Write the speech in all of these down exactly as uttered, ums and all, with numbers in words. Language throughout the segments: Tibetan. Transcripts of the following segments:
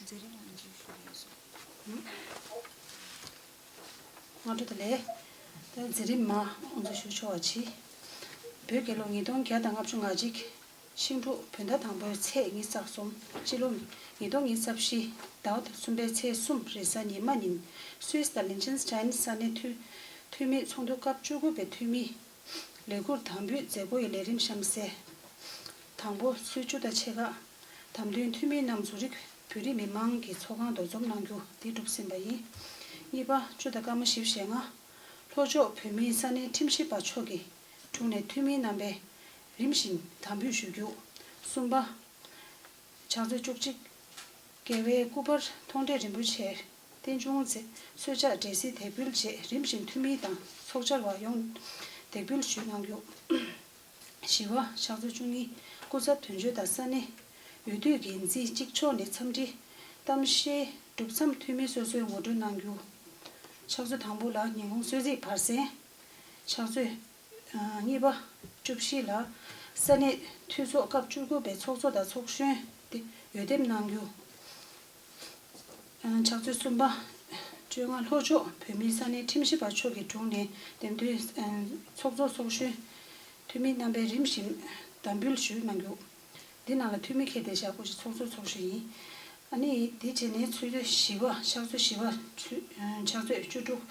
མཛད་རིམ་དབུ་འཛུགས་ཞུ་ཡོད་སོང་། སྔ་དྲོ་བདེ་ལེགས། ད་མཛད་རིམ་མ་དབུ་འཛུགས་ཞུ་ཆོག་པ་གྱིས། བོད་རྒྱལ་ལོ་ཉིས་སྟོང་བརྒྱ་དང་ལྔ་བཅུ་ང་གཅིག་ཤིང་འབྲུག་བོད་ཟླ་དང་པོའི་ཚེས་ཉི་ཤུ་རྩ་གསུམ། སྤྱི་ལོ་ཉིས་སྟོང་ཉི་ཤུ་རྩ་བཞི་ཟླ་བ་གསུམ་པའི་ཚེས་གསུམ་རེས་གཟའ་ཉི་མ་ཉིན་སུད་སི་དང་ལིན་ཅན་སི་ཊན་ས་གནས་འཐུས་འཐུས་མིའི་ཚོགས་འདུ་སྐབས་བཅུ་དགུ་པའི་འཐུས་མིའི་ལས་ཁུར་དམ་འབུལ་མཛད་སྒོ་ཡི་ལས་རིམ་གཤམ་གསལ། དང་པོ་ཚོུད་བཅུ་དང་ཕྱེད་ཀ་བདམས་ཐོན་འཐུས་མི་རྣམས་ཛུ་རིག་བོད་རིགས་མི་མང་གི་ཚོགས་ཁང་དུ་འཛོམས་གནང་རྒྱུ་འདི་གྲུབ་ཟིན་པ་ཡིན། གཉིས་པ་བཅུ་དང་སྐར་མ་བཞི་བཅུ་ཞེ་ལྔ། ལྷོ་ཕྱོགས་བོད་མིའི་ས་གནས་ཁྲིམས་ཞིབ་པ་མཆོག་གི་དྲུང་ནས་འཐུས་མི་རྣམ་པས་རིམ་བཞིན་དམ་འབུལ་ཞུ་རྒྱུ། གསུམ་པ། ཕྱག་ཚོད་བཅུ་གཅིག་རྒྱལ་བའི་སྐུ་པར་མཐོང་གྲོལ་རིན་པོ་ཆེར་རྟེན་འབྱུང་མཛད་གསོལ་ཇ་འབྲས་སིལ་འདེགས་འབུལ་རྗེས་རིམ་བཞིན་འཐུས་མི་དང་ཚོགས་བཅར་བ་ཡོངས་འདེགས་འབུལ་ཞུས་གནང་རྒྱུ། བཞི་པ། ཕྱག་ཚོད་བཅུ་གཉིས། སྐུ་ཚབ་དོན་གཅོད་དང་ས་གནས་འོས་བསྡུ་འགན་འཛིན་གཅིག་ལྕོགས་ནས་འཚམས་འདྲི་གཏམ་བཤད་གྲུབ་མཚམས་འཐུས་མི་སོ་སོས་ངོ་སྤྲོད་གནང་རྒྱུ། ཕྱག་ཚོད་དང་པོ་ལ་ཉིན་གུང་གསོལ་ཚིགས་བར་གསེང་། ཕྱག་ཚོད་གཉིས་པ། བཅུ་བཞི་ལ་ས་གནས་འཐུས་ཚོགས་སྐབས་བཅུ་དགུ་པའི་ཚོགས་གཙོ་དང་ཚོགས་གཞོན་དེ་འོས་འདེམས་གནང་རྒྱུ། ཕྱག་ཚོད་གསུམ་པ། བཅོ་ལྔ། ལྷོ་ཕྱོགས་བོད་མིའི་ས་གནས་ཁྲིམས་ཞིབ་པ་མཆོག་གི་དྲུང་ནས་འདེམས་ཐོན་ཚོགས་གཙོ་ཚོགས་གཞོན་འཐུས་མི་རྣམ་པས་རིམ་བཞིན་དམ་འབུལ་ཞུས་གནང་རྒྱུ། འདི་ནང་ལ་འཐུས་མི་ཁྱེར་བདེ་བཞག་སྐུ་མཁྱེན་ཚོགས་གཙོ་ཚོགས་གཞོན་ཡིན། ཨ་ནི་དེ་རྗེས་ནས་ཚོུད་བཞི་པ། ཕྱག་ཚོད་བཞི་པ། ཚུ་ཕྱག་ཚོད་བཅུ་དྲུག་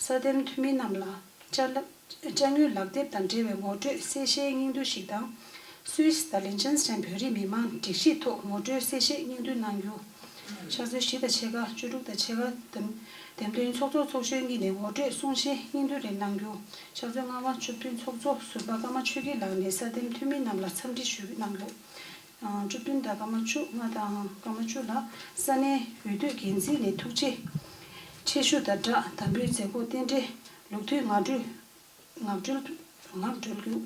སྲ་འདེམས་འཐུས་མི་རྣམས་ལ་ཅ་ལག་ཅ་དངོས་ལག་དེབ་དང་འབྲེལ་བའི་ངོ་སྤྲོད་གསལ་བཤད་སྙིང་བསྡུས་ཤིག་དང་། སུད་སི་དང་ལིན་ཅན་སི་ཊན་བོད་རིགས་མི་མང་སྒྲིག་གཞིའི་ཐོག་ངོ་སྤྲོད་གསལ་བཤད་སྙིང་བསྡུས་གནང་རྒྱུ། ཕྱག་ཚོད་བཞི་དང་ཕྱེད་ཀ་བཅུ་དྲུག་དང་ཕྱེད་ཀ་འདེམས་འདེམས་ཐོན་ཚོགས་གཙོ་ཚོགས་གཞོན་གཉིས་ནས་ངོ་སྤྲོད་གསུང་བཤད་སྙིང་བསྡུས་རེ་གནང་རྒྱུ། ཕྱག་ཚོད་ལྔ་པ། བཅུ་བདུན། ཚོགས་གཙོ་ཟུར་པ་ཀརྨ་ཆོས་སྐྱིད་ལགས་ནས་སྲ་འདེམས་འཐུས་མི་རྣམས་ལ་འཚམས་འདྲི་ཞུས་གནང་རྒྱུ། བཅུ་བདུན་དང་སྐར་མ་བཅུ། ལྔ་དང་སྐར་མ་བཅུ་ལ་ས་གནས་འོས་བསྡུ་འགན་འཛིན་ནས་ཐུགས་རྗེ་ཆེ་ཞུ་དང་སྦྲགས་དམ་འབུལ་མཛད་སྒོ་རྟེན་འབྲེལ་ལུགས་མཐུན་ངག་སྒྲོལ་ངག་སྒྲོལ་ངག་སྒྲོལ་རྒྱུ།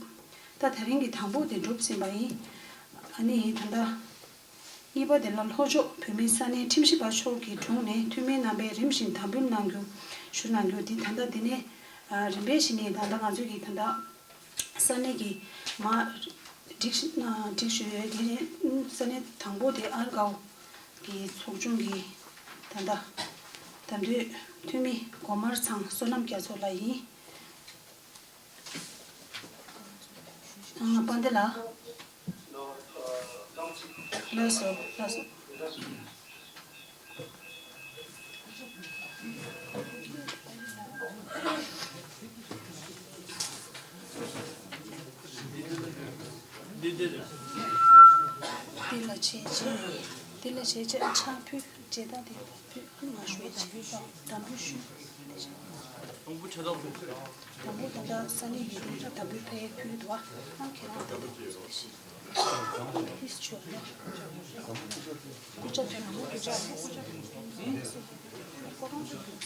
ད་དེ་རིང་གི་དང་པོ་དེ་གྲུབ་ཟིན་པ་ཡིན། ཨ་ནི་ད་ལྟ་གཉིས་པ་དེ་ལ་ལྷོ་ཕྱོགས་བོད་མིའི་ས་གནས་ཁྲིམས་ཞིབ་པ་མཆོག་གི་དྲུང་ནས་འཐུས་མི་རྣམ་པས་རིམ་བཞིན་དམ་འབུལ་གནང་རྒྱུ་ཞུ་གནང་རྒྱུ། འདི་ད་ལྟ་འདི་ནས་རིམ་པས་བཞིན་ནས་ད་ལྟ་ང་ཚོས་ཀྱི་ད་ལྟ་ས་གནས་ཀྱི་མ་སྒྲིག་སྒྲིག་ཞུ་ཡོད། དེ་ནས་ས་གནས་དང་པོ་དེ་ཨར་དགའ་བོ་གི་ཚོགས་ཆུང་གི་ད་ལྟ་དམ་འབུལ་འཐུས་མི་སྒོ་དམར་ཚང་བསོད་ནམས་རྒྱ་མཚོ་ལགས་ཡིན། ཨ། དཔལ་ལྡན་ལགས། ལགས་སོ། ལགས་སོ། འདི་ལ་བྱས་རྗེས། འདི་ལ་བྱས་རྗེས་ཨ་ཕྱག་ཕུལ་རྗེས་ད་འདི་ཕུལ་ཨ་མ་ཞུ་བྱས་དམ་འབུལ་ཞུ། དང་པོ་ད་ལྟ་ས་གནས་ཡུལ་གྲུ་ལ་དམ་འབུལ་ཕེབས་ཕུལ་འདུག་ཨ་ཁྱེད་རང་ད་ལྟ་ཧིས་ཆོ་ལ་སྐུ་ཕྱག་དོན་ལ་སྐུ་ཕྱག་ལ་སྐུ་ཕྱག་དོན་ཁོ་རང་ཚོ་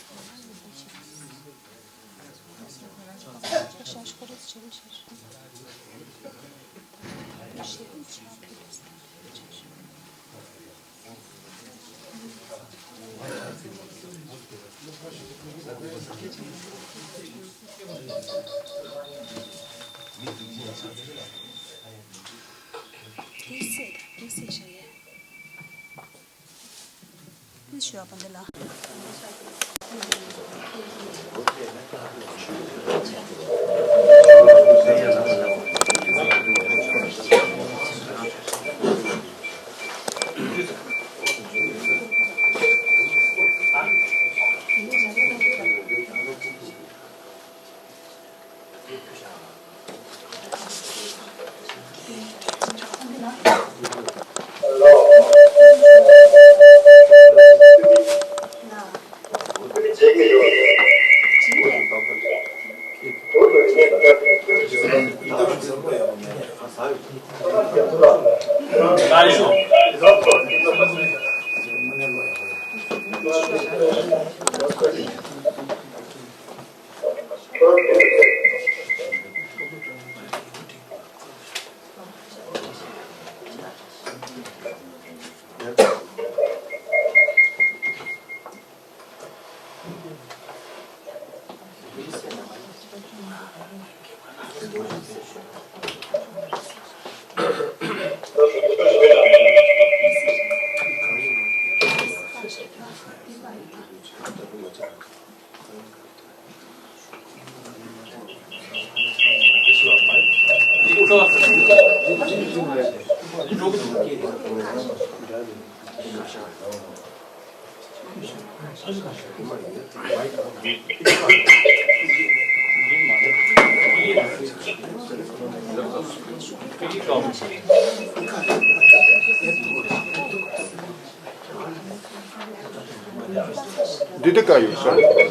འདི་དེ་ག་ཡོད་ས། དེ་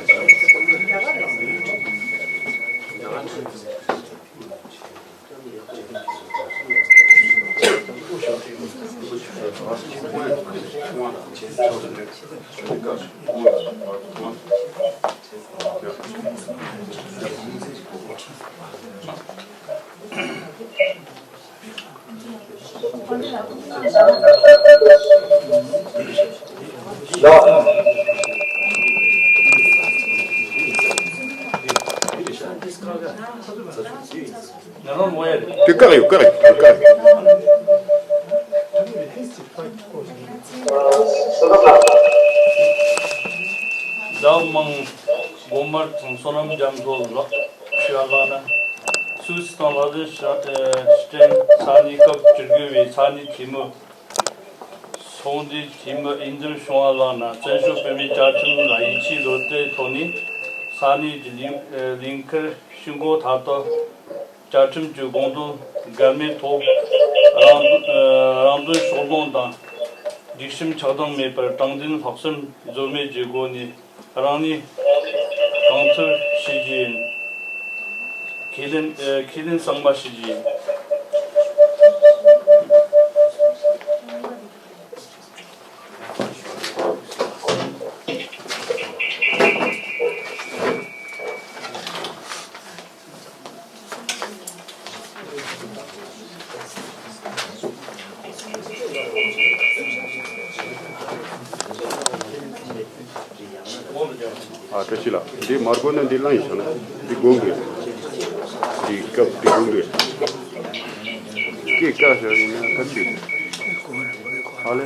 བཀག་ཡོད། བཀག་ཡོད། བཀག་ཡོད། ཟླ་མང་དགོན་པར་དང་བསོད་ནམས་རྒྱ་མཚོ་ལགས་ཞུ་བ་ལགས་ན། སུད་སི་དང་ལ་དྭགས་ཤ་ཨེ་ཤི་ཐན་ས་གནས་སྐབས་བཅུ་དགུ་བའི་ས་གནས་འཐུས་མི་ཚོགས་འདུའི་འཐུས་མི་ཨིན་དར་ཤོང་བ་ལགས་ན། བཙན་བྱོལ་བོད་མིའི་བཅའ་ཁྲིམས་ལ་ཡིད་ཆེས་བློ་གཏད་ཐོག་ནས་ས་གནས་ཀྱི་ལས་ཨེ་ལས་འཁུར་ཞུ་འགོ་ཐག་ཏུ། བཅའ་ཁྲིམས་ཀྱི་དགོངས་དོན་འགལ་མེད་ཐོག་རང་དོན་ཨེ་རང་དོན་ཕྱོགས་སྡོམ་དང་། སྒྲིག་ཁྲིམས་ཆགས་སྡང་མེད་པར་དྲང་བདེན་ལྷག་བསམ་ཟོལ་མེད་ཀྱི་སྒོ་ནས་རང་ནུས་གང་ཐུབ་བྱེད་རྒྱུ་ཡིན། ཁས་ལེན་ཨེ་ཁས་ལེན་གཙང་མ་བྱེད་རྒྱུ་ཡིན། ཨ་བཀྲ་ཤིས་ལགས། འདི་མར་གོ་ན་འདི་བླངས་ཡིན་ཤག་ན། འདི་དགོངས་འདུག་འདི་སྐབས་འདི་དགོངས་འདུག་སྐད་བཀག་བཞག་ཡིན་ན་ག་ཚོད། ཨ་ལེ།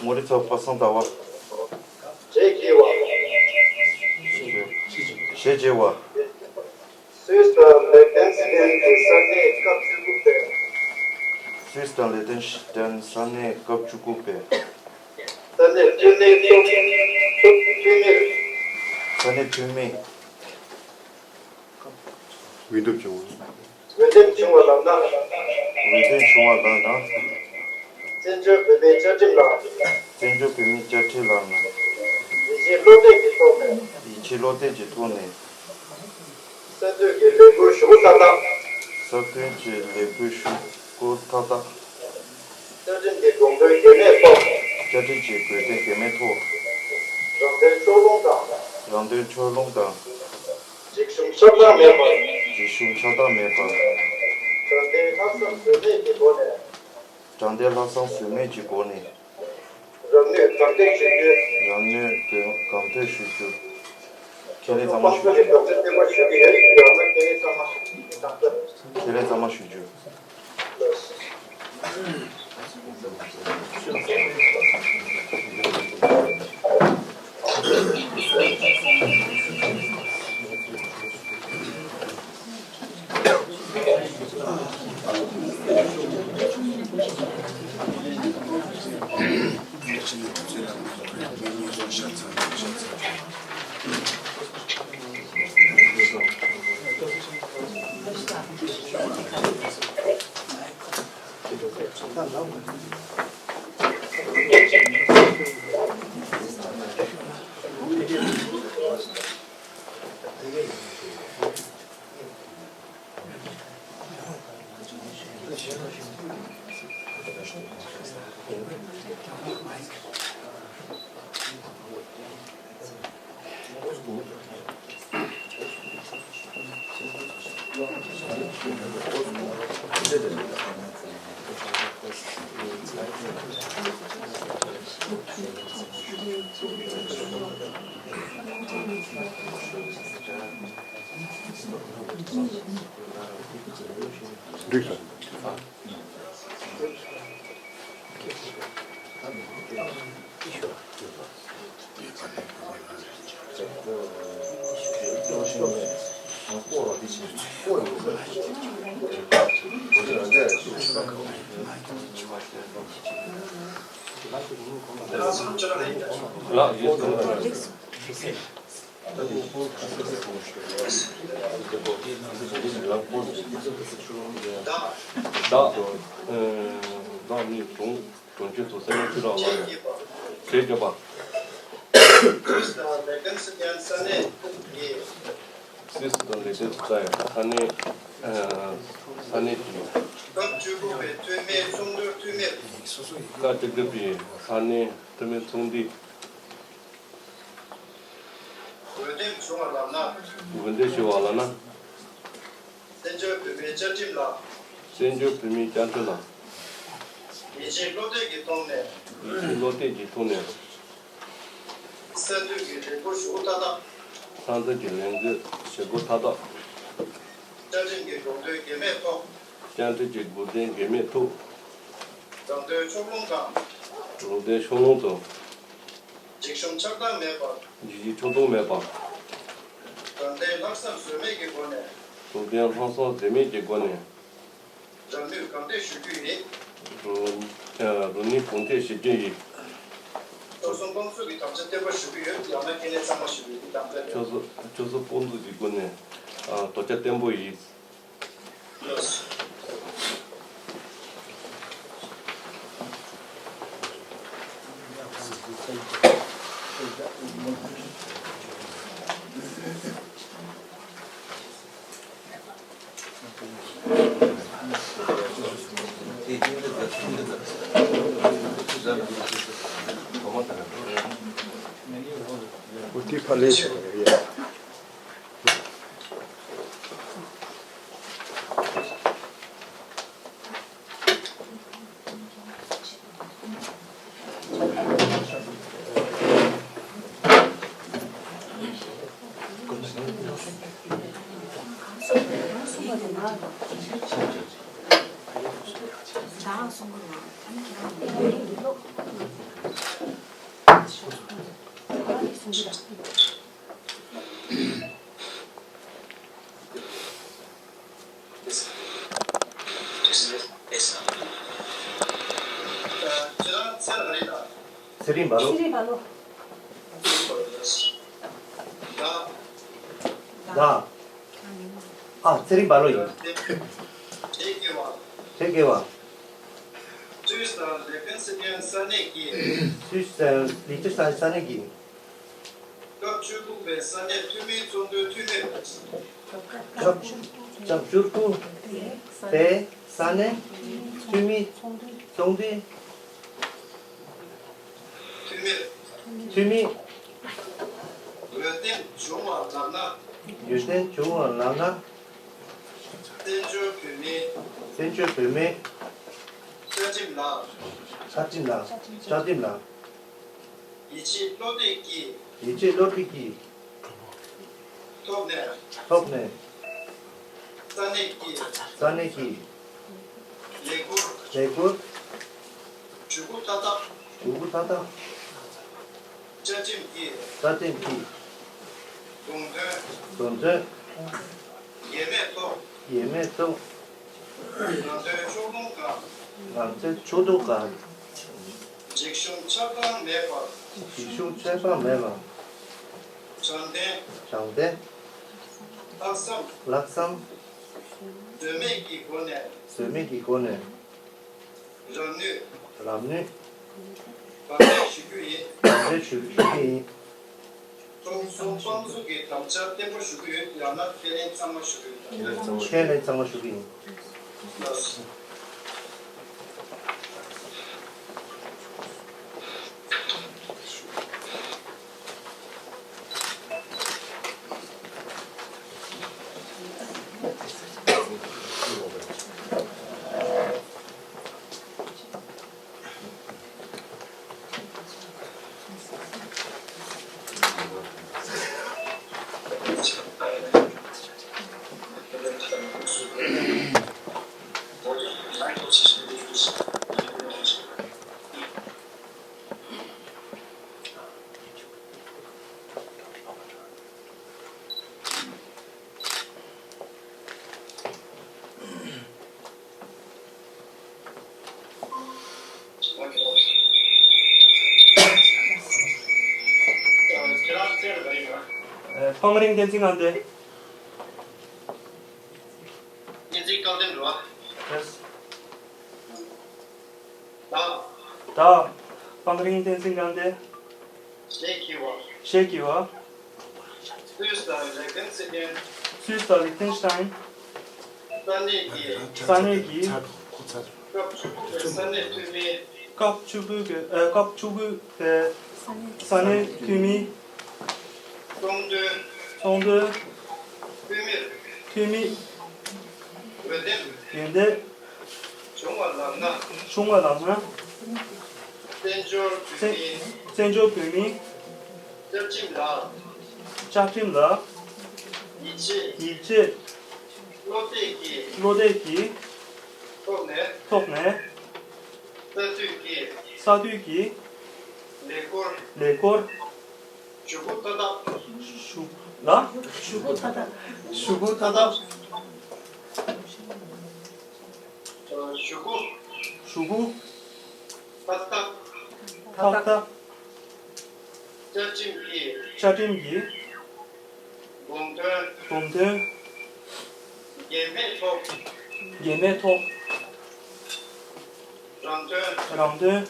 ངོ་རི་ཚོ་པ་སངས་ཟླ་བ། རྗེས་དགྱེས་པ། རྗེས་དགྱེས་པ། སུད་སི་དང་ལེག་ཏེན་སི་ཏན་གྱི་ས་གནས་སྐབས་བཅུ་དགུ་པའི། སུད་སི་དང་ལེག་ཏེན་སི་ཏན་ས་གནས་སྐབས་བཅུ་དགུ་པའི། ས་གནས་འཐུས་མིའི་ཚོགས་འཐུས་མིར། ས་གནས་འཐུས་མི། འོས་འདེམས་བྱུང་བ། འོས་འདེམས་བྱུང་བ་ལགས་ན། འོས་འདེམས་བྱུང་བ་ལགས་ན། བཙན་བྱོལ་བོད་མིའི་བཅའ་ཁྲིམས་ལ། བཙན་བྱོལ་བོད་མིའི་བཅའ་ཁྲིམས་ལགས་ན། ཡིད་ཆེས་བློ་གཏད་ཀྱི་ཐོག་ནས། ཡིད་ཆེས་བློ་གཏད་ཀྱི་ཐོག་ནས། གསར་གཏོད་ཀྱི་ལས་འགུལ་ཞུ་སྒོ་ཏག་ཏག་གསར་གཏོད་ཀྱི་ལས་འགུལ་ཞུ་སྒོ་ཏག་ཏག་བཅའ་ཁྲིམས་ཀྱི་དགོངས་དོན་འགལ་མེད་ཐོག་བཅའ་ཁྲིམས་ཀྱི་དགོངས་དོན་འགལ་མེད་ཐོག་རང་དོན་ཕྱོགས་ལྷུང་དང་། རང་དོན་ཕྱོགས་ལྷུང་དང་། རིག་གཞུང་ཆགས་སྡང་མེད་པར། རིག་གཞུང་ཆགས་སྡང་མེད་པར། དྲང་བདེན་ལྷག་བསམ་ཟོལ་མེད་ཀྱི་སྒོ་ནས། དྲང་བདེན་ལྷག་བསམ་ཟོལ་མེད་ཀྱི་སྒོ་ནས། རང་ནུས་གང་ཐོན་ཞུ་རྒྱུ། རང་ནུས་གང་ཐོན་ཞུ་རྒྱུ། ཁས་ལེན་གཙང་མ་ཞུ་རྒྱུ། ཁས་ལེན་གཙང་མ་ཞུ་རྒྱུ། འགྲིག་སོང་། ལགས་ཡོད་སོང་། བདག་བདག་ནི་དྲུང་དྲུང་ཆེན་ཚོ་སེ་མོ་ཆོས་གྲགས་ལགས་ཡིན། ཞེས་བརྗོད་པ། སུད་སི་དང་ལེགས་ལྡན་ཚོགས་པའི་ས་གནས་ས་གནས་ཀྱི། སྐབས་བཅུ་དགུ་པའི་འཐུས་མིའི་ཚོགས་འདུའི་འཐུས་མིར། སྐབས་བཅུ་དགུ་པའི་ས་གནས་འཐུས་མིའི་ཚོགས་འདུའི། འོས་འདེམས་བྱུང་བ་ལགས་ན། འོས་འདེམས་བྱུང་བ་ལགས་ན། བཙན་བྱོལ་བོད་མིའི་བཅའ་ཁྲིམས་ལ། བཙན་བྱོལ་བོད་མིའི་བཅའ་ཁྲིམས་ལ། ཡིད་ཆེས་བློ་གཏད་ཀྱི་ཐོག་ནས། ཡིད་ཆེས་བློ་གཏད་ཀྱི་ཐོག་ནས། གསར་འཛུགས་ཀྱི་ལས་འགུལ་ཞུ་སྒོ་མཐའ་དག་གསར་འཛུགས་ཀྱི་ལས་འགུལ་བྱེད་སྒོ་མཐའ་དག་བཅའ་ཁྲིམས་ཀྱི་དགོངས་དོན་འགལ་མེད་ཐོག་བཅའ་ཁྲིམས་ཀྱི་དགོངས་དོན་འགལ་མེད་ཐོག་རང་དོན་ཕྱོགས་ལྷུང་དང་། རང་དོན་ཕྱོགས་ལྷུང་དང་། འཇིགས་ཞུམ་ཆགས་སྡང་མེད་པར། འཇིགས་ཞུམ་ཆགས་སྡང་མེད་པར། དྲང་བདེན་ལྷག་བསམ་ཟོལ་མེད་ཀྱི་སྒོ་ནས། དྲང་བདེན་ལྷག་བསམ་ཟོལ་མེད་ཀྱི་སྒོ་ནས། རང་ནུས་གང་ཐེག་ཞུ་རྒྱུ་ཡིན། རང་རང་ནུས་གང་ཐེག་ཞུ་རྒྱུ་ཡིན། ཆོལ་གསུམ་དཔང་འཛུགས་ཀྱི་དམ་བཅའ་བརྟན་པོ་ཞུ་གི་ཡོད། ཡང་ན་ཁས་ལེན་གཙང་མ་ཞུ་གི་ཡོད། འདི་དམ་བཅའ་རེད། ཆོལ་གསུམ་ཆོལ་གསུམ་དཔང་འཛུགས་ཀྱི་སྒོ་ནས་ཨ་དམ་བཅའ་བརྟན་པོ་ཡིན། ཚེ་རིང་བ་ལོ། བདག་ཨ་ཚེ་རིང་བ་ལོ་ཡིན། ཚེ་རིང་བ། སུད་སི་དང་ལེག་ཏེན་སི་ཏན་ས་གནས་ཀྱི། སུད་སི་དང་ལེག་ཏེན་སི་ཏན་ས་གནས་ཀྱི། སྐབས་བཅུ་དགུ་པའི་ས་གནས་འཐུས་མིའི་ཚོགས་འདུའི་འཐུས་མིར། སྐབས་བཅུ་དགུ་པའི་ས་གནས་འཐུས་མིའི་ཚོགས་འདུའི་འཐུས་མིར། འཐུས་མི། འོས་འདེམས་བྱུང་བ་ལགས་ན། འོས་འདེམས་བྱུང་བ་ལགས་ན། བཙན་བྱོལ་བོད་མིའི། བཙན་བྱོལ་བོད་མིའི། བཅའ་ཁྲིམས་ལ། བཅའ་ཁྲིམས་ལ། བཅའ་ཁྲིམས་ལ། ཡིད་ཆེས་བློ་གཏད་ཀྱིས། ཡིད་ཆེས་བློ་གཏད་ཀྱིས། ཐོག་ནས། ཐོག་ནས། ས་གནས་ཀྱི། ས་གནས་ཀྱི། ལས་འགུལ། ལས་འགུལ། ཇུས་འགོད་མཐའ་དག་ཇུས་འགོད་མཐའ་དག་བཅའ་ཁྲིམས་ཀྱི། བཅའ་ཁྲིམས་ཀྱི། དགོངས་དོན། དགོངས་དོན། འགལ་མེད་ཐོག་ཡས་མས་ཐོག་རང་དོན་ཕྱོགས་ལྷུང་དང་། རང་དོན་ཕྱོགས་ལྷུང་དང་། འཇིགས་ཞུམ་ཆགས་སྡང་མེད་པར། འཇིགས་ཞུམ་ཆགས་སྡང་མེད་པར། དྲང་བདེན། དྲང་བདེན། ལྷག་བསམ། ལྷག་བསམ། ཟོལ་མེད་ཀྱི་སྒོ་ནས། ཟོལ་མེད་ཀྱི་སྒོ་ནས། རང་ནུས། རང་ནུས། གང་ཐེག་ཞུ་རྒྱུ་ཡིན། གང་ཐེག་ཞུ་རྒྱུ་ཡིན། ཆོལ་གསུམ་དཔང་འཛུགས་ཀྱི་དམ་བཅའ་བརྟན་པོ་ཞུ་གི་ཡོད། ཡང་ན་ཁས་ལེན་གཙང་མ་ཞུ་གི་ཡོད། ཁས་ལེན་གཙང་མ་ཞུ་གི་ཡིན། ལགས་སོ། ཨ། སྤང་རིང་བསྟན་འཛིན་དགའ་ལྡན། བསྟན་འཛིན་དགའ་ལྡན་རེད་བ། རེད། ད། ད། སྤང་རིང་བསྟན་འཛིན་དགའ་ལྡན། ཞེས་བགྱི་བ། ཞེས་བགྱི་བ། སུས་ད་ལེག་ཏེན་སི་ཏན། སུས་ད་ལེག་ཏེན་སི་ཏན། ས་གནས་ཀྱི། ས་གནས་ཀྱི། སྐབས་བཅུ་དགུ་པའི་ས་གནས་འཐུས་མི། སྐབས་བཅུ་དགུ་པའི། ཨ། སྐབས་བཅུ་དགུ་པའི་ས་གནས་འཐུས་མི། ཚོགས་འདུའི། ཚོགས་འདུའི། འཐུས་མིར། འཐུས་མི། འོས་འདེམས། འོས་འདེམས། བྱུང་བ་ལགས་ན། བྱུང་བ་ལགས་ན། བཙན་བྱོལ་བོད་མིའི། བཙན་བཙན་བྱོལ་བོད་མིའི། བཅའ་ཁྲིམས་ལ། བཅའ་ཁྲིམས་ལ། ཡིད་ཆེས། ཡིད་ཆེས། བློ་གཏད་ཀྱི། བློ་གཏད་ཀྱི། ཐོག་ནས། ཐོག་ནས། གསར་གཏོད་ཀྱི། གསར་གཏོད་ཀྱི། ལས་འཁུར། ལས་འཁུར། ཞུ་སྒོ་མཐའ་དག་ཞུ། ལ། ཞུ་སྒོ་མཐའ་དག་ཞུ་སྒོ་མཐའ་དག་ཞུ་སྒོ། ཞུ་སྒོ། མཐའ་དག་མཐའ་དག་བཅའ་ཁྲིམས་ཀྱི། བཅའ་ཁྲིམས་ཀྱི། དགོངས་དོན། དགོངས་དོན། འགལ་མེད་ཐོག་འགལ་མེད་ཐོག་རང་དོན། རང་དོན།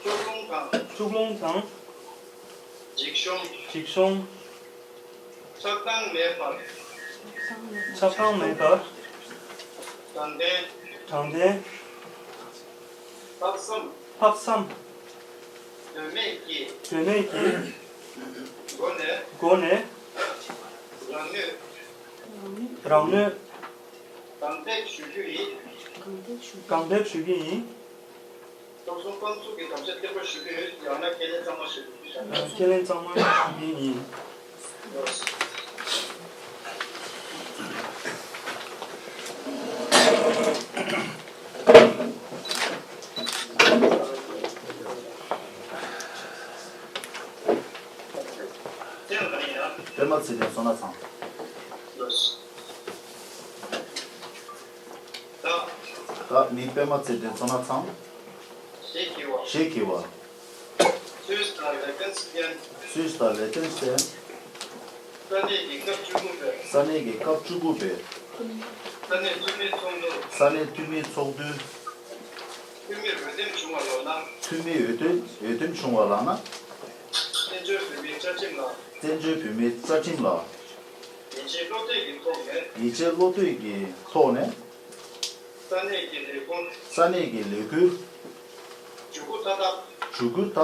ཕྱོགས་ལྷུང་དང་། ཕྱོགས་ལྷུང་དང་། འཇིགས་ཞུམ། འཇིགས་ཞུམ། ཆགས་སྡང་མེད་པར། ཆགས་སྡང་མེད་པར། དྲང་བདེན། དྲང་བདེན། ལྷག་བསམ། ལྷག་བསམ། ལྡོག་མེད་ཀྱི། ལྡོག་མེད་ཀྱི། སྒོ་ནས། སྒོ་ནས། རང་ནུས། རང་ནུས། གང་ཐད་ཞུ་རྒྱུ་ཡིན། གང་ཐད་ཞུ་རྒྱུ་ཡིན། ཚོགས་གཙོ་དཔང་བཙུགས་ཀྱི་དམ་བཅའ་བརྟན་པོ་ཞུ་གི་ཡོད། ཡང་ན་ཁས་ལེན་གཙང་མ་ཞུ་གི་ཡིན། ཁས་ལེན་གཙང་མ་ཞུ་གི་ཡིན། པདྨ་ཚེ་བརྟན་བསོད་ནམས་ཚང་། ད་མི་པདྨ་ཚེ་བརྟན་བསོད་ནམས་ཚང་། ཞེས་བགྱི་བ། ཞེས་བགྱི་བ། སུས་ད་ལེག་ཏེན་སི་ཏན། སུས་ད་ལེག་ཏེན་སི་ཏན། ས་གནས་ཀྱི་སྐབས་བཅུ་དགུ་པའི། ས་གནས་ཀྱི་སྐབས་བཅུ་དགུ་པའི། ས་གནས་འཐུས་མིའི་ཚོགས་འདུ། ས་གནས་འཐུས་མིའི་ཚོགས་འདུའི། འཐུས་མིར་འོས་འདེམས་བྱུང་བ་ལགས་ན། འཐུས་མིའི་འོས་འདེམས། འོས་འདེམས་བྱུང་བ་ལགས་ན། བཙན་བྱོལ་བོད་མིའི་བཅའ་ཁྲིམས་ལ། བཙན་བྱོལ་བོད་མིའི་བཅའ་ཁྲིམས་ལ། ཡིད་ཆེས་བློ་གཏད་ཀྱི་ཐོག་ནས། ཡིད་ཆེས་བློ་གཏད་ཀྱི་ཐོག་ནས། ས་གནས་ཀྱི་ལས་ཁུར། ས་གནས་ཀྱི་ལས་ཁུར། ཇུས་འགོད་མཐའ་དག་ཇུས་འགོད་མཐའ་དག་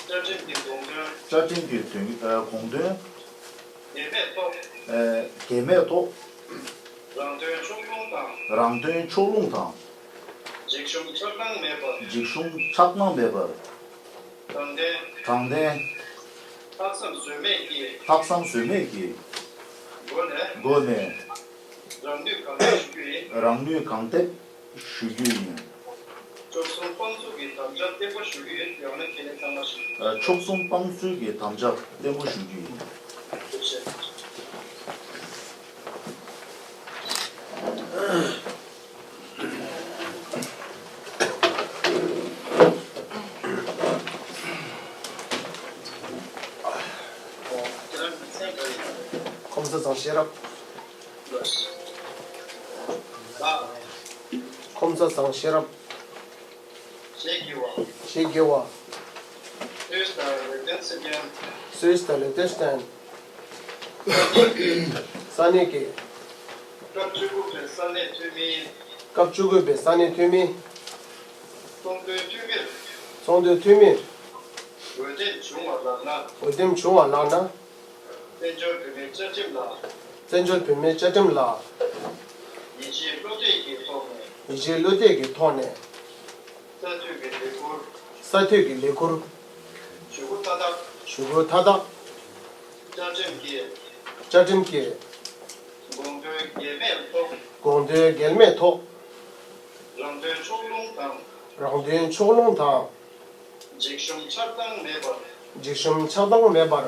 བཅའ་ཁྲིམས་ཀྱི་དགོངས་དོན། བཅའ་ཁྲིམས་ཀྱི་དོན། ཨ། དགོངས་དོན། འགལ་མེད་ཐོག་ཨ། འགལ་མེད་ཐོག་རང་དོན་ཕྱོགས་ལྷུང་དང་། རང་དོན་ཕྱོགས་ལྷུང་དང་། འཇིགས་ཞུམ་ཆགས་སྡང་མེད་པར། འཇིགས་ཞུམ་ཆགས་སྡང་མེད་པར། དྲང་བདེན། དྲང་བདེན། ལྷག་བསམ་ཟོལ་མེད་ཀྱིས། ལྷག་བསམ་ཟོལ་མེད་ཀྱིས། སྒོ་ནས། སྒོ་ནས། རང་ནུས་གང་ཐད་ཞུ་རྒྱུ་ཡིན། རང་ནུས་གང་ཐད་ཞུ་རྒྱུ་ཡིན། ཚོགས་གཙོ་དཔང་བཙུགས་ཀྱི་དམ་བཅའ་བརྟན་པོ་ཞུ་གི་ཡོད། ཡང་ན་ཁས་ལེན་གཙང་མ་ཞུ། ཨ། ཕྱོགས་གསུམ་དཔང་བཙུགས་ཀྱི་དམ་བཅའ་བརྟན་པོ་ཞུ་རྒྱུ་ཡིན། ཐུགས་རྗེ་ཆེ། ཁོང་ཚོ་ཚང་ཤེས་རབ། ཁོང་ཚོ་ཚང་ཤེས་རབ། ཞེས་བགྱི་བ། ཞེས་བགྱི་བ། སུས་ད་ལེག་ཏེན་སི་ཏན། སུས་ད་ལེག་ཏེན་སི་ཏན། ས་གནས་ཀྱི། སྐབས་བཅུ་དགུ་པའི་ས་གནས་འཐུས་མི། སྐབས་བཅུ་དགུ་པའི་ས་གནས་འཐུས་མི། ཚོགས་འདུའི་འཐུས་མིར། ཚོགས་འདུའི་འཐུས་མིར། འོས་འདེམས་བྱུང་བ་ལགས་ན། འོས་འདེམས་བྱུང་བ་ལགས་ན། བཙན་བྱོལ་བོད་མིའི་བཅའ་ཁྲིམས་ལ། བཙན་བྱོལ་བོད་མིའི་བཅའ་ཁྲིམས་ལ། ཡིད་ཆེས་བློ་གཏད་ཀྱི་ཐོག་ནས། ཡིད་ཆེས་བློ་གཏད་ཀྱི་ཐོག་ནས། གསར་གཏོད་ཀྱི་ལས་ཁུར། གསར་གཏོད་ཀྱི་ལས་ཁུར། ཇུས་འགོད་མཐའ་དག་ཇུས་འགོད་མཐའ་དག་བཅའ་ཁྲིམས་ཀྱི། བཅའ་ཁྲིམས་ཀྱི། དགོངས་དོན་འགལ་མེད་ཐོག་དགོངས་དོན་འགལ་མེད་ཐོག་དོན་ཕྱོགས་ལྷུང་དང་། རང་དོན་ཕྱོགས་ལྷུང་དང་། འཇིགས་ཞུམ་ཆགས་སྡང་མེད་པར། འཇིགས་ཞུམ་ཆགས་སྡང་མེད་པར།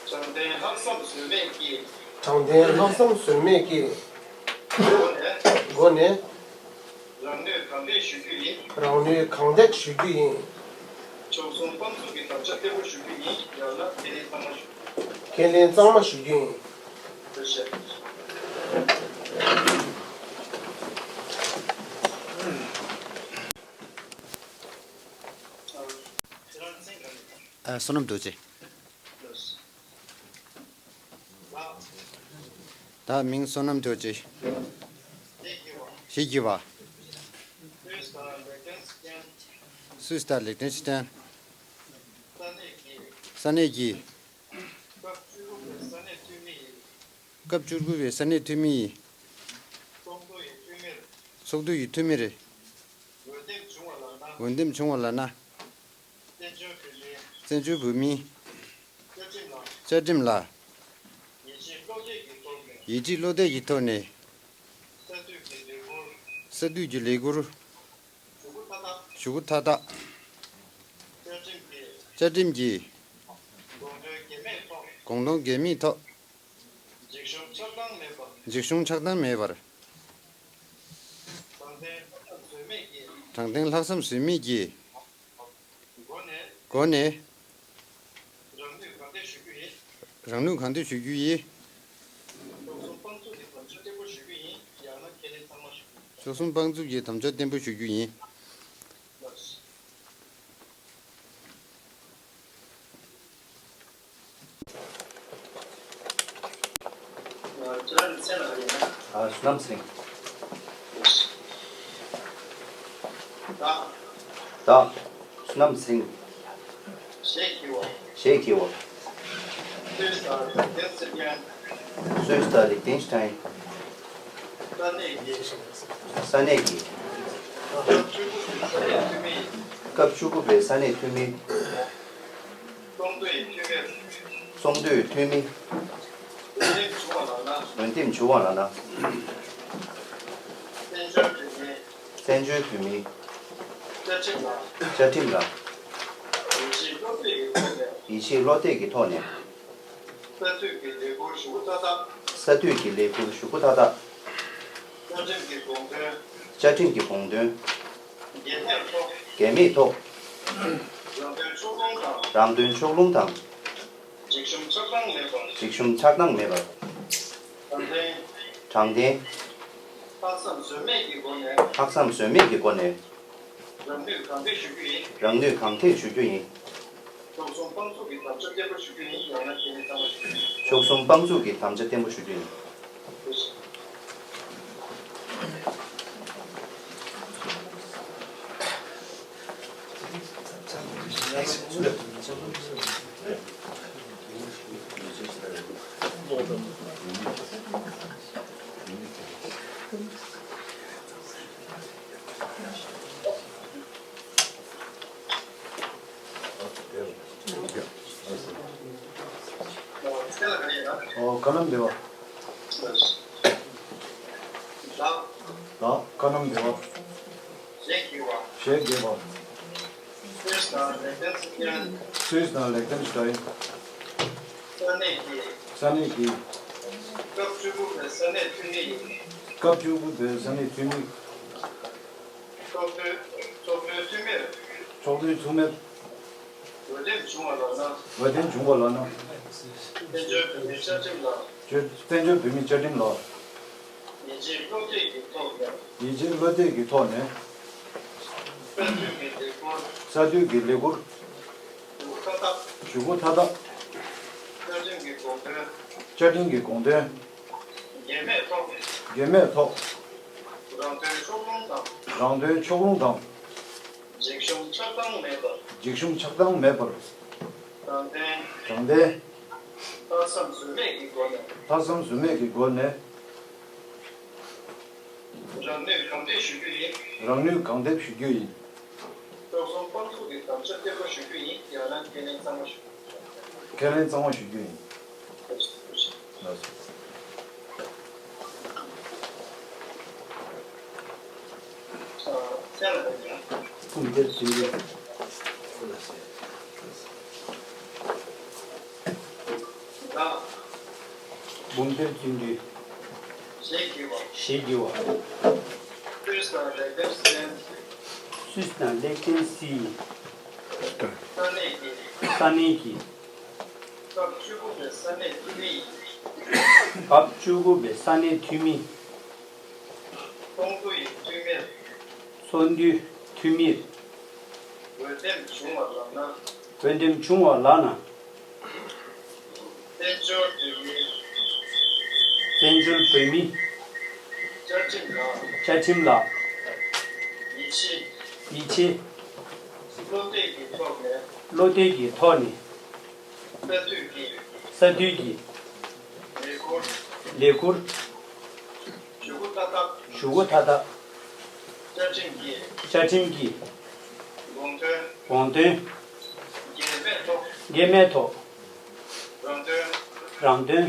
དྲང་བདེན་ལྷག་བསམ་ཟོལ་མེད་ཀྱིས། དྲང་བདེན་ལྷག་བསམ་ཟོལ་མེད་ཀྱིས། སྒོ་ནས། སྒོ་ནས། རང་ནུས་གང་ཐེག་ཞུ་རྒྱུ་ཡིན། རང་ནུས་གང་ཐེག་ཞུ་རྒྱུ་ཡིན། མཆོག་གསུམ་དཔང་བཙུགས་ཀྱི་དམ་བཅའ་བརྟན་པོ་ཞུ་རྒྱུ་ཡིན། ཡང་ན་ཁས་ལེན་གཙང་མ་ཞུ། ཁས་ལེན་གཙང་མ་ཞུ་རྒྱུ་ཡིན། ཐུགས་རྗེ་ཆེ། ཨ། བསོད་ནམས་རྡོ་རྗེ། ད་མིང་བསོད་ནམས་རྡོ་རྗེ། གཞིས་ཀྱི་བ། སུད་སི་ལ་ལེགས་ལྡན་ཅན། ས་གནས་ཀྱི། སྐབས་བཅུ་དགུ་པའི་ས་གནས་འཐུས་མི་ཡིན། ཚོགས་འདུ་ཡི་འཐུས་མི་རེད། འོས་འདེམས་བྱུང་བ་ལགས་ན། བཙན་བྱོལ་བོད་མིའི། བཅའ་ཁྲིམས་ལ། ཡིད་ཆེས་བློ་གཏད་ཀྱི་ཐོག་ནས། གསར་གཏོད་ཀྱི་ལས་ཁུར། ཞུ་སྒོ་མཐའ་དག། བཅའ་ཁྲིམས་ཀྱི། དགོངས་དོན་འགལ་མེད་ཐོག། འཇིགས་ཞུམ་ཆགས་སྡང་མེད་པར། འཇིགས་ཞུམ་ཆགས་སྡང་མེད་པར། དྲང་བདེན་ལྷག་བསམ་ཟོལ་མེད་ཀྱིས། དྲང་བདེན་ལྷག་བསམ་ཟོལ་མེད་ཀྱིས། སྒོ་ནས། སྒོ་ནས། རང་ནུས་གང་ཐེག་ཞུ་རྒྱུ་ཡིན། རང་ནུས་གང་ཐེག་ཞུ་རྒྱུ་ཡིན། མཆོག་གསུམ་དཔང་བཙུགས་ཀྱི་དམ་བཅའ་བརྟན་པོ་ཞུ་རྒྱུ་ཡིན། ཡང་ན་ཁས་ལེན་གཙང་མ་ཞུ། མཆོག་གསུམ་དཔང་བཙུགས་ཀྱི་དམ་བཅའ་བརྟན་པོ་ཞུ་རྒྱུ་ཡིན། ཁྱེད་རང་གི་མཚན་ལ་ཡིན་ན། ཨ། བསོད་ནམས་ཚེ་རིང་། ད། ད། བསོད་ནམས་ཚེ་རིང་། གཞས་ཀྱི་བ། གཞས་ཀྱི་བ། སུད་སི་དང་ལེགས་ལྡན་སེར་ཆེན། སུད་སི་དང་ལེགས་ལྡན་སེར་ཆེན། ས་གནས་ཀྱི། ས་གནས་ཀྱི། སྐབས་བཅུ་དགུ་པའི་ས་གནས་འཐུས་མི། སྐབས་བཅུ་དགུ་པའི་ས་གནས་འཐུས་མི། ཚོགས་འདུའི་འཐུས་མི། ཚོགས་འདུའི་འཐུས་མི། འོས་འདེམས་བྱུང་བ་ལགས་ན། འོས་འདེམས་བྱུང་བ་ལགས་ན། བཙན་བྱོལ་བོད་མིའི། བཙན་བྱོལ་བོད་མིའི། བཅའ་ཁྲིམས་ལ། བཅའ་ཁྲིམས་ལ། ཡིད་ཆེས་བློ་གཏད་ཀྱི་ཐོག་ནས། ཡིད་ཆེས་བློ་གཏད་ཀྱི་ཐོག་ནས། གསར་གཏོད་ཀྱི་ལས་ཁུར་ཞུ་སྒོ་མཐའ་དག། གསར་གཏོད་ཀྱི་ལས་ཁུར་ཞུ་སྒོ་མཐའ་དག། བཅའ་ཁྲིམས་ཀྱི་དགོངས་དོན། བཅའ་ཁྲིམས་ཀྱི་དགོངས་དོན། འགལ་མེད་ཐོག། འགལ་མེད་ཐོག། རང་དོན་ཕྱོགས་ལྷུང་དང་། རང་དོན་ཕྱོགས་ལྷུང་དང་། འཇིགས་ཞུམ་ཆགས་སྡང་མེད་པར། འཇིགས་ཞུམ་ཆགས་སྡང་མེད་པར། དྲང་བདེན། དྲང་བདེན། ལྷག་བསམ་ཟོལ་མེད་ཀྱི་སྒོ་ནས། ལྷག་བསམ་ཟོལ་མེད་ཀྱི་སྒོ་ནས། རང་ནུས་གང་ཐེག་ཞུ་རྒྱུ་ཡིན། རང་ནུས་གང་ཐེག་ཞུ་རྒྱུ་ཡིན། མཆོག་གསུམ་དཔང་བཙུགས་ཀྱི་དམ་བཅའ་བརྟན་པོ་ཞུ་རྒྱུ་ཡིན། ཡང་ན་ཁས་ལེན་གཙང་མ་ཞུ་རྒྱུ་ཡིན། མཆོག་གསུམ་དཔང་བཙུགས་ཀྱི་དམ་བཅའ་བརྟན་པོ་ཞུ་རྒྱུ་ཡིན། ཨོ། ཀ་ནམ་བདེ་བ། ལགས། ཀ་ནམ་བདེ་བ། གཞས་དགེ་བ། སུད་སི་དང་ལེགས་ལྡན་སེར་ཆེན། སུད་སི་དང་ལེགས་ལྡན་སེར་ཆེན། ས་གནས་ཀྱི། ས་གནས་ཀྱི། སྐབས་བཅུ་དགུ་པའི་ས་གནས་འཐུས་མི་ཡིན། སྐབས་བཅུ་དགུ་པའི་ས་གནས་འཐུས་མི། ཚོགས་གཙོའི། ཚོགས་གཙོའི་འཐུས་མིར། ཚོགས་གཙོའི་འཐུས་མིར། འོས་འདེམས་བྱུང་བ་ལགས་ན། འོས་འདེམས་བྱུང་བ་ལགས་ན། བཙན་བྱོལ་བོད་མིའི་བཅའ་ཁྲིམས་ལ། བཙན་བྱོལ་བོད་མིའི་བཅའ་ཁྲིམས་ལ། ཡིད་ཆེས་བློ་གཏད་ཀྱི་ཐོག་ནས། ཡིད་ཆེས་བློ་གཏད་ཀྱི་ཐོག་ནས། གསར་གཏོད་ཀྱི་ལས་ཁུར། གསར་གཏོད་ཀྱི་ལས་ཁུར། ཞུ་སྒོ་མཐའ་དག། ཞུ་སྒོ་མཐའ་དག། བཅའ་ཁྲིམས་ཀྱི་དགོངས་དོན། བཅའ་ཁྲིམས་ཀྱི་དགོངས་དོན། འགལ་མེད་ཐོག། འགལ་མེད་ཐོག། རང་དོན་ཕྱོགས་ལྷུང་དང་། རང་དོན་ཕྱོགས་ལྷུང་དང་། འཇིགས་ཞུམ་ཆགས་སྡང་མེད་པར། འཇིགས་ཞུམ་ཆགས་སྡང་མེད་པར། དྲང་བདེན། དྲང་བདེན། ལྷག་བསམ་ཟོལ་མེད་ཀྱི་སྒོ་ནས། ལྷག་བསམ་ཟོལ་མེད་ཀྱི་སྒོ་ནས། རང་ནུས་གང་ཐེག་ཞུ་རྒྱུ་ཡིན། རང་ནུས་གང་ཐེག་ཞུ་རྒྱུ་ཡིན། མཆོག་གསུམ་དཔང་བཙུགས་ཀྱི་དམ་བཅའ་བརྟན་པོ་ཞུ་རྒྱུ་ཡིན། ཡང་ན་ཁས་ལེན་གཙང་མ་ཞུ་རྒྱུ་ཡིན། ཁས་ལེན་གཙང་མ་ཞུ་རྒྱུ་ཡིན། ལགས་སོ། བསྟན་ལ་ཡང་། འབུམ་སྡེར་བརྩོན་འགྲུས། འབུམ་སྡེར་བརྩོན་འགྲུས། ཞེས་བགྱི་བ། ཞེས་བགྱི་བ། སུས་དང་ལེགས་ལྡན་སྲས། སུས་དང་ལེགས་ལྡན་སྲས། ས་གནས་ཀྱི། ས་གནས་ཀྱི། སྐབས་བཅུ་དགུ་པའི་ས་གནས་འཐུས་མི་ཡིན། སྐབས་བཅུ་དགུ་པའི་ས་གནས་འཐུས་མི། ཚོགས་འདུ་ཡི་འཐུས་མིར། ཚོགས་འདུའི་འཐུས་མིར། འོས་འདེམས་བྱུང་བ་ལགས་ན། འོས་འདེམས་བྱུང་བ་ལགས་ན། བཙན་བྱོལ་བོད་མིའི། བཙན་བྱོལ་བོད་མིའི། བཅའ་ཁྲིམས་ལ། བཅའ་ཁྲིམས་ལ། ཡིད་ཆེས། ཡིད་ཆེས། བློ་གཏད་ཀྱི་ཐོག་ནས། བློ་གཏད་ཀྱི་ཐོག་ནས། གསར་གཏོད་ཀྱི། གསར་གཏོད་ཀྱི། ལས་ཁུར། ལས་ཁུར། ཞུ་སྒོ་མཐའ་དག་ཞུ་སྒོ་མཐའ་དག་བཅའ་ཁྲིམས་ཀྱི། བཅའ་ཁྲིམས་ཀྱི། དགོངས་དོན། དགོངས་དོན། འགལ་མེད་ཐོག་འགལ་མེད་ཐོག་རང་དོན། རང་དོན།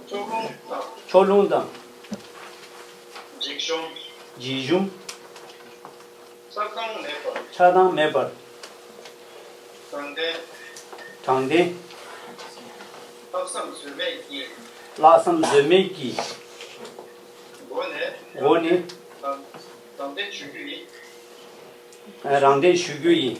ཕྱོགས་ལྷུང་དང་། ཕྱོགས་ལྷུང་དང་། འཇིགས་ཞུམ། འཇིགས་ཞུམ། ཆགས་སྡང་མེད་པར། ཆགས་སྡང་མེད་པར། དྲང་བདེན། དྲང་བདེན། ལྷག་བསམ་ཟོལ་མེད་ཀྱིས། ལྷག་བསམ་ཟོལ་མེད་ཀྱིས། སྒོ་ནས། སྒོ་ནས། དྲང་དྲང་བདེན་ཞུ་རྒྱུ་ཡིན། རང་བདེན་ཞུ་རྒྱུ་ཡིན།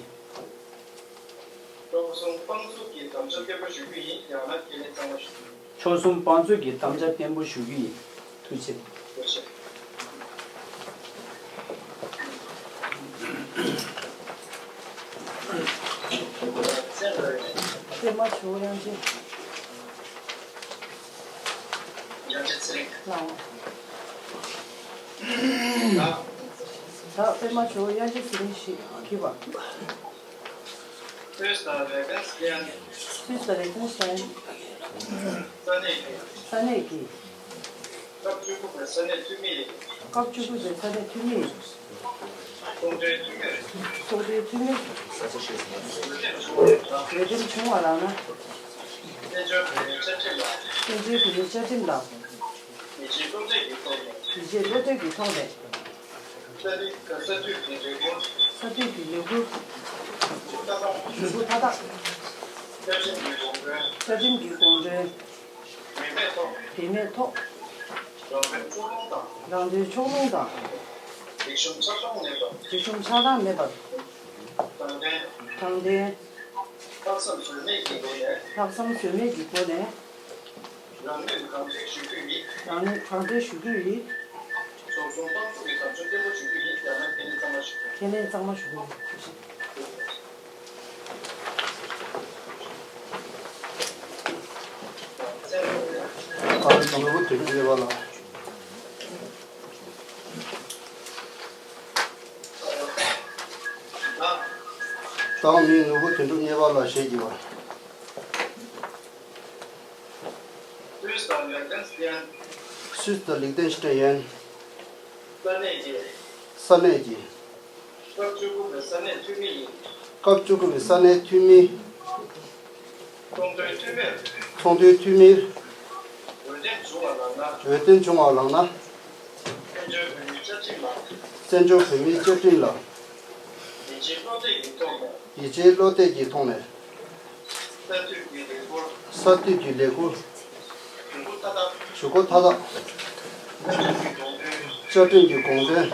ཕྱོགས་གསུམ་དཔང་བཙུགས་ཀྱི་དམ་བཅའ་བརྟན་པོ་ཞུ་རྒྱུ་ཡིན། ཡང་ན་ཁས་ལེན་གཙང་མ་ཞུ་རྒྱུ་ཡིན། ཕྱོགས་གསུམ་དཔང་བཙུགས་ཀྱི་དམ་བཅའ་བརྟན་པོ་ཞུ་རྒྱུ་ཡིན། ཐུགས་རྗེ་ཆེ། པད་མ་ཇོ་བོ་དབྱངས་ཅན། ལའོ། ད་པད་མ་ཇོ་བོ་དབྱངས་ཅན་ཚེ་རིང་ཞིག་གིས་པ། སུས་དང་ལེགས་ལྡན་སྲས། སུས་དང་ལེགས་ལྡན་སྲས། ས་གནས་ཀྱི། ས་གནས་ཀྱི། སྐབས་བཅུ་དགུ་པའི་ས་གནས་འཐུས་མི་ཡིན། སྐབས་བཅུ་དགུ་པའི་ས་གནས་འཐུས་མི་ཡིན། ཚོགས་འདུའི་འཐུས་མི། ཚོགས་འདུའི་འཐུས་མི། འོས་འདེམས་བྱུང་བ་ལགས་ན། འོས་འདེམས་བྱུང་བ་ལགས་ན། བཙན་བྱོལ་བོད་མིའི་བཅའ་ཁྲིམས་ལ། བཙན་བྱོལ་བོད་མིའི་བཅའ་ཁྲིམས་ལ། ཡིད་ཆེས་བློ་གཏད་ཀྱི་ཐོག་ནས། ཡིད་ཆེས་བློ་གཏད་ཀྱི་ཐོག་ནས། གསར་གཏོད་ཀྱི་ལས་ཁུར། གསར་གཏོད་ཀྱི་ལས་ཁུར། ཞུ་སྒོ་མཐའ་དག་ཞུ་སྒོ་མཐའ་དག་བཅའ་ཁྲིམས་ཀྱི་དགོངས་དོན། བཅའ་ཁྲིམས་ཀྱི་དགོངས་དོན། འགལ་མེད་ཐོག་འགལ་མེད་ཐོག་རང་དོན་ཕྱོགས་ལྷུང་དང་། རང་དོན་ཕྱོགས་ལྷུང་དང་། རིག་གཞུང་ཆགས་སྡང་མེད་པར། རིག་གཞུང་ཆགས་སྡང་མེད་པར། དྲང་བདེན། དྲང་བདེན། ལྷག་བསམ་ཟོལ་མེད་ཀྱི་སྒོ་ནས། ལྷག་བསམ་ཟོལ་མེད་ཀྱི་སྒོ་ནས། རང་ནུས་གང་ཐོན་ཞུ་རྒྱུ་ཡིན། རང་ནུས་གང་ཐོན་ཞུ་རྒྱུ་ཡིན། ཕྱོགས་གསུམ་དཔང་བཙུགས་ཀྱི་དམ་བཅའ་བརྟན་པོ་ཞུ་རྒྱུ་ཡིན། ཡང་ན་ཁས་ལེན་གཙང་མ་ཞུ་རྒྱུ། ཁས་ལེན་གཙང་མ་ཞུ་རྒྱུ་ཡིན། ད་ནུ་བོ་དོན་གྲུབ་གཉེར་པ་ལགས། ད་མི་ནུ་བོ་དོན་གྲུབ་གཉེར་པ་ལགས་ཞེས་བགྱི་བ། སུས་དང་ལེགས་ལྡན་སྲས། སུས་དང་ལེགས་ལྡན་སྲས་ཡན། ས་གནས་ཀྱི། ས་གནས་ཀྱི། སྐབས་བཅུ་དགུ་པའི་ས་གནས་འཐུས་མི་ཡིན། སྐབས་བཅུ་དགུ་པའི་ས་གནས་འཐུས་མི། ཚོགས་འདུའི་འཐུས་མིར། ཚོགས་འདུའི་འཐུས་མིར། འོས་འདེམས་བྱུང་བ་ལགས་ན། འོས་འདེམས་བྱུང་བ་ལགས་ན། བཙན་བྱོལ་བོད་མིའི་བཅའ་ཁྲིམས་ལ། བཙན་བྱོལ་བོད་མིའི་བཅའ་ཁྲིམས་ལ། ཡིད་ཆེས་བློ་གཏད་ཀྱི་ཐོག་ནས། ཡིད་ཆེས་བློ་གཏད་ཀྱི་ཐོག་ནས། གསར་གཏོད་ཀྱི་ལས་ཁུར། གསར་གཏོད་ཀྱི་ལས་ཁུར། ཞུ་སྒོ་མཐའ་དག་ཞུ་སྒོ་མཐའ་དག་བཅའ་ཁྲིམས་ཀྱི་དགོངས་དོན། བཅའ་ཁྲིམས་ཀྱི་དགོངས་དོན།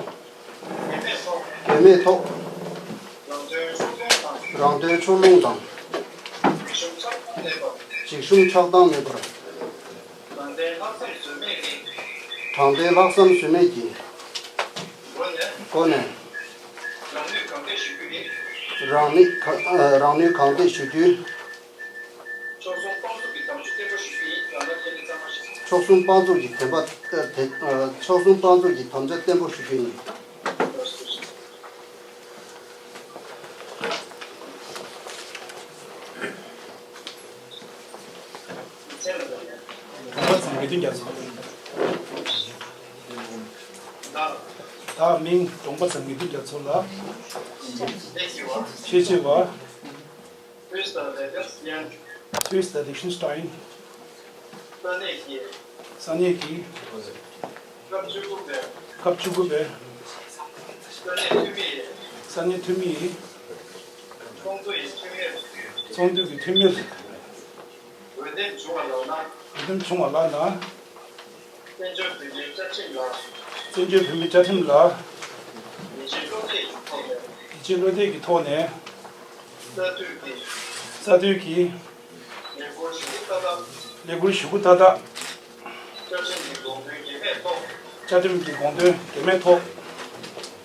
འགལ་མེད་ཐོག་རང་དོན་ཕྱོགས་ལྷུང་དང་། རང་དོན་ཕྱོགས་ལྷུང་དང་། རིག་གཞུང་ཆགས་སྡང་མེད་པར། རིག་གཞུང་ཆགས་སྡང་མེད་པར། དྲང་བདེན་ལྷག་བསམ་ཟོལ་མེད་ཀྱིས། དྲང་བདེན་ལྷག་བསམ་ཟོལ་མེད་ཀྱིས། སྒོ་ནས། སྒོ་ནས། རང་ནུས་གང་ཐོན་ཞུ་རྒྱུ་ཡིན། རང་ནུས་གང་ཨ་རང་ནུས་གང་ཐོན་ཞུ་རྒྱུ། ཕྱོགས་གསུམ་དཔང་བཙུགས་ཀྱི་དམ་བཅའ་བརྟན་པོ་ཞུ་རྒྱུ་ཡིན། ཡང་ན་ཁས་ལེན་གཙང་མ་ཞུ་རྒྱུ། ཕྱོགས་གསུམ་དཔང་བཙུགས་ཀྱི་དེ་པ་ཨ་དེ་ཨ་ཕྱོགས་གསུམ་དཔང་བཙུགས་ཀྱི་དམ་བཅའ་བརྟན་པོ་ཞུ་རྒྱུ་ཡིན། དྲུང་པ་ཚང་མི་མཐུན་རྒྱ་མཚོ། ད་མིང་དྲུང་པ་ཚང་མི་མཐུན་རྒྱ་མཚོ་ལགས། ཤེས་ཆེ་བ། སུས་དང་ལེགས་ལྡན་སྲས། སུས་དང་ལེགས་ལྡན་སྲས། ས་གནས་ཀྱི། ས་གནས་ཀྱི། སྐབས་བཅུ་དགུ་པའི། སྐབས་བཅུ་དགུ་པའི། ས་ ས་གནས་འཐུས་མི་ཡིས། ཚོགས་འདུ་ཡི་འཐུས་མིར། ཚོགས་འདུ་གི་འཐུས་མིར། འོས་འདེམས་བྱུང་བ་ལགས་ན། འོས་འདེམས་བྱུང་བ་ལགས་ན། བཙན་བྱོལ་བོད་མིའི་བཅའ་ཁྲིམས་ལ། བཙན་བྱོལ་བོད་མིའི་བཅའ་ཁྲིམས་ལ། ཡིད་ཆེས་བློ་གཏད་ཀྱི་ཐོག་ནས། ཡིད་ཆེས་བློ་གཏད་ཀྱི་ཐོག་ནས། གསར་གཏོད་ཀྱི། གསར་གཏོད་ཀྱི། ལས་འགུལ་ཞུ་སྒོ་མཐའ་དག་ལས་འགུལ་ཞུ་སྒོ་མཐའ་དག་བཅའ་ཁྲིམས་ཀྱི་དགོངས་དོན་འགལ་མེད་ཐོག་བཅའ་ཁྲིམས་ཀྱི་དགོངས་དོན་འགལ་མེད་ཐོག་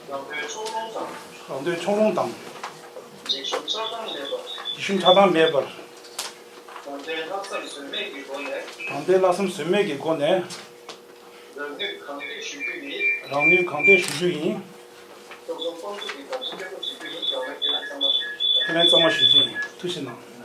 རང་དོན་ཕྱོགས་ལྷུང་དང་། རང་དོན་ཕྱོགས་ལྷུང་དང་། འཇིགས་ཞུམ་ཆགས་སྡང་མེད་པར། འཇིགས་ཞུམ་ཆགས་སྡང་མེད་པར། དྲང་བདེན་ལྷག་བསམ་ཟོལ་མེད་ཀྱི་སྒོ་ནས། དྲང་བདེན་ལྷག་བསམ་ཟོལ་མེད་ཀྱི་སྒོ་ནས། རང་ནུས་གང་ཐུབ་ཞུ་རྒྱུ་ཡིན། རང་ནུས་གང་ཐུབ་ཞུ་རྒྱུ་ཡིན། ཚོགས་གཙོ་དབང་ཚོགས་ཀྱི་དམ་བཅའ་བརྟན་པོ་ཞུ་རྒྱུ་ཡིན། ལགས་ན་ཁས་ལེན་གཙང་མ་ཞུ། ཁས་ལེན་གཙང་མ་ཞུ་རྒྱུ་ཡིན། ཐུགས་རྗེ་གནང་།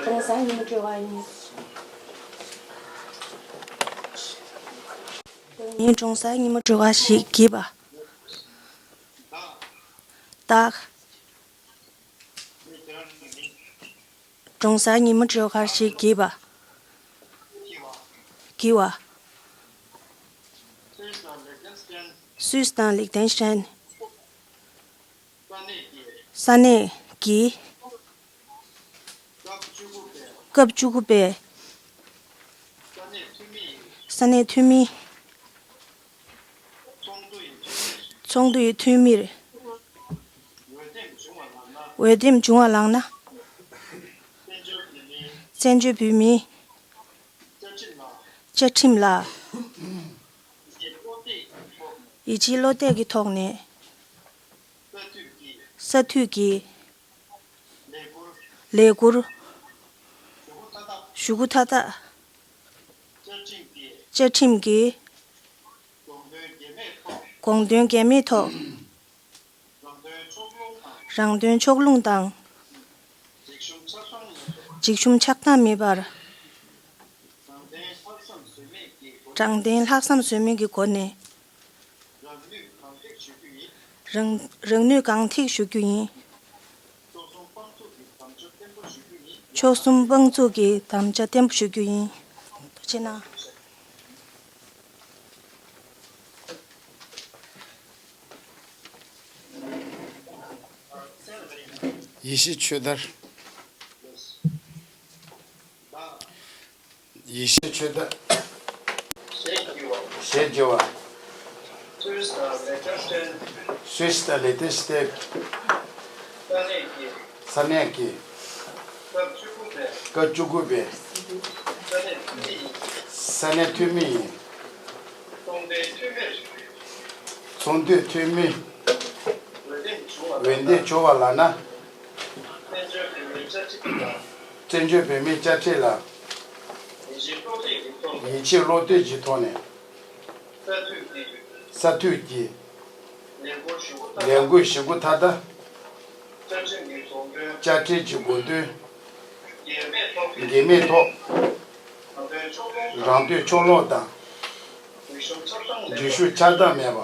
ཀྲོང་གསར་ཉིན་མོ་སྤྲོ་བ་ཡིན། ཉིན་ཀྲོང་གསར་ཉིན་མོ་སྤྲོ་བ་ཞིག་བགྱིས་པ། བདག་ཀྲོང་གསར་ཉིན་མོ་སྤྲོ་གར་ཞིག་བགྱིས་པ། བགྱིས་པ། སུད་སི་དང་ལིག་ཏེན་སི་ཏན། ས་གནས་ཀྱི། སྐབས་བཅུ་དགུ་པའི། ས་གནས་འཐུས་མི། ཚོགས་འདུ་ཡི་འཐུས་མིར། འོས་འདེམས་བྱུང་བ་ལགས་ན། བཙན་བྱོལ་བོད་མིའི། བཅའ་ཁྲིམས་ལ། ཡིད་ཆེས་བློ་གཏད་ཀྱི་ཐོག་ནས། གསར་མཐུད་ཀྱི། ལས་འགུལ། ཞུ་སྒོ་མཐའ་དག་བཅའ་ཁྲིམས་ཀྱི། དགོངས་དོན་འགལ་མེད་ཐོག་རང་དོན་ཕྱོགས་ལྷུང་དང་། འཇིགས་ཞུམ་ཆགས་སྡང་མེད་པར། དྲང་བདེན་ལྷག་བསམ་ཟོལ་མེད་ཀྱི་སྒོ་ནས། རང་རང་ནུས་གང་ཐིག་ཞུ་རྒྱུ་ཡིན། ཕྱོགས་གསུམ་དཔང་བཙུགས་ཀྱི་དམ་བཅའ་བརྟན་པོ་ཞུ་རྒྱུ་ཡིན། ཐུགས་རྗེ་གནང་། ཡེ་ཤེས་ཆོས་དར། ཡེ་ཤེས་ཆོས་དར། ཞེས་བགྱི་བ། སུད་སི་དང་ལིག་ཏེན་སི་ཏན། སུད་སི་དང་ལིག་ཏེན་སི་ཏན། ས་གནས་ཀྱི། ས་གནས་ཀྱི། སྐབས་བཅུ་དགུ་པའི། སྐབས་བཅུ་དགུ་པའི། ས་གནས་འཐུས་མི་ཡིན། ས་གནས་འཐུས་མི་ཡིན། ཚོགས་འདུའི་འཐུས་མི། ཚོགས་འདུའི་འཐུས་མི། འོས་འདེམས་བྱུང་བ་ལགས་ན། བཙན་བྱོལ་བོད་མིའི་བཅའ་ཁྲིམས་ལ། བཙན་བྱོལ་བོད་མིའི་བཅའ་ཁྲིམས་ལ། ཡིད་ཆེས་བློ་གཏད་ཀྱི་ཐོག་ནས། ཡིད་ཆེས་བློ་གཏད་ཀྱི་ཐོག་ནས། གསར་མཐུད་ཀྱི། གསར་མཐུད་ཀྱི། ལས་འགུལ་ཞུ་སྒོ་མཐའ་དག་ལས་འགུལ་ཞུ་སྒོ་མཐའ་དག་བཅའ་ཁྲིམས་ཀྱི་དགོངས་དོན། འགལ་མེད་ཐོག་རང་དོན་ཕྱོགས་ལྷུང་དང་། འཇིགས་ཞུམ་ཆགས་སྡང་མེད་པ།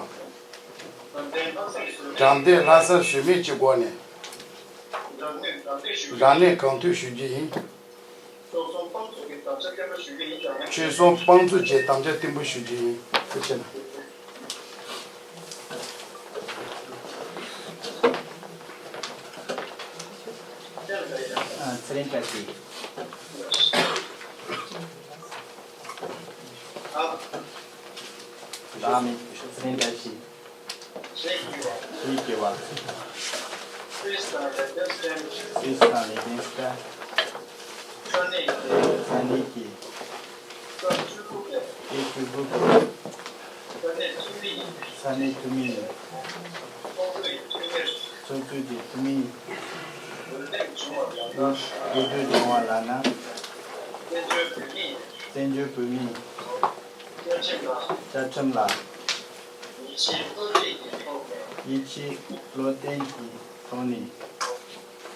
དྲང་བདེན་ལྷག་བསམ་ཟོལ་མེད་ཀྱི་སྒོ་ནས། རང་ནུས་གང་ཐུབ་ཞུ་རྒྱུ་ཡིན། ཆོལ་གསུམ་དཔང་བཙུགས་ཀྱི་དམ་བཅའ་བརྟན་པོ་ཞུ་རྒྱུ་ཡིན་ལགས་ན། ཆོལ་གསུམ་དཔང་བཙུགས་ཀྱི་དམ་བཅའ་བརྟན་པོ་ཞུ་རྒྱུ་ཡིན། ཐུགས་རྗེ་གནང་། ཨ། ཚེ་རིང་བཀྲ་ཤིས། བདག་ནི་ཚེ་རིང་བཀྲ་ཤིས། ཞེས་བགྱི་བ། ཞེས་བགྱི་བ། སུད་སི་དང་ལིག་ཏེན་སི་ཏན། སུད་སི་དང་ལིག་ཏེན་སི་ཏན། ས་གནས་ཀྱི། ས་གནས་ཀྱི། སྐབས་བཅུ་དགུ་པའི། སྐབས་བཅུ་དགུ་པའི། ས་གནས་འཐུས་མི་ཡིན། ས་གནས་འཐུས་མི་ཡིན། ཚོགས་འདུའི་འཐུས་མིར། ཚོགས་འདུའི་འཐུས་མི་ཡིན། འོས་འདེམས་བྱུང་བ་ལགས་ན། འོས་འདེམས་བྱུང་བ་ལགས་ན། བཙན་བྱོལ་བོད་མི་ཡིན། བཙན་བྱོལ་བོད་མི་ཡིན། བཅའ་ཁྲིམས་ལ། བཅའ་ཁྲིམས་ལ། ཡིད་ཆེས་བློ་གཏད་ཀྱི་ཐོག་ནས། ཡིད་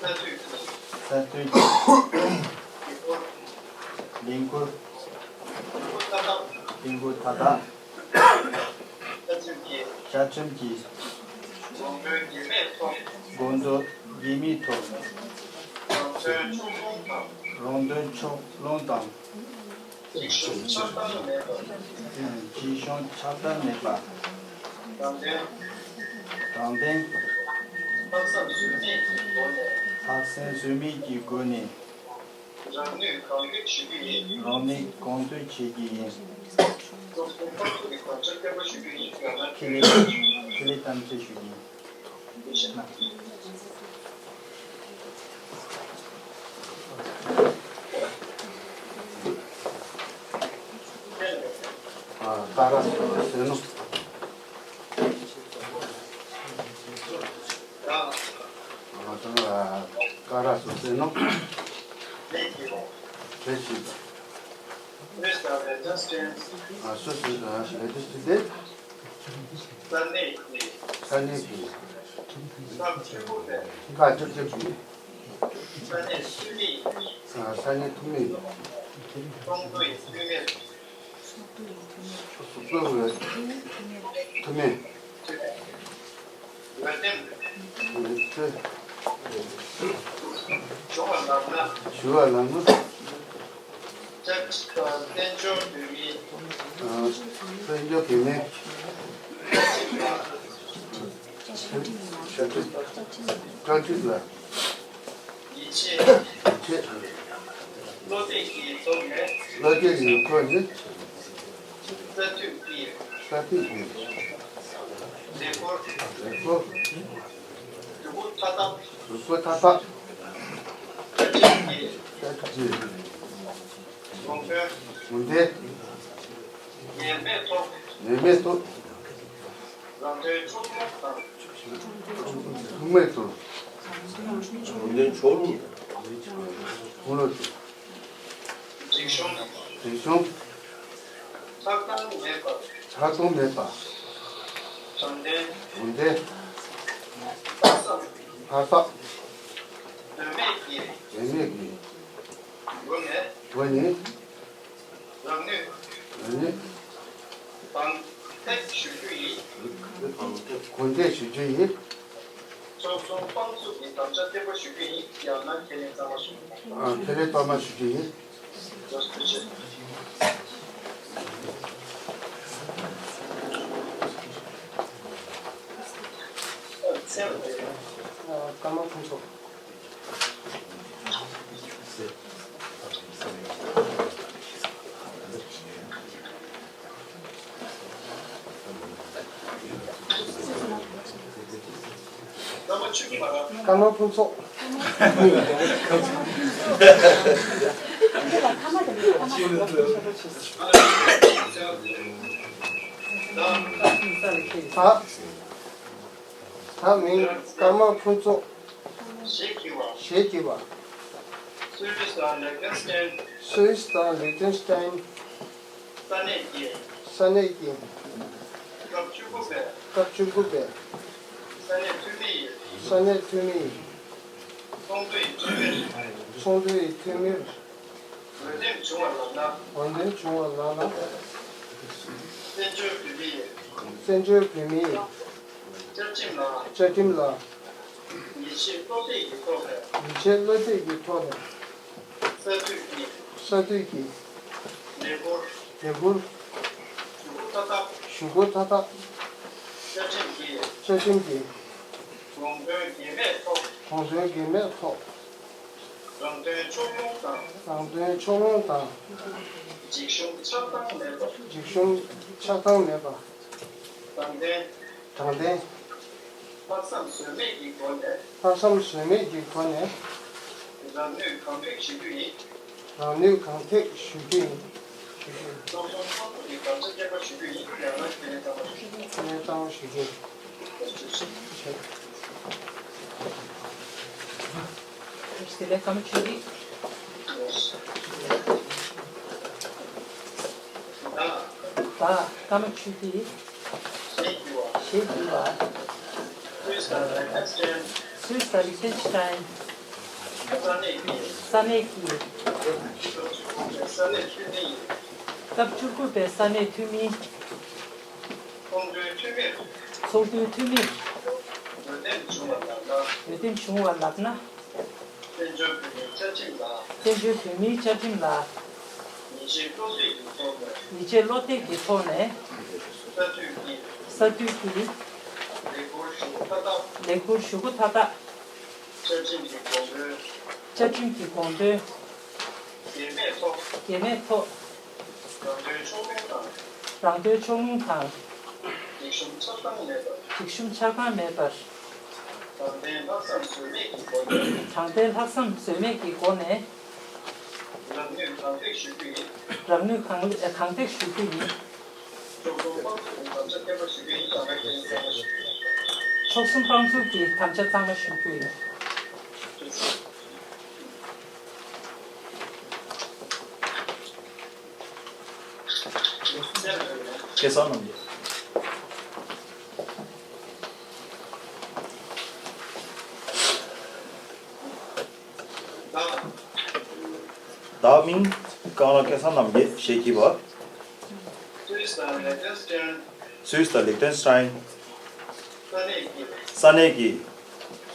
ཆེས་བློ་གཏད་ཀྱི་ཐོག་ནས། གསར་གཏོད་ཀྱི། གསར་གཏོད་ཀྱི། ལས་འགུལ། ལས་འགུལ་མཐའ་དག་ལས་འགུལ་མཐའ་དག་བཅའ་ཁྲིམས་ཀྱི། བཅའ་ཁྲིམས་ཀྱི། དགོངས་དོན་འགལ་མེད་ཐོག་དགོངས་དོན་འགལ་མེད་ཐོག་རང་ རང་དོན་ཕྱོགས་ལྷུང་དང་། རྗེས་བྱུང་ཆགས་སྡང་མེད་པ། རྗེས་བྱུང་ཆགས་སྡང་མེད་པ། དྲང་བདེན། དྲང་བདེན། ལྷག་བསམ་ཟོལ་མེད་ཀྱི་སྒོ་ནས། ལྷག་བསམ་ཟོལ་མེད་ཀྱི་སྒོ་ནས། རང་ནུས་གང་ཐུབ་ཞུ་རྒྱུ་ཡིན། རང་ནུས་གང་ཐུབ་བྱེད་ཀྱི་ཡིན། སློབ་གསོ་སྤར་ཚུགས་ཀྱི་དམ་བཅའ་བརྟན་པོ་ཞུ་རྒྱུ་ཡིན། ཡང་ན་ཁེ་ལས་ཁེ་ལས་དམ་བཅའ་ཞུ་རྒྱུ་ཡིན། ཀ་ར་སུ་སེ་ནོ། ཀ་ར་སུ་སེ་ནོ། ལས་བྱེད། སུ་སུ་ལས་བྱེད་དེ། ས་གནས་ཀྱི། ས་གནས་ཀྱི། སྐབས་བཅུ་དགུ་པའི། སྐབས་བཅུ་དགུ་པའི། ས་གནས་འཐུས་མི། ས་གནས་འཐུས་མི། ཚོགས་འདུའི་འཐུས་མི། ཚོགས་འདུའི་འཐུས་མི། འོས་འདེམས། འོས་འདེམས། ཞུ་བ་ལགས་ན། ཞུ་བ་ལགས་ན། བཙན་བྱོལ་བོད་མིའི། བཙན་བྱོལ་བོད་མིའི། བཀའ་ཁྲིད་ལ། ཡིད་ཆེས། ཡིད་ཆེས། བློ་གཏད་ཀྱི་ཐོག་ནས། བློ་གཏད་ཀྱི་ཐོག་ནས། ས་འཐུས་ཀྱི། ས་འཐུས་ཀྱི། ལས་འཁོར། ལས་འཁོར། གྲོས་འགོ་མཐའ་དག་གྲོས་འགོ་མཐའ་དག་བཀའ་ཁྲིད་ཀྱི། བཀའ་ཁྲིད་ཀྱི། དགོངས་དོན། དགོངས་དོན། ངེས་མེད་ཐོག་ངེས་མེད་ཐོག་རང་དོན་ཕྱོགས་ལྷུང་དང་། ལྷུང་མེད་ཐོག་རང་དོན་ཕྱོགས་ལྷུང་དང་། ལྷུང་ལོ་ཐོག་རིག་གཞུང་། རིག་གཞུང་། ཆགས་སྡང་མེད་པ། ཆགས་སྡང་མེད་པ། དྲང་བདེན། དྲང་བདེན། ལྷག་བསམ། ལྷག་བསམ། ཟོལ་མེད་ཀྱི། ཟོལ་མེད་ཀྱི། སྒོ་ནས། སྒོ་ནས། རང་ནུས། རང་ནུས། གང་ཐུབ་ཞུ་རྒྱུ་ཡིན། གང་ཐུབ་ཞུ་རྒྱུ་ཡིན། སློབ་གསོ་སྤར་ཚུགས་ཀྱི་དམ་བཅའ་བརྟན་པོ་ཞུ་རྒྱུ་ཡིན། ཡང་ན་ཁས་ལེན་གཙང་མ་ཞུ་རྒྱུ་ཡིན། ཨ། ཁས་ལེན་གཙང་མ་ཞུ་རྒྱུ་ཡིན། ཀརྨ་ཕུན་ཚོགས། ཀརྨ་ཕུན་ཚོགས། ད། ད་མིང་ཀརྨ་ཕུན་ཚོགས། ཞེས་བགྱི་བ། ཞེས་བགྱི་བ། སུད་སི་དང་ལིག་ཏེན་སི་ཏན། སུད་སི་དང་ལིག་ཏེན་སི་ཏན། ས་གནས་ཀྱི། ས་གནས་ཀྱི། སྐབས་བཅུ་དགུ་པའི། སྐབས་བཅུ་དགུ་པའི། ས་གནས་འཐུས་མི་ཡི། ས་གནས་འཐུས་མི་ཡི། ཚོགས་འདུའི་འཐུས་མིར། ཚོགས་འདུའི་འཐུས་མིར། འོས་འདེམས་བྱུང་བ་ལགས་ན། འོས་འདེམས་བྱུང་བ་ལགས་ན། བཙན་བྱོལ་བོད་མིའི། བཙན་བྱོལ་བོད་མིའི། བཅའ་ཁྲིམས་ལ། བཅའ་ཁྲིམས་ལ། ཡིད་ཆེས་བློ་གཏད་ཀྱི་ཐོག་ནས། ཡིད་ཆེས་བློ་གཏད་ཀྱི་ཐོག་ནས། ས་འཐུས་ཀྱི། ས་འཐུས་ཀྱི། ལས་འཁུར། ལས་འཁུར། ཞུ་སྒོ་མཐའ་དག་ཞུ་སྒོ་མཐའ་དག་བཅའ་ཁྲིམས་ཀྱི། བཅའ་ཁྲིམས་ཀྱི། དགོངས་དོན་འགལ་མེད་ཐོག་དགོངས་དོན་འགལ་མེད་ཐོག་རང་དོན་ཕྱོགས་ལྷུང་དང་། རང་དོན་ཕྱོགས་ལྷུང་དང་། འཇིགས་ཞུམ་ཆགས་སྡང་མེད་པ། འཇིགས་ཞུམ་ཆགས་སྡང་མེད་པ། དྲང་བདེན། དྲང་བདེན། ལྷག་བསམ་ཟོལ་མེད་ཀྱི་སྒོ་ནས། ལྷག་བསམ་ཟོལ་མེད་ཀྱི་སྒོ་ནས། རང་ནུས་གང་ཐུབ་ཞུ་རྒྱུ་ཡིན། རང་ནུས་གང་ཐུབ་ཞུ་རྒྱུ་ཡིན། ཞུ་རྒྱུ་ཡིན། སློབ་སྦྱོང་གཙང་མ་ཞུ་རྒྱུ་ཡིན། ཡང་ན་ཁས་ལེན་གཙང་མ་ཞུ་རྒྱུ་ཡིན། ཁས་ལེན་གཙང་མ་ཞུ་རྒྱུ་ཡིན། དེ་ལས་ཀརྨ་ཆོས་སྐྱིད། ད་ཀརྨ་ཆོས་སྐྱིད། ཞེས་བགྱི་བ། སུད་སི་དང་ལིག་ཏེན་སི་ཏན། སུད་སི་དང་ལིག་ཏེན་སི་ཏན། ས་གནས་ཀྱི། ས་གནས་ཀྱི། སྐབས་བཅུ་དགུ་པའི་ས་གནས་འཐུས་མི་ཡིན། སྐབས་བཅུ་དགུ་པའི་ས་གནས་འཐུས་མི། ཚོགས་འདུའི་འཐུས་མིར། ཚོགས་འདུའི་འཐུས་མིར། འོས་འདེམས་བྱུང་བ་ལགས་ན། འོས་འདེམས་བྱུང་བ་ལགས་ན། བཙན་ བཙན་བྱོལ་བོད་མིའི་བཅའ་ཁྲིམས་ལ། ཡིད་ཆེས་བློ་གཏད་ཀྱི་ཐོག་ནས། ཡིད་ཆེས་བློ་གཏད་ཀྱི་ཐོག་ནས། གསར་གཏོད་ཀྱི། གསར་གཏོད་ཀྱི། ལས་འགུལ་ཞུ་སྒོ་མཐའ་དག་ལས་འགུལ་ཞུ་སྒོ་མཐའ་དག་བཅའ་ཁྲིམས་ཀྱི་དགོངས་དོན། བཅའ་ཁྲིམས་ཀྱི་དགོངས་དོན། འགལ་མེད་ཐོག་འགལ་མེད་ཐོག་རང་དོན་ཕྱོགས་ལྷུང་དང་། རང་དོན་ཕྱོགས་ལྷུང་དང་། རིག་གཞུང་ཆགས་སྡང་མེད་པར། རིག་གཞུང་ཆགས་སྡང་མེད་པར། དྲང་བདེན་ལྷག་བསམ་ཟོལ་མེད་ཀྱི་སྒོ་ནས། དྲང་བདེན་ལྷག་བསམ་ཟོལ་མེད་ཀྱི་སྒོ་ནས། རང་ནུས་གང་ཐེག་ཞུ་རྒྱུ་ཡིན། རང་ནུས་གང་གང་ཐེག་ཞུ་རྒྱུ་ཡིན། ཕྱོགས་མཚུངས་དཔང་བཙུགས་ཀྱི་དམ་བཅའ་བརྟན་པོ་ཞུ་རྒྱུ་ཡིན་ལགས་ན་ཁས་ལེན་གནང་བ་ཞུ། ཕྱོགས་མཚུངས་དཔང་བཙུགས་ཀྱི་དམ་བཅའ་གཙང་མ་ཞུ་རྒྱུ་ཡིན། སྐལ་བཟང་རྣམ་རྒྱལ། བདག་མིང་ཀ་ལ་སྐལ་བཟང་རྣམ་རྒྱལ་ཞེས་བགྱི་བ། སུད་སི་དང་ལིག་ཏེན་སི་ཏན། སུད་སི་དང་ལིག་ཏེན་སི་ཏན། ས་གནས་ཀྱི། ས་གནས་ཀྱི།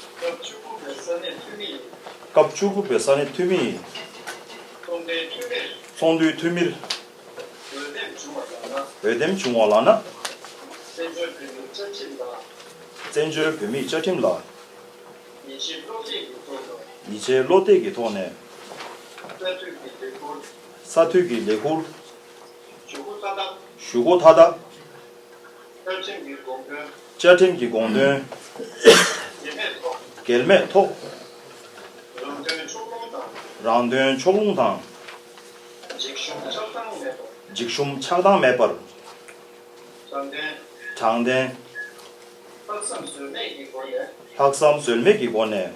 སྐབས་བཅུ་དགུ་པའི་ས་གནས་འཐུས་མི་ཡིན། སྐབས་བཅུ་དགུ་པའི་ས་གནས་འཐུས་མི་ཡིན། ཚོགས་འདུའི་འཐུས་མིར། ཚོགས་འདུའི་འཐུས་མིར། འོས་འདེམས་བྱུང་བ་ལགས་ན། འོས་འདེམས་བྱུང་བ་ལགས་ན། བཙན་བྱོལ་བོད་མིའི་བཅའ་ཁྲིམས་ལ། བཙན་བྱོལ་བོད་མིའི་བཅའ་ཁྲིམས་ལ། ཡིད་ཆེས་བློ་གཏད་ཀྱི་ཐོག་ནས། ཡིད་ཆེས་བློ་གཏད་ཀྱི་ཐོག་ནས། གསར་གཏོད་ཀྱི་ལས་འགུལ། གསར་གཏོད་ཀྱི་ལས་འགུལ། ཞུ་སྒོ་མཐའ་དག་ཞུ་སྒོ་མཐའ་དག་བཅའ་ཁྲིམས་ཀྱི་དགོངས་དོན། བཅའ་ཁྲིམས་ཀྱི་དགོངས་དོན། འགལ་མེད་ཐོག་འགལ་མེད་ཐོག་རང་དོན་ཕྱོགས་ལྷུང་དང་། རང་དོན་ཕྱོགས་ལྷུང་དང་། འཇིགས་ཞུམ་ཆགས་སྡང་མེད་པར། འཇིགས་ཞུམ་ཆགས་སྡང་མེད་པར། དྲང་བདེན། དྲང་བདེན། ལྷག་བསམ་ཟོལ་མེད་ཀྱི་སྒོ་ནས། ལྷག་བསམ་ཟོལ་མེད་ཀྱི་སྒོ་ནས།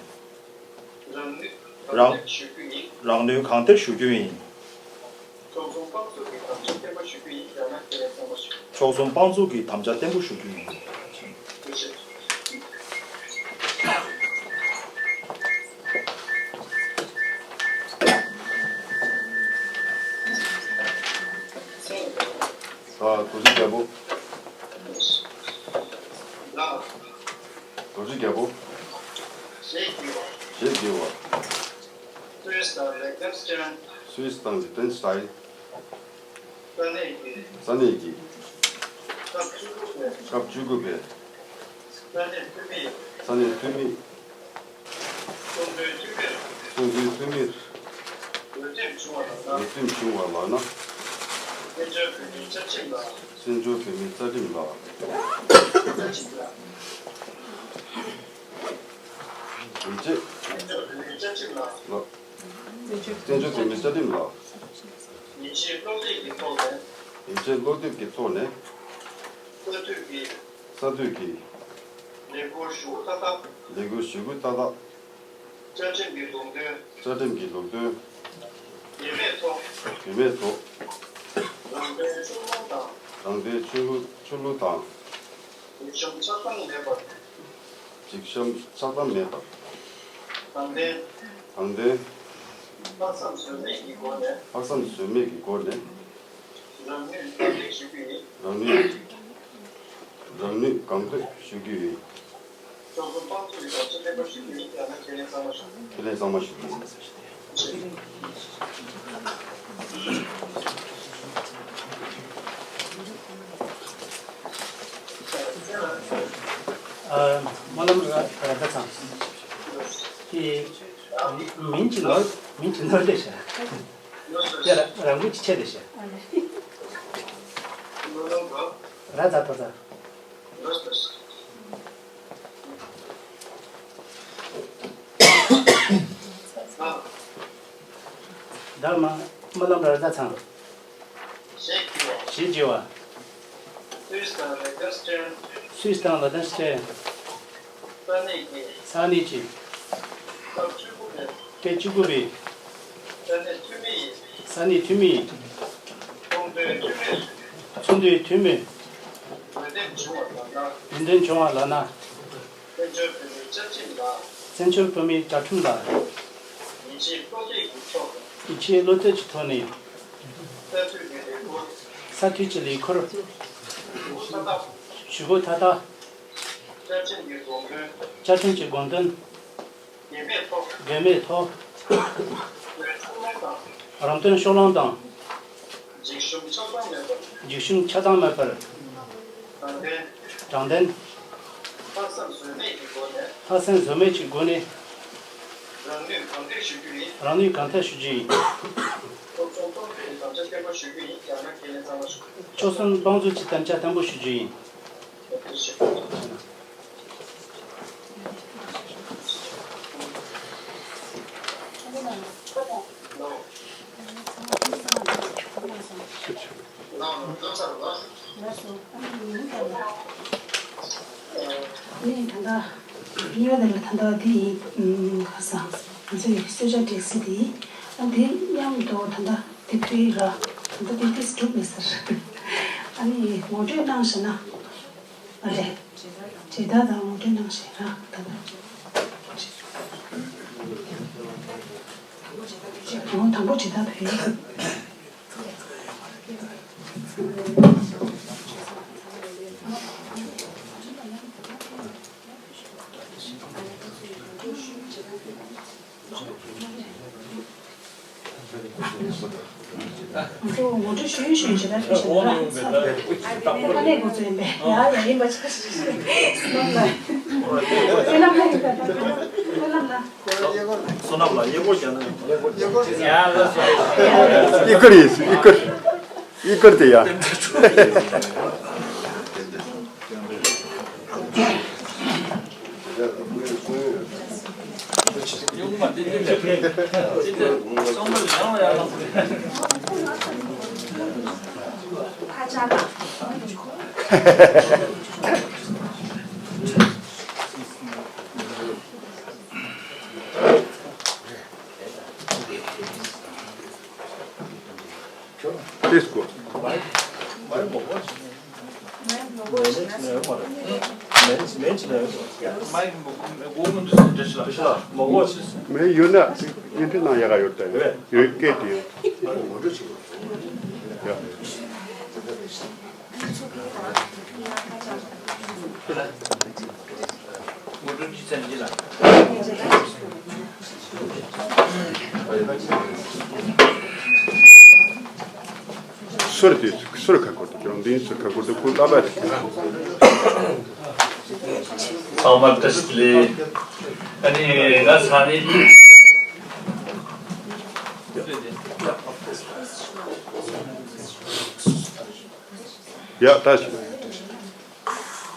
རང་ནུས་གང་རང་ཐེག་ཞུ་རྒྱུ་ཡིན། རང་ནུས་གང་ཐེག་ཞུ་རྒྱུ་ཡིན། ཕྱོགས་མཚུངས་དཔང་བཙུགས་ཀྱི་དམ་བཅའ་བརྟན་པོ་ཞུ་རྒྱུ་ཡིན་ལགས་ན་ཁས་ལེན་གནང་བ་ཞུ། ཕྱོགས་མཚུངས་དཔང་བཙུགས་ཀྱི་དམ་བཅའ་བརྟན་པོ་ཞུ་རྒྱུ་ཡིན། ཐུགས་རྗེ་ཆེ། ཨ། རྡོ་རྗེ་རྒྱལ་པོ། ལགས། རྡོ་རྗེ་རྒྱལ་པོ། ཞེས་བགྱི་བ། ཞེས་བགྱི་བ། སུད་སི་དང་ལིག་ཏེན་སི་ཏན། སུད་སི་དང་ལིག་ཏེན་སི་ཏན། ས་གནས་ཀྱི། ས་གནས་ཀྱི། སྐབས་བཅུ་དགུ་པའི། སྐབས་བཅུ་དགུ་པའི། ས་གནས་འཐུས་མི། ས་གནས་འཐུས་མི། ཚོགས་འདུའི་འཐུས་མིར། ཚོགས་འདུའི་འཐུས་མིར། འོས་འདེམས་བྱུང་བ་ལགས་ན། འོས་འདེམས་བྱུང་བ་ལགས་ན། བཙན་བྱོལ་བོད་མིའི་བཅའ་ཁྲིམས་ལ། བཙན་བྱོལ་བོད་མིའི་བཅའ་ཁྲིམས་ལ། བཅའ་ཁྲིམས་ལ། ཡིད་ཆེས། བཙན་བྱོལ་བོད་མིའི་བཅའ་ཁྲིམས་ལ། ལགས། བཙན་བྱོལ་བོད་མིའི་བཅའ་ཁྲིམས་ལ། ཡིད་ཆེས་བློ་གཏད་ཀྱི་ཐོག་ནས། ཡིད་ཆེས་བློ་གཏད་ཀྱི་ཐོག་ནས། གསར་གཏོད་ཀྱི། གསར་གཏོད་ཀྱི། ལས་འགུལ་ཞུ་སྒོ་མཐའ་དག་ལས་འགུལ་ཞུ་སྒོ་མཐའ་དག་བཅའ་ཁྲིམས་ཀྱི་ལུང་དོན། བཅའ་ཁྲིམས་ཀྱི་ལུང་དོན། འགལ་མེད་ཐོག་འགལ་མེད་ཐོག་རང་དོན་ཕྱོགས་ལྷུང་དང་། རང་དོན་ཕྱོགས་ལྷུང་ཕྱོགས་ལྷུང་དང་། འཇིགས་ཞུམ་ཆགས་སྡང་མེད་པར། འཇིགས་ཞུམ་ཆགས་སྡང་མེད་པར། དྲང་བདེན། དྲང་བདེན། ལྷག་བསམ་ཟོལ་མེད་ཀྱི་སྒོ་ནས། ལྷག་བསམ་ཟོལ་མེད་ཀྱི་སྒོ་ནས། རང་ནུས་གང་ཐེག་ཞུ་རྒྱུ་ཡིན། རང་ནུས། རང་ནུས་གང་ཐེག་ཞུ་རྒྱུ་ཡིན། ཕྱོགས་མཚུངས་དཔང་བཙུགས་ཀྱི་དམ་བཅའ་བརྟན་པོ་ཞུ་རྒྱུ་ཡིན་ལགས་ན་ཁས་ལེན་གཙང་མ་ཞུ། ཁས་ལེན་གཙང་མ་ཞུ་རྒྱུ་ཡིན། ཨ། སྨོན་ལམ་ར་ར་ད་ཚང་། དེ་མིང་ཅིག་ནོར་མིང་ཅིག་ནོར་བསྡད་ཤག་དེ་ར་རང་འགུལ་གྱིས་ཆད་བསྡད་ཤག་ར་ཛ་ད་ཛ། ད་མ་སྨོན་ལམ་ར་ད་ཚང་། ཞེས་བགྱི་བ། ཞེས་བགྱི་བ། སུད་སི་དང་ལིག་ཏེན་སི་ཏན། སུད་སི་དང་ལིག་ཏེན་སི་ཏན། ས་གནས་ཀྱི། ས་གནས་ཀྱི། སྐབས་བཅུ་དགུ་པའི། སྐབས་བཅུ་དགུ་པའི། ས་གནས་འཐུས་མི་ཡིན། ས་གནས་འཐུས་མི་ཡིན། ཚོགས་འདུའི་འཐུས་མི། ཚོགས་འདུའི་འཐུས་མི། འོས་འདེམས་བྱུང་བ་ལགས་ན། འོས་འདེམས་བྱུང་བ་ལགས་ན། བཙན་བྱོལ་བོད་མིའི་བཅའ་ཁྲིམས་ལ། བཙན་བྱོལ་བོད་མིའི་བཅའ་ཁྲིམས་ལ། ཡིད་ཆེས་བློ་གཏད་ཀྱི་ཐོག་ནས། ཡིད་ཆེས་བློ་གཏད་ཀྱི་ཐོག་ནས། གསར་གཏོད་ཀྱི་ལས་འགུལ། གསར་གཏོད་ཀྱི་ལས་འགུལ། ཞུ་སྒོ་མཐའ་དག་ཞུ་སྒོ་མཐའ་དག་བཅའ་ཁྲིམས་ཀྱི་དགོངས་དོན། བཅའ་ཁྲིམས་ཀྱི་དགོངས་དོན། འགལ་མེད་ཐོག་འགལ་མེད་ཐོག་རང་དོན་ཕྱོགས་གླང་དང་། འཇིགས་ཞུམ་ཆགས་སྡང་མེད་པར། འཇིགས་ཞུམ་ཆགས་སྡང་མེད་པར། དྲང་བདེན། དྲང་བདེན། ལྷག་བསམ་ཟོལ་མེད་ཀྱི་སྒོ་ནས། ལྷག་བསམ་ཟོལ་མེད་ཀྱི་སྒོ་ནས། རང་ནུས་གང་ཐད་ཞུ་རྒྱུ་ཡིན། རང་ནུས་གང་ཐད་ཞུ་རྒྱུ་ཡིན། སློབ་སྦྱོང་གཏོང་རྒྱུ་ཡི་དམ་བཅའ་བརྟན་པོ་ཞུ་རྒྱུ་ཡིན། ཡང་ན་ཁས་ལེན་གཙང་མ་ཞུ། ཆོལ་གསུམ་དཔང་འཛུལ་གྱི་དམ་བཅའ་བརྟན་པོ་ཞུ་རྒྱུ་ཡིན། ནས་ད་ལྟ་གཉིས་པ་དེ་ལ་ད་ལྟ་དེ་ཡིན། ཁ་སང་ང་ཚོས་གསོལ་ཇ་སྤྲད་ས་དེ་ཡིན། ཨ་དེ་མཉམ་དུ་ད་ལྟ་དེ་ཁ་ར་ད་ལྟ་དེ་ཏིས་གྲུབ་མེད་ཟེར། ཨ་ནི་ངོ་སྤྲོད་གནང་ཤེ་ན། ཨ་རེ། བྱེད་ཐབས་དང་ངོ་སྤྲོད་གནང་ཤེ་ན་ད་ལྟ། ཨོ་དང་པོ་བྱེད་ཐབས་བོད་ཡིག་ང་ཚོ་ངོ་སྤྲོད་ཞུས་ཞུས་བྱེད་ཐབས་ཞུས་ཤེ་ན་ར། ཨ་ནི་ཁ་ལས་འགོ་ཚོད་ཡིན་པས། ཡ་ཡ་ཡིན་པ་ཆགས་ཤིག་སོ་ནམ་ལ། སོ་ནམ་ལ་ཡིན་པ། སོ་ནམ་ལ་གཡས་སྐོར་རྒྱག་ན། ཡ་ལ་སོ། ཡི་གར་ཡིན་སི་ཡི་གར། ཡི་གར་དེ་ཡ། ཏིས་གོ། མེ་ཡོད་ན་ཡིན་ཁྲི་ནང་ཡག་ག་ཡོད་ད་ཡོད་སྐད་དེ་ཡོད། ཡ། སོར་དེ་སོར་ཁ་སྐོར་དུ་ཀྱང་འདིའི་སོར་ཁ་སྐོར་དུ་ཁུ་ལ་བ་རེད། ཚང་མ་བཀྲ་ཤིས་བདེ་ལེགས། ཨ་ནི་ང་ས་ནི། ཡ་ད་ཞིག་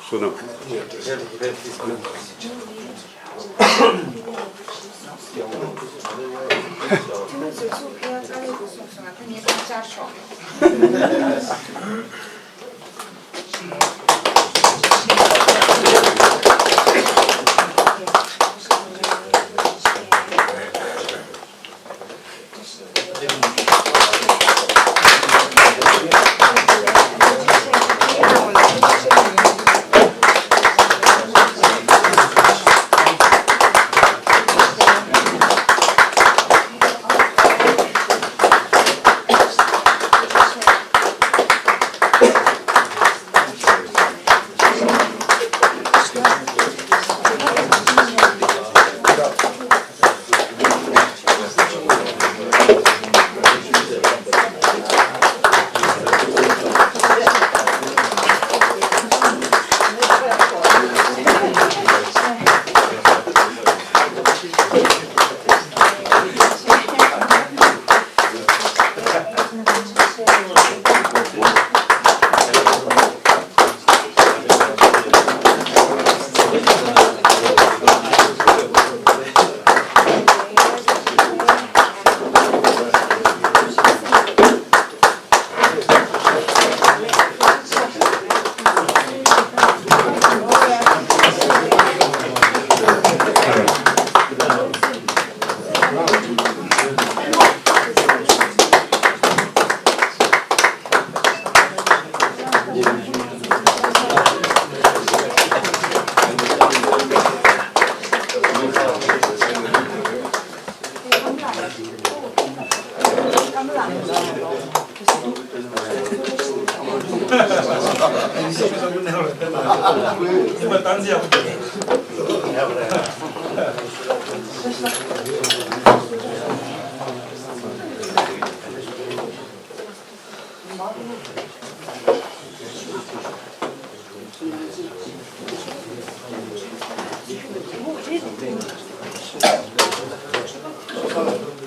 སོ་ནམ།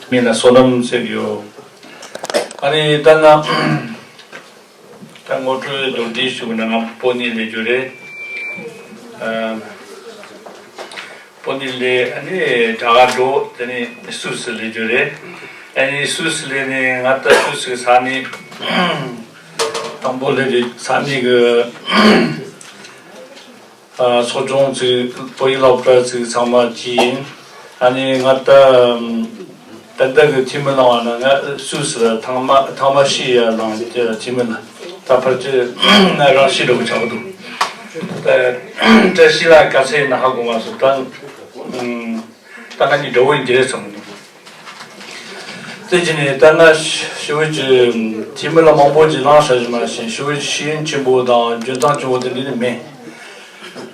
མིང་ལ་བསོད་ནམས་ཟེར་གྱི་ཡོད། ཨ་ནི་ད་ང་ད་ངོ་སྤྲོད་མདོར་བསྡུས་ཞུ་ན་ང་སྤོ་ནི་ལས་རྒྱུ་རེད། ཨ་སྤོ་ནི་ལས་ཨ་ནི་དྲ་ག་འགྲོ་དེ་ནི་སུད་སི་ལས་རྒྱུ་རེད། ཨ་ནི་སུད་སི་ལས་ནི་ང་ད་སུད་སི་ས་ནི་དང་པོ་ལས་རེད། ས་ནི་གི་ཚོགས་ཆུང་ཚོས་བོད་ཡིག་སློབ་གྲྭ་ཚོས་ཚང་མ་གཅིག་ཡིན། ཨ་ནི་ང་ད་ད་ལྟ་གི་འཐུས་མི་ལངས་པ་ན་ང་སུད་སི་ལ་ཐང་མ་ཐང་མ་ཤི་ཡ་ལངས་ཀྱི་འཐུས་མི་ལ་ད་ཕར་ཅི་ང་རང་ཤི་འགྲོ་གི་ཆགས་འདུག་ད་བཀྲ་ཤིས་ལ་དཀའ་ཚེགས་ན་ཧ་གོ་མ་སོང་། ད་ད་ང་གཉིས་འགྲོ་བོ་ཡིན་གྱི་རེད་བསམ་གི་འདུག་དེ་རྗེས་ནས་ད་ང་ཞི་བོད་ཀྱི་འཐུས་མི་ལ་མང་པོ་ཅིག་ལངས་ཤག་ཅིག་མ་ཤེས། ཞི་བོད་ཀྱི་ཤེས་ཡོན་ཆེན་པོ་དང་འཇོན་ཐང་ཆེན་པོ་དེ་འདྲ་ནི་མེད།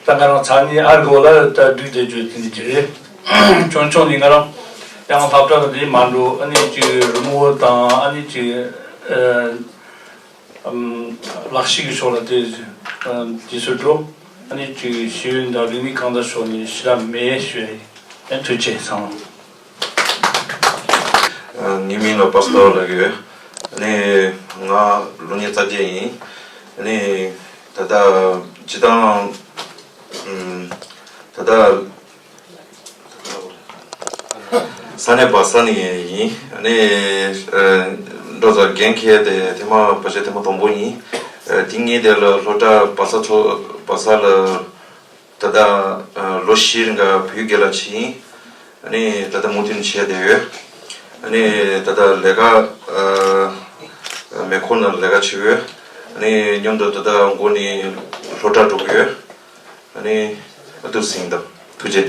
ད་ང་རང་ཚ་ནི་ཨར་གོ་ལ་ད་འདུག་དེ་བརྗོད་དེ་འདྲ་ཅིག་རེད། ཆུང་ཆུང་ནས་ང་རང་ཡང་སློབ་གྲྭ་ལ་འདི་མ་འགྲོ། ཨ་ནི་ཅིག་རི་མོ་དང་ཨ་ནི་ཅིག་ཨ་ཨམ་ལག་ཤེས་ཀྱི་ཕྱོགས་ལ་དེ་དེ་ཚོ་འགྲོ། ཨ་ནི་ཅིག་ཤེས་ཡོན་དང་རིག་གནས་གང་ཟག་ཕྱོགས་ནས་ཞེ་དྲག་མེད་ཞུ་ཡ་ཡིན། ཐུགས་རྗེ་ཆེ་ཚང་མ། ངའི་མིང་ལ་པ་སི་ཏོར་ལབ་ཀྱི་ཡོད། ཨ་ནི་ང་ལོ་ཉི་ཤུ་རྩ་བརྒྱད་ཡིན། ཨ་ནི་ད་ལྟ་སྤྱི་བཏང་ཨམ་ད་ལྟ་ས་གནས་བལ་ས་ནས་ཡིན། ཨ་ནི་འགྲོ་ས་འགན་འཁྱེར་དེ་ཐེངས་མ་བར་ཆད་ཐེངས་མ་དང་པོ་ཡིན། དེ་ངས་དེ་ལ་སློབ་གྲྭ་བལ་ས་ཚོ་བལ་ས་ལ་ད་ལྟ་ལོ་བཞི་རིང་ག་བོད་ཡིག་དགེ་རྒན་ལ་ཕྱིན། ཨ་ནི་ད་ལྟ་མུ་མཐུད་ནས་བྱས་བསྡད་ཡོད། ཨ་ནི་ད་ལྟ་ལས་ཀ་མེ་འཁོར་ནང་ལས་ཀ་བྱེད་ཡོད། ཨ་ནི་མཉམ་དུ་ད་ལྟ་མགོ་ནས་སློབ་གྲྭ་འགྲོ་གི་ཡོད། ཨ་ནི་ཨ་ཏུ་སིང་དང་ཐུགས་རྗེ།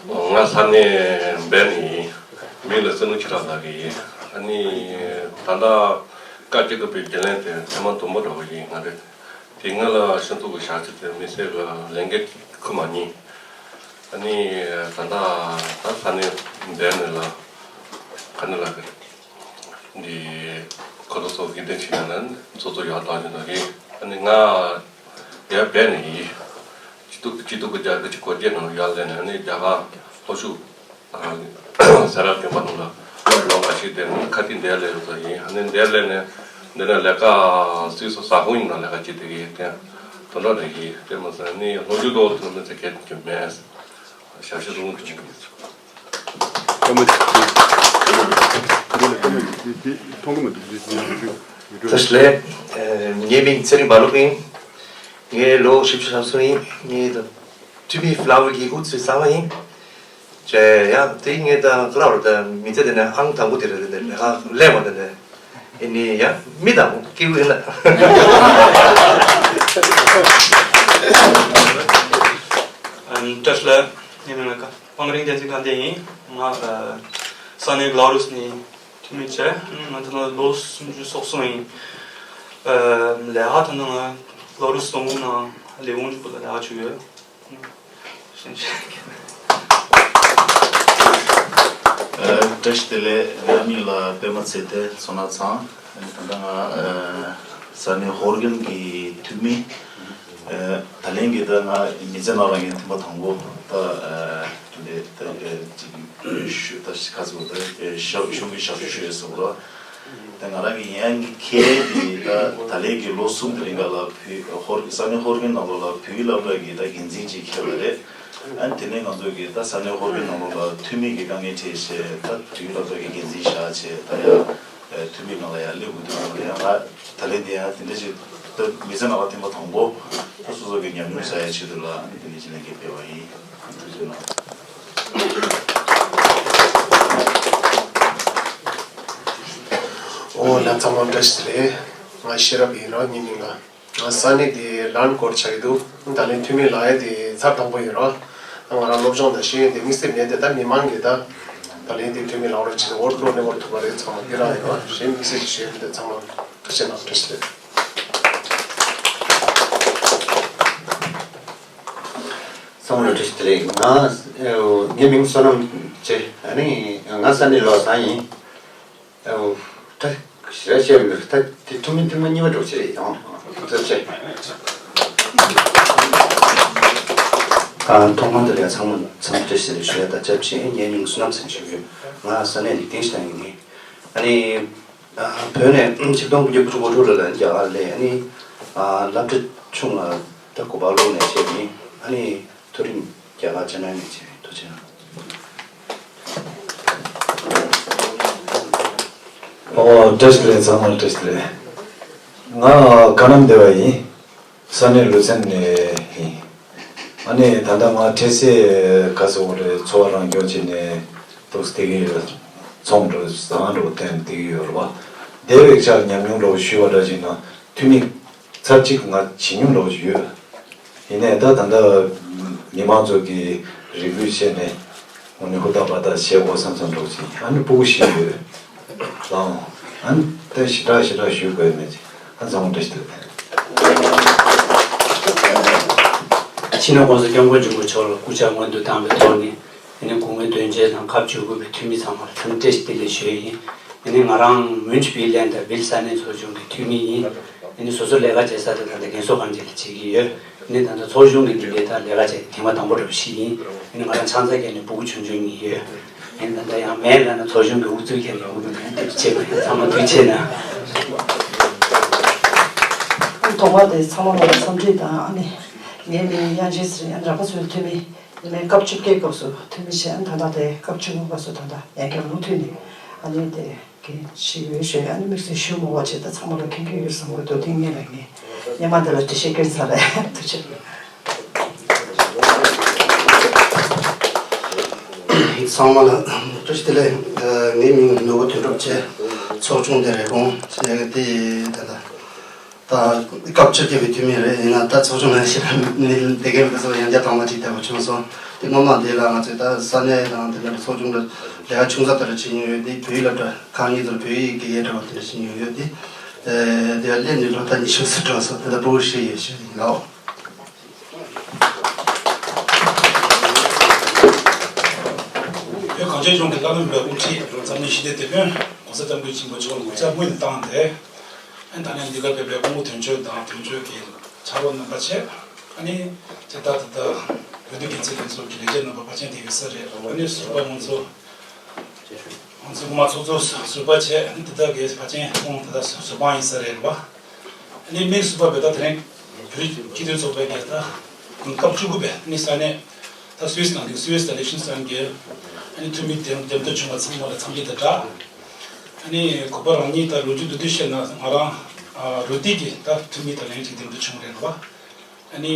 ང་ས་གནས་སྦན་ནས་ཡིན། མིང་ལ་བསོད་ནམས་ཆོས་གྲགས་ལབ་ཀྱི་ཡིན། ཨ་ནི་ད་ལྟ་བཀའ་སྤྱི་ཁང་པའི་དགེ་ལས་དེ་ཐེངས་མ་དང་པོ་འགྲོ་བ་ཡིན། ང་རེད། དེ་སྔ་ལ་སྤྱི་ཚོགས་ཀྱི་ཞབས་ཕྱི་དེ་མི་སེར་གྱི་ལས་འགན་ཁུར་མ་མྱོང་། ཨ་ནི་ད་ལྟ་ད་ས་གནས་སྦན་ནས་ལ་ག་ནས་ལ་གི་འདི་ཁོ་ཚོ་ཚོ་གི་འདི་ཕྱི་ནང་ཚོ་ཚོ་ཡག་ཐག་ཆོད་འདུག་གི། ཨ་ནི་ང་ཡར་སྦན་ནས་ཡིན། སྐྱིད་སྡུག་སྐྱིད་སྡུག་གི་རྒྱ་གི་ཅིག་གོ་རྒྱལ་ནང་ཡར་སླེབས་ནས་ཨ་ནི་རྒྱ་གར་ལྷོ་ཕྱོགས་ས་རབ་དགོན་པ་ནང་ལ་ལོ་འགའ་ཞིག་བསྡད་ནས་ཁ་ཐིག་འདིར་སླེབས་ཡོད་ས་ཡིན། ཨ་ནི་འདིར་སླེབས་ནས་འདི་ནས་ལས་ཀ་སུད་སི་ས་ཁོངས་ཡིན་ན་ལས་ཀ་བྱེད་བསྡད་ཀྱི་ཡོད། དེ་དོན་དག་རེད་ཀྱི། དེ་མ་ཟད་ནི་ལྷོ་ཕྱོགས་དུ་ཐོན་ནས་ཚེ་སྐད་ཀྱི་མེད། ཞབས་ཞུ་རུང་གི་ཆུང་གི། ལྟ་བུ་འདི་འདི་འདི་མཐོང་གི་མི་འདུག་འདི་འདི་འདི་འདི་འདི། བཀྲ་ཤིས་བདེ་ལེགས། ཨ་ངའི་མིང་ཚེ་རིང་བ་ལུག་ཡིན། ངའི་ལོ་བཞི་བཅུ་ཞེ་གསུམ་ཡིན། ངའི་ད་འཐུས་མི་ཕ་ལ་ཝར་གྱི་ཧུ་ཙི་ས་བ་ཡིན། ཅེ་ཡ་དེ་ངའི་ད་ཕ་ལ་ཝར་ད་མི་ཚེ་དེ་ནས་ཨང་དང་པོ་དེ་རེད། དེ་ནས་ལས་ཀ་ལས་པ་དེ་ནས་ཨེ་ནི་ཡ་མི་དང་པོ་སྐྱེས་བུ་ཡིན་ན། ཨམ་བཀྲ་ཤིས་བདེ་ལེགས། ངའི་མིང་ལ་ཀ་པང་རིང་བསྟན་འཛིན་དགའ་ལྡན་ཡིན། ང་ཨ་ས་གནས་ལ་རུས་ནས་འཐུས་མི་བྱས། ང་ད་ལོ་སུམ་ཅུ་སོ་གསུམ་ཡིན། ཨ་ལས་ཀ་ད་ང་ལ་རུས་རྫོང་ཁོངས་ནང་ལས་ཁུངས་གཅིག་པུ་ལ་ལས་ཀ་བྱེད་ཡོད། བཀྲ་ཤིས་བདེ་ལེགས། ངའི་མིང་ལ་པད་མ་ཚེ་བརྟན་བསོད་ནམས་ཚང་། ད་ལྟ་ང་ཨ་ས་གནས་ཧོར་གན་གྱི་འཐུས་མི། ཨ་ད་ལན་གྱི་ད་ང་མི་ཚེ་ནང་ལ་ངའི་ཐེངས་མ་དང་པོ་ད་ཨ་འདི་ད་ཨ་ཅིག་ཞུ་ད་ཁ་ཚུགས་ད་ཨ་ཞབས་ཞུ་གི་ཞབས་ཞུ་ཞུ་ཡས་སོགས་ལ། ད་ང་རང་གི་ཡང་གི་ཁེ་དེ་ད་ད་ལན་གྱི་ལོ་གསུམ་དེ་རིང་ག་ལ་བོད་ཧོར་ས་གནས་ཧོར་གན་ནང་ལོགས་ལ་བོད་ཡིག་སློབ་གྲྭ་གི་ད་འགན་འཛིན་ཅིག་འཁྱེར་བ་རེད། ཨ་ནི་དེ་ནས་ང་ཚོ་གི་ད་ས་གནས་ཧོར་གན་ནང་ལོགས་ལ་འཐུས་མི་གི་དཀའ་ངལ་འཕྲད་བྱས་ད་བོད་ཡིག་སློབ་གྲྭ་གི་འགན་འཛིན་བཞག་བྱས་ད་ཡང་འཐུས་མི་ནང་ལ་ཡང་སླེབས་དགོས་དུས་ང་ལ་ཡང་ང་། ད་ལན་འདི་ཡང་དེ་འདྲ་ཞིག་ད་མི་ཚེ་ནང་ལ་ཐེངས་མ་དང་པོ་ད་སོ་སོ་གི་ཉམས་མྱོང་བསགས་ཡའི་ཆེད་དུ་ལ་ཨ་ནི་དེ་འདྲ་ཞིག་ལས་འགན་ཕེབས་པ་ཡིན། ཐུགས་རྗེ་གནང་། ཨོ་ལགས་ཚང་མ་བཀྲ་ཤིས་བདེ་ལེགས། ང་ཤེས་རབ་ཡིན་ར། ངའི་མིང་ལ་ང་ས་གནས་དེ་ལན་སྐོར་ཆགས་ཀྱི་འདུག་ད་ལན་འཐུས་མི་ལ་ཡ་དེ་ཚར་དང་པོ་ཡིན་ར། ང་རང་སློབ་སྦྱོང་དང་ཤེས་ཡོན་དེ་དམིགས་བསལ་མེད་དེ་ད་མི་མང་གིས་ད་ད་ལན་དེ་འཐུས་མི་ལ་འོར་ཆེད་དུ་འོར་ཐུབ་ནས་འོར་ཐུབ་པ་རེད། ཚང་མ་དེ་རང་ཡིན་ར། གཞན་དམིགས་བསལ་གྱི་ཤེས་ཡོན་དེ་ཚང་མ། ཚང་མ་ལ་བཀྲ་ཤིས་བདེ་ལེགས། ང་ངའི་མིང་བསོད་ནམས་ཆེ། ཨ་ནི་ང་ས་གནས་ལྷ་ས་ཡིན། ད་ཞེ་དྲག་བཤད་མི་འདུག་ད་དེ་ཐུང་མིན་ཐུང་མིན་གཉིས་པ་འགྲོ་ཆེ་རེད་ཡང་ཐུགས་རྗེ་ཆེ། ཨ། ཐོག་མར་དེ་ལ་ཡང་ཚང་མ་ཚང་མ་བཀྲ་ཤིས་བདེ་ལེགས་ཞུ་ཡ་དང་ཆབས་ཅིག་ངའི་མིང་བསོད་ནམས་ཟེར་ཞུ་གི་ཡོད། ང་ས་གནས་ལིག་ཏིང་ཤི་ཏང་ཡིན། ཨ་ནི། ཨ། བོད་ནས་ཆིག་སྟོང་དགུ་བརྒྱ་དགུ་བཅུ་གོ་དྲུག་ལོ་ལ་རྒྱ་གར་སླེབས། ཨ་ནི། ཨ། སློབ་གྲྭ་ཆུང་ལ་ད་གོ་པལ་པུར་ནས་བྱས་ཡིན། ཨ་ནི། མཐོ་རིམ་རྒྱ་གར་ཅེན་ནའི་ནས་བྱས། ཐུགས་རྗེ་གནང་། ཨོ། བཀྲ་ཤིས་བདེ་ལེགས། ཚང་མར་བཀྲ་ཤིས་བདེ་ལེགས། ང་ཀ་ནམ་སྡེ་བ་ཡིན། ས་གནས་ལུ་ཚན་ནས་ཡིན། ཨ་ནི་ད་ལྟ་ང་འཕྲལ་སེལ་ག་ཟེར་བ་རེད། འཚོ་བ་རང་སྐྱོང་བྱས་ནས་འདུག་སེ་བསྡད་ཀྱི་ཡོད། ཚོང་འགྲོ་ཟ་ཁང་འགྲོ་བསྡད་ཀྱི་ཡོད་རེད་པ། དེ་བས་ཀྱང་ཉམས་མྱོང་འདྲ་བོ་ཞུས་པ་འདྲ་ཞིག་ན་འཐུས་མི་ཚར་གཅིག་ང་བྱེད་མྱོང་འདྲ་བོ་ཞིག་ཡོད། ཡིན་ནའི་ད་ད་ལྟ་མི་མང་ཚོ་གིས་རེ་སྐུལ་བྱས་ནས་དངོས་གནས་ཧུར་ཐག་འབད་ཐག་བྱེད་དགོས་བསམ་བསམ་འདྲ་བོ་ཅིག་ཨ་ནི་སྤུ་གུ་ཞིག་ཡོད། ལའང་། ཨ་ནི་ད་ཞེ་དྲག་ཞེ་དྲག་ཞུ་དགོས་མེད་ཅིག་ཨ། ཚང་མ་བཀྲ་ཤིས་བདེ་ལེགས། ཕྱི་ནང་གོང་ས་སྐྱབས་མགོན་ཆེན་པོ་མཆོག་ལ་སྐུ་ཕྱྭ་སྔོན་དུ་བཏང་བའི་ཐོག་ནས། ཨ་ནི་སྐུ་ངོ་དོན་གཅོད་དང་སྐབས་བཅུ་དགུ་པའི་འཐུས་མི་ཚང་མ་ལ་ཐུགས་བཀྲ་ཤིས་བདེ་ལེགས་ཞུ་ཡི་ཡིན། ཨ་ནི་ང་རང་མུན་ཆུ་བིལ་ལན་དང་བིལ་ས་གནས་ཚོགས་ཆུང་གི་འཐུས་མི་ཡིན། ཨ་ནི་སོ་སོ་ལས་ཀ་བྱེད་ས་དེ་ད་ལྟ་རྒན་གསོ་ཁང་ཅིག་ལ་བྱེད་ཀྱི་ཡོད། ཨ་ནི་ད་ལྟ་ཚོགས་ཆུང་གི་འདི་འདྲའི་ད་ལས་ཀ་བྱེད་ཐེངས་མ་དང་པོ་འདྲ་བོ་ཞིག་ཡིན། ཨ་ནི་ང་རང་ཆང་ས་བརྒྱབ་ནས་སྤུ་གུ་ཆུང་ཆུང་གཉིས་ཡོད། ཨ་ནི་ད་ལྟ་ཡང་མེད་ལབ་ན་ཚོགས་ཆུང་གི་དབུ་གཙོས་ཀྱང་ཡོང་གི་མེད། ཐུགས་རྗེ་ཆེ། ཚང་མ་ཐུགས་རྗེ་གནང་། ཐོག་མ་དེ་ཚང་མ་ལ་འཚམས་འདྲི་དང་། ཨ་ནི་ངའི་མིང་དབྱངས་ཅན་ཟེར། ཡང་ར་པ་ཚོའི་འཐུས་མི། ཡིན་ནའི་སྐབས་བཅོ་བརྒྱད་སྐབས་སུ་འཐུས་མི་བྱས། ཨ་ནི་ད་ལྟ་དེ་སྐབས་བཅུ་དགུ་སྐབས་སུ་ད་ལྟ་ཡང་བསྐྱར་མུ་མཐུད་ནས་ཨ་ནི་དེ་གི་ཞིག་ཡོད་ཞུ་ཡ། ཨ་ནི་དམིགས་བསལ་ཞུ་མ་དགོས་པ་བྱས། ད་ཚང་མ་ལ་མཁྱེན་གྱི་ཡོད་བསམ་གྱི་འདུག་དེ་ངས་ལ་ངས་སྔོན་མ་དེ་ལ་འགྲེལ་བཤད་བསྐྱོན་ཚར་རེད། ཐུགས་རྗེ་ཆེ། ཚང་མ་ལ་བཀྲ་ཤིས་བདེ་ལེགས། ངའི་མིང་ནོར་བུ་དོན་གྲུབ་བྱས། ཚོགས་ཆུང་དེ་རེབ་གོང་ཟེར་ཡ་གི་དེ་ད་ལྟ། ད་སྐབས་བཅོ་བརྒྱད་པའི་འཐུས་མི་རེད། ཡིན་ན་ད་ཚོགས་ཆུང་ནང་ཞིག་ལ་མི་དེ་གའི་མི་ཚོ་ཡང་བསྐྱར་དང་མ་གཅིག་བལྟ་བ་བྱུང་སོང་། དེ་སྔོན་མ་དེ་ལ་ང་ཚོས་ད་ས་གནས་དང་དེ་འདྲ་ཚོགས་ཆུང་འདྲ་ལས་ཀ་ཆུང་ཙག་དེ་འདྲ་བྱེད་མྱོང་ཡོད་དེ། བོད་ཡིག་སློབ་གྲྭ་ཁག་གཉིས་ཚོར་བོད་ཡིག་དགེ་རྒན་འདྲ་བ་དེ་འདྲ་བྱེད་མྱོང་ཡོད་དེ། དེ་སླེབས་ནས་ལོ་ད་ཉི་ཤུ་ཙམ་འགྲོ་སོང་། དེ་ལ་སྤུ་གུ་བཞི་ཡོད་ཞུ་ཡིན་ལགས། བོད་གངས་ཅན་ལྗོངས་ཀྱི་བླ་ན་མེད་པའི་དབུ་ཁྲིད་འཛམ་གླིང་ཞི་བདེའི་དེད་དཔོན་༸གོང་ས་༸སྐྱབས་མགོན་ཆེན་པོ་མཆོག་ལ་ངོ་བཅར་སྔོན་ནས་བཏང་སྟེ། ཨ་ནི་ད་ནས་འདི་གར་ཕེབས་པའི་སྐུ་ངོ་དོན་གཅོད་དང་དོན་གཅོད་ཀྱི་ཕྱག་རོགས་རྣམ་པ་བཅས། ཨ་ནི་དེ་ལྟར་ད་ལྟ་འོས་བསྡུ་འགན་འཛིན་ལྷན་ཚོགས་ཀྱི་ལས་བྱེད་རྣམ་པ་ཕལ་ཆེར་དེ་ཡོད་ས་རེད། ཨ་ནི་ཟུར་པ་ང་ཚོ་ང་ཚོ་དབུ་མ་ཚོགས་གཙོ་ཟུར་པ་བཅས། ཨ་ནི་དེ་དག་གི་ཕལ་ཆེར་ཁོང་ད་ལྟ་ཟུར་པ་ཡིན་ས་རེད་པ། ཨ་ནི་དམིགས་སུ་བབས་པའི་ད་དེ་རིང་བོད་རིགས་སྤྱི་མཐུན་ཚོགས་པའི་གི་ད་སྐབས་བཅུ་དགུ་པའི་ཨ་ནི་ས་གནས་ད་སུད་སི་ནང་གི་སུད་སི་ད་ལེ་ཤིན་སན་གྱི་ཨ་ནི་འཐུས་མི་འདེམས་འདེམས་ཐོན་བྱུང་བ་ཚང་མ་ལ་འཚམས་འདྲི་དང་སྦྲགས། ཨ་ནི་གོ་པ་རང་ཉིད་ད་ལོ་རྒྱུས་བསྡུས་བསྡུས་བཤད་ན། ང་རང་ཨ་རུ་ཏི་གི་ད་འཐུས་མི་ད་ལན་ཅིག་འདེམས་ཐོན་བྱུང་རེད་པ། ཨ་ནི་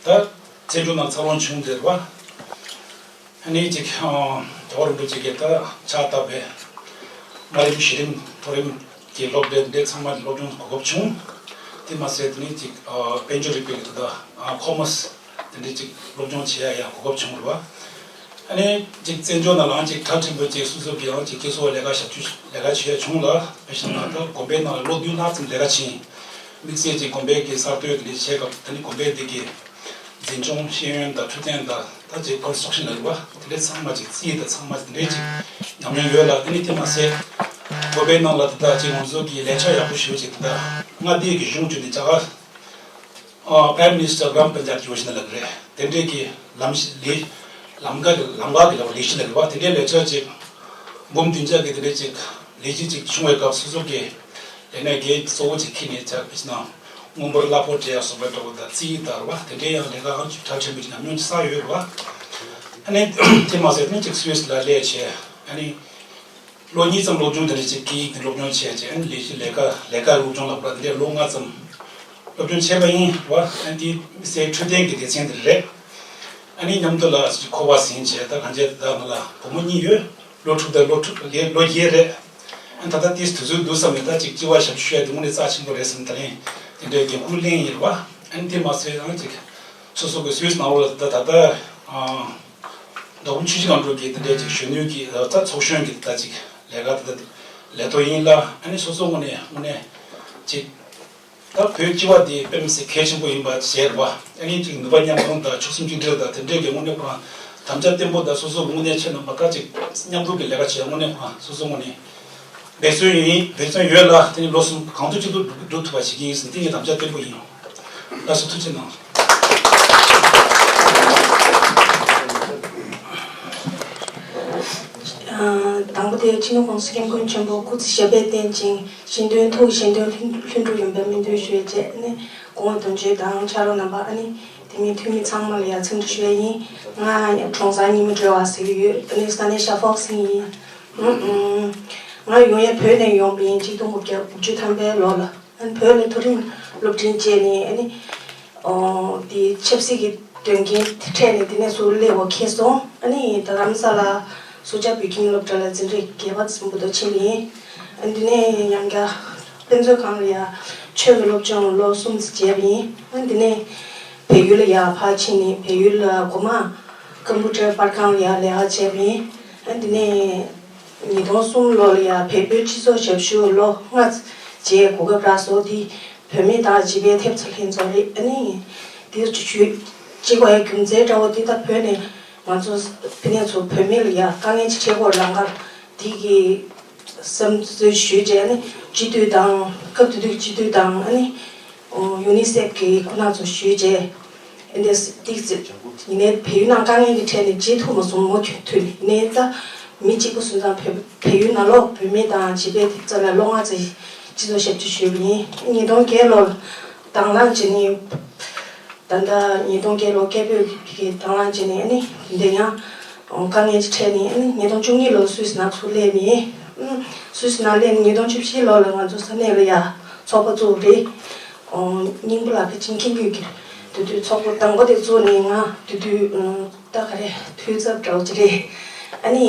ད་བཙན་བྱོལ་ནང་འཚར་ལོངས་བྱུང་བསྡད་པ། ཨ་ནི་ཅིག་ཨ་རྒྱལ་བ་རིན་པོ་ཆེ་གིས་ད་ཕྱག་བཏབ་པའི་དམའ་རིམ་གཞི་རིམ་མཐོ་རིམ་གྱི་སློབ་གྲྭ་འདི་ཚང་མ་སློབ་སྦྱོང་གོ་སྐབས་བྱུང་། དེ་མ་ཟད་དེ་ནས་ཅིག་ཨ་དཔལ་འབྱོར་རིག་པའི་ད་ཨ་ཁོ་མར་སི་དེ་འདྲའི་ཅིག་སློབ་སྦྱོང་བྱེད་ཡ་ཡང་གོ་སྐབས་བྱུང་རེད་པ། ཨ་ནི་ཅིག་བཙན་བྱོལ་ནང་ལའང་ཅིག་གྲ་ཕྲན་བུ་ཅིག་སོ་སོ་གི་ཡང་ཅིག་སྤྱི་ཚོགས་ལས་ཀ་ཞབས་ཞུ་ལས་ཀ་བྱེད་ཡ་བྱུང་ལ། དཔེ་བཞག་ན་ད་དགོན་པའི་ནང་ལ་ལོ་བདུན་ལྷག་ཙམ་ལས་ཀ་བྱས། དམིགས་བསལ་གྱི་དགོན་པའི་གི་གསར་གཏོད་ཀྱི་ལས་བྱེད་སྐབས། ད་ནི་དགོན་པའི་དེ་གི་འཛིན་སྐྱོང་ཤེས་ཡོན་དང་འཕྲོད་བསྟེན་དང་། ད་ཅིག་ཀོན་སི་ཊྲག་ཤན་ལབ་རེད་པ། དེ་འདྲའི་ཚང་མ་ཅིག་རྩིས་དང་ཚང་མ་དེ་འདྲའི་ཅིག་ཉམས་མྱོང་ཡོད་ལ། དེ་ནི་དེ་མ་ཟད་དགོན་པའི་ནང་ལ་ད་ལྟ་ཅིག་ང་ཚོ་གི་ལས་འཆར་ཡག་པོ་ཞེ་པོ་ཅིག་ད་ལྟ་མངའ་སྡེ་གི་གཞུང་བརྒྱུད་ནས་རྒྱ་གར་ཨ་Prime Minister Gram Panchayat Yojana ལབ་རེད། དེ་འདྲའི་གི་ལམ་ལས་ལམ་ཁ་གི་ལམ་ཁ་གི་ལམ་ལས་གཞི་ལབ་རེད་པ། དེ་འདྲའི་ལས་འཆར་ཅིག་འབུམ་བདུན་བརྒྱ་གི་དེ་འདྲའི་ཅིག་ལས་གཞི་ཅིག་བྱུང་བའི་སྐབས་སོ་སོ་གི་ལས་གནས་འགན་གཙོ་བོ་ཅིག་འཁྱེར་ནས་བྱ་བ་ཞིག་ནང་། སྔོན་འབོར་གླ་ཕོགས་སྤྲད་ཡ་སོགས་པ་འདྲ་བོ་དང་རྩིས་དང་རེད་པ། དེ་འདྲའི་ཡང་ལས་ཀ་ཨང་ཅིག་གྲ་ཕྲན་བུ་ཅིག་ཉམས་མྱོང་ཅིག་བསགས་ཡོད་རེད་པ། ཨ་ནི་དེ་མ་ཟད་ནི་ཅིག་སུད་སི་ལ་སླེབས་བྱས། ཨ་ནི་ལོ་གཉིས་ཙམ་སློབ་སྦྱོང་དེ་འདྲ་ཅིག་སྐད་ཡིག་གི་སློབ་སྦྱོང་བྱས་བྱས། ཨ་ནི་ལས་གཞི་ལས་ཀ་ལས་ཀ་སློབ་སྦྱོང་ལབ་པ་དེ་འདྲའི་ལོ་ལྔ་ཙམ་སློབ་སྦྱོང་བྱས་པ་ཡིན་རེད་པ། ཨ་ནི་དེ་སའི་འཕྲོད་བསྟེན་གྱི་སྡེ་ཚན་དེ་རེད། ཨ་ནི་མཉམ་དུ་ལ་ཁོ་པ་ཟིན་བྱས། ད་གང་བྱས་ད་ང་ལ་བུ་མོ་གཉིས་ཡོད། ལོ་དྲུག་དང་ལོ་དྲུག་ལོ་བརྒྱད་རེད། ཨ་ནི་ད་ལྟ་ཏིས་དུས་ཚོད་འདུག་བསམ་ནས། ད་ཅིག་སྤྱི་བ་ཞབས་ཞུ་ཡ་དེ་དངོས་གནས་རྩ་ཆེན་པོ་རེད་བསམ། ད་ལན་དེ་འདྲའི་འགན་ཁུར་ལེན་ཡིན་རེད་པ། ཨ་ནི་དེ་མ་ཟད་ཡང་ཅིག་སོ་སོ་གི་སུད་སི་ནང་ལོགས་ལ་ད་ད་ལྟ་ཨ་མདོ་ཁམས་ཆུ་བཞི་སྒང་དྲུག་གི་དེ་འདྲའི་ཅིག་གཞོན་ནུའི་གི་ད་ཚོགས་གཞོན་གྱི་ད་ཅིག་ལས་ཀ་ད་ལས་ཐོག་ཡིན་ལ། ཨ་ནི་སོ་སོ་ངོས་ནས་དངོས་གནས་ཅིག་ད་བོད་སྤྱི་བ་འདི་དཔེ་མི་སྲིད་གལ་ཆེན་པོ་ཡིན་པ་ཤེས་རེད་པ། ཨ་ནི་ཅིག་ནུས་པ་མཉམ་སྤུངས་དང་ཕྱོགས་སེམས་གཅིག་སྒྲིལ་དང་དེ་འདྲས་ཀྱི་དངོས་གནས་ཁོ་རང་དམ་བཅའ་བརྟན་པོ་དང་། སོ་སོ་དངོས་གནས་ཁྱེད་རྣམ་པ་ད་ཅིག་མཉམ་དུ་གི་ལས་ཀ་བྱེད་ཡ་དངོས་གནས་ཁོ་རང་སོ་སོ་ངོས་ནས་འབད་བརྩོན་ཡིན། འབད་བརྩོན་ཡོད་ལ། དེ་ནི་ལོ་གསུམ་གང་ཐུབ་ཅི་ཐུབ་སྒྲུབ་སྒྲུབ་ཐུབ་པ་བྱེད་ཀྱི་ཡིན་ཟེར་ནས་དེ་ངས་དམ་བཅའ་བརྟན་པོ་ཡིན། ལགས་སོ། ཐུགས་རྗེ་གནང་། དེ་སྤྱི་ནོར་༸གོང་ས་༸སྐྱབས་མགོན་ཆེན་པོ་སྐུ་ཚེ་ཞབས་པད་བརྟན་ཅིང་། གཞན་དོན་ཐུགས་གཞན་དོན་ལྷུན་ལྷུན་གྲུབ་ཡོང་བའི་སྨོན་འདུན་ཞུ་ཡས་བཅས་ནི། སྐུ་ངོ་དོན་གཅོད་དང་ཕྱག་རོགས་རྣམ་པ། ཨ་ནི་དེ་མིན་འཐུས་མི་ཚང་མ་ལ་ཡང་འཚམས་འདྲི་ཞུ་ཡས་ཡིན། ང་གྲོང་གསར་ཉི་མ་སྒྲོལ་བ་ཟེར་གྱི་ཡོད། ཨ་ནི་ས་གནས་ཤར་ཕོ་སིང་ཡིན། ང་ཡོང་ཡས་བོད་ནས་ཡོང་པ་ཡིན། གཅིག་སྟོང་དགུ་བརྒྱ་དགུ་བཅུ་ཐམ་པའི་ལོ་ལ། ཨ་ནི་བོད་ནས་མཐོ་རིམ་སློབ་འབྲིང་བཅས་ནས། ཨ་ནི་ཨོ་དེ་ཆབ་སྲིད་ཀྱི་དོན་རྐྱེན་འཕྲད་ནས་དེ་ནས་ཚུར་སླེབས་པ་ཁེལ་སོང་། ཨ་ནི་ད་རྡ་རམ་ས་ལ་སུ་ཇཱ་བོད་ཁྱིམ་སློབ་གྲྭ་ལ་འཛིན་གྲྭའི་བརྒྱད་པ་ཙམ་བར་དུ་ཕྱིན་པ་ཡིན། ཨ་ནི་དེ་ནས་ཡང་བསྐྱར་དཔེ་མཛོད་ཁང་ལ་ཡང་ཆོས་ཀྱི་སློབ་སྦྱོང་ལོ་གསུམ་ཙམ་བྱས་པ་ཡིན། ཨ་ནི་དེ་ནས་བལ་ཡུལ་ལ་ཡང་ཕར་ཕྱིན་ནས་བལ་ཡུལ་ལ་མགོ་མ་ཀམ་པུ་ཊར་པར་ཁང་ལ་ཡང་ལས་ཀ་བྱས་པ་ཡིན། ཨ་ནི་དེ་ནས་ཉིས་སྟོང་གསུམ་ལོ་ལ་ཡང་བལ་པོའི་སྤྱི་ཚོགས་ཞབས་ཞུ་ལོ་ལྔ་བྱས་གོ་སྐབས་རག་སོང་། དེ་བུད་མེད་དང་བྱིས་པའི་ཐེབས་རྩ་ལྷན་ཚོགས་རེད། ཨ་ནི་དེ་ཞུ་བྱེད་དགོས་ཡ་རྒྱུ་མཚན་འདྲ་བོ་དེ། ད་བོད་ནས་ང་ཚོ་ཕ་ནས་ཚོ་བུད་མེད་ལ་ཡ་དཀའ་ངལ་ཅིག་འཕྲད་སྐོར་ལམ་ཁ་དེ་གི་བསམ་ཚུལ་ཞུས་རྗེས། ཨ་ནི་སྤྱི་འཐུས་དང་སྐབས་དེ་དུས་སྤྱི་འཐུས་དང་། ཨ་ནི་ཡུ་ནི་སེབ་ཀྱི་སྐུ་ན་ཚོ་ཞུས་རྗེས། ཨ་ནི་ཏིག་ཙི་ཡིན་ནའི་བལ་ཡུལ་ནང་དཀའ་ངལ་གྱི་འཕྲད་ནས་བརྗེད་ཐུབ་མ་སོང་། མུ་མཐུད་ནས། ཡིན་ནའི་ད་མི་གཅིག་པུ་སོང་ཙང་བལ་བལ་ཡུལ་ནང་ལོགས་བུད་མེད་དང་བྱིས་པའི་ཐེབས་རྩ་ལ་ལོ་ལྔ་ཙམ་སྤྱི་ཚོགས་ཞབས་ཕྱི་ཞུས་པ་ཡིན། ཉིས་སྟོང་བརྒྱད་ལོར་དང་བླངས་བྱས་ནས། ད་ལྟ་ཉིས་སྟོང་བརྒྱད་ལོ་སྐད་འབོད་ཀྱི་དང་བླངས་བྱས་ནས། ཨ་ནི་འདི་ཡང་དཀའ་ངལ་ཅིག་འཕྲད་ནས། ཨ་ནི་ཉིས་སྟོང་བཅུ་གཉིས་ལོར་སུད་སི་ནང་ཚུར་སླེབས་ནས། ཨ་སུད་སི་ནང་སླེབས་ནས་ཉིས་སྟོང་བཅུ་བཞི་ལོ་ལ་ང་ཚོ་ས་གནས་ལ་ཡ་ཚོགས་པ་བཙུགས་པ་རེད། སྙིང་པོ་ལ་ཕལ་ཆེར་མཁྱེན་གྱི་ཡོད་ཀྱི་རེད། དེ་དུས་ཚོགས་པ་དང་པོ་དེ་བཙུགས་ནས། ང་དེ་དུས་ད་ག་རེ་འཐུས་ཚབ་འདྲ་བོ་ཅིག་རེད། ཨ་ནི་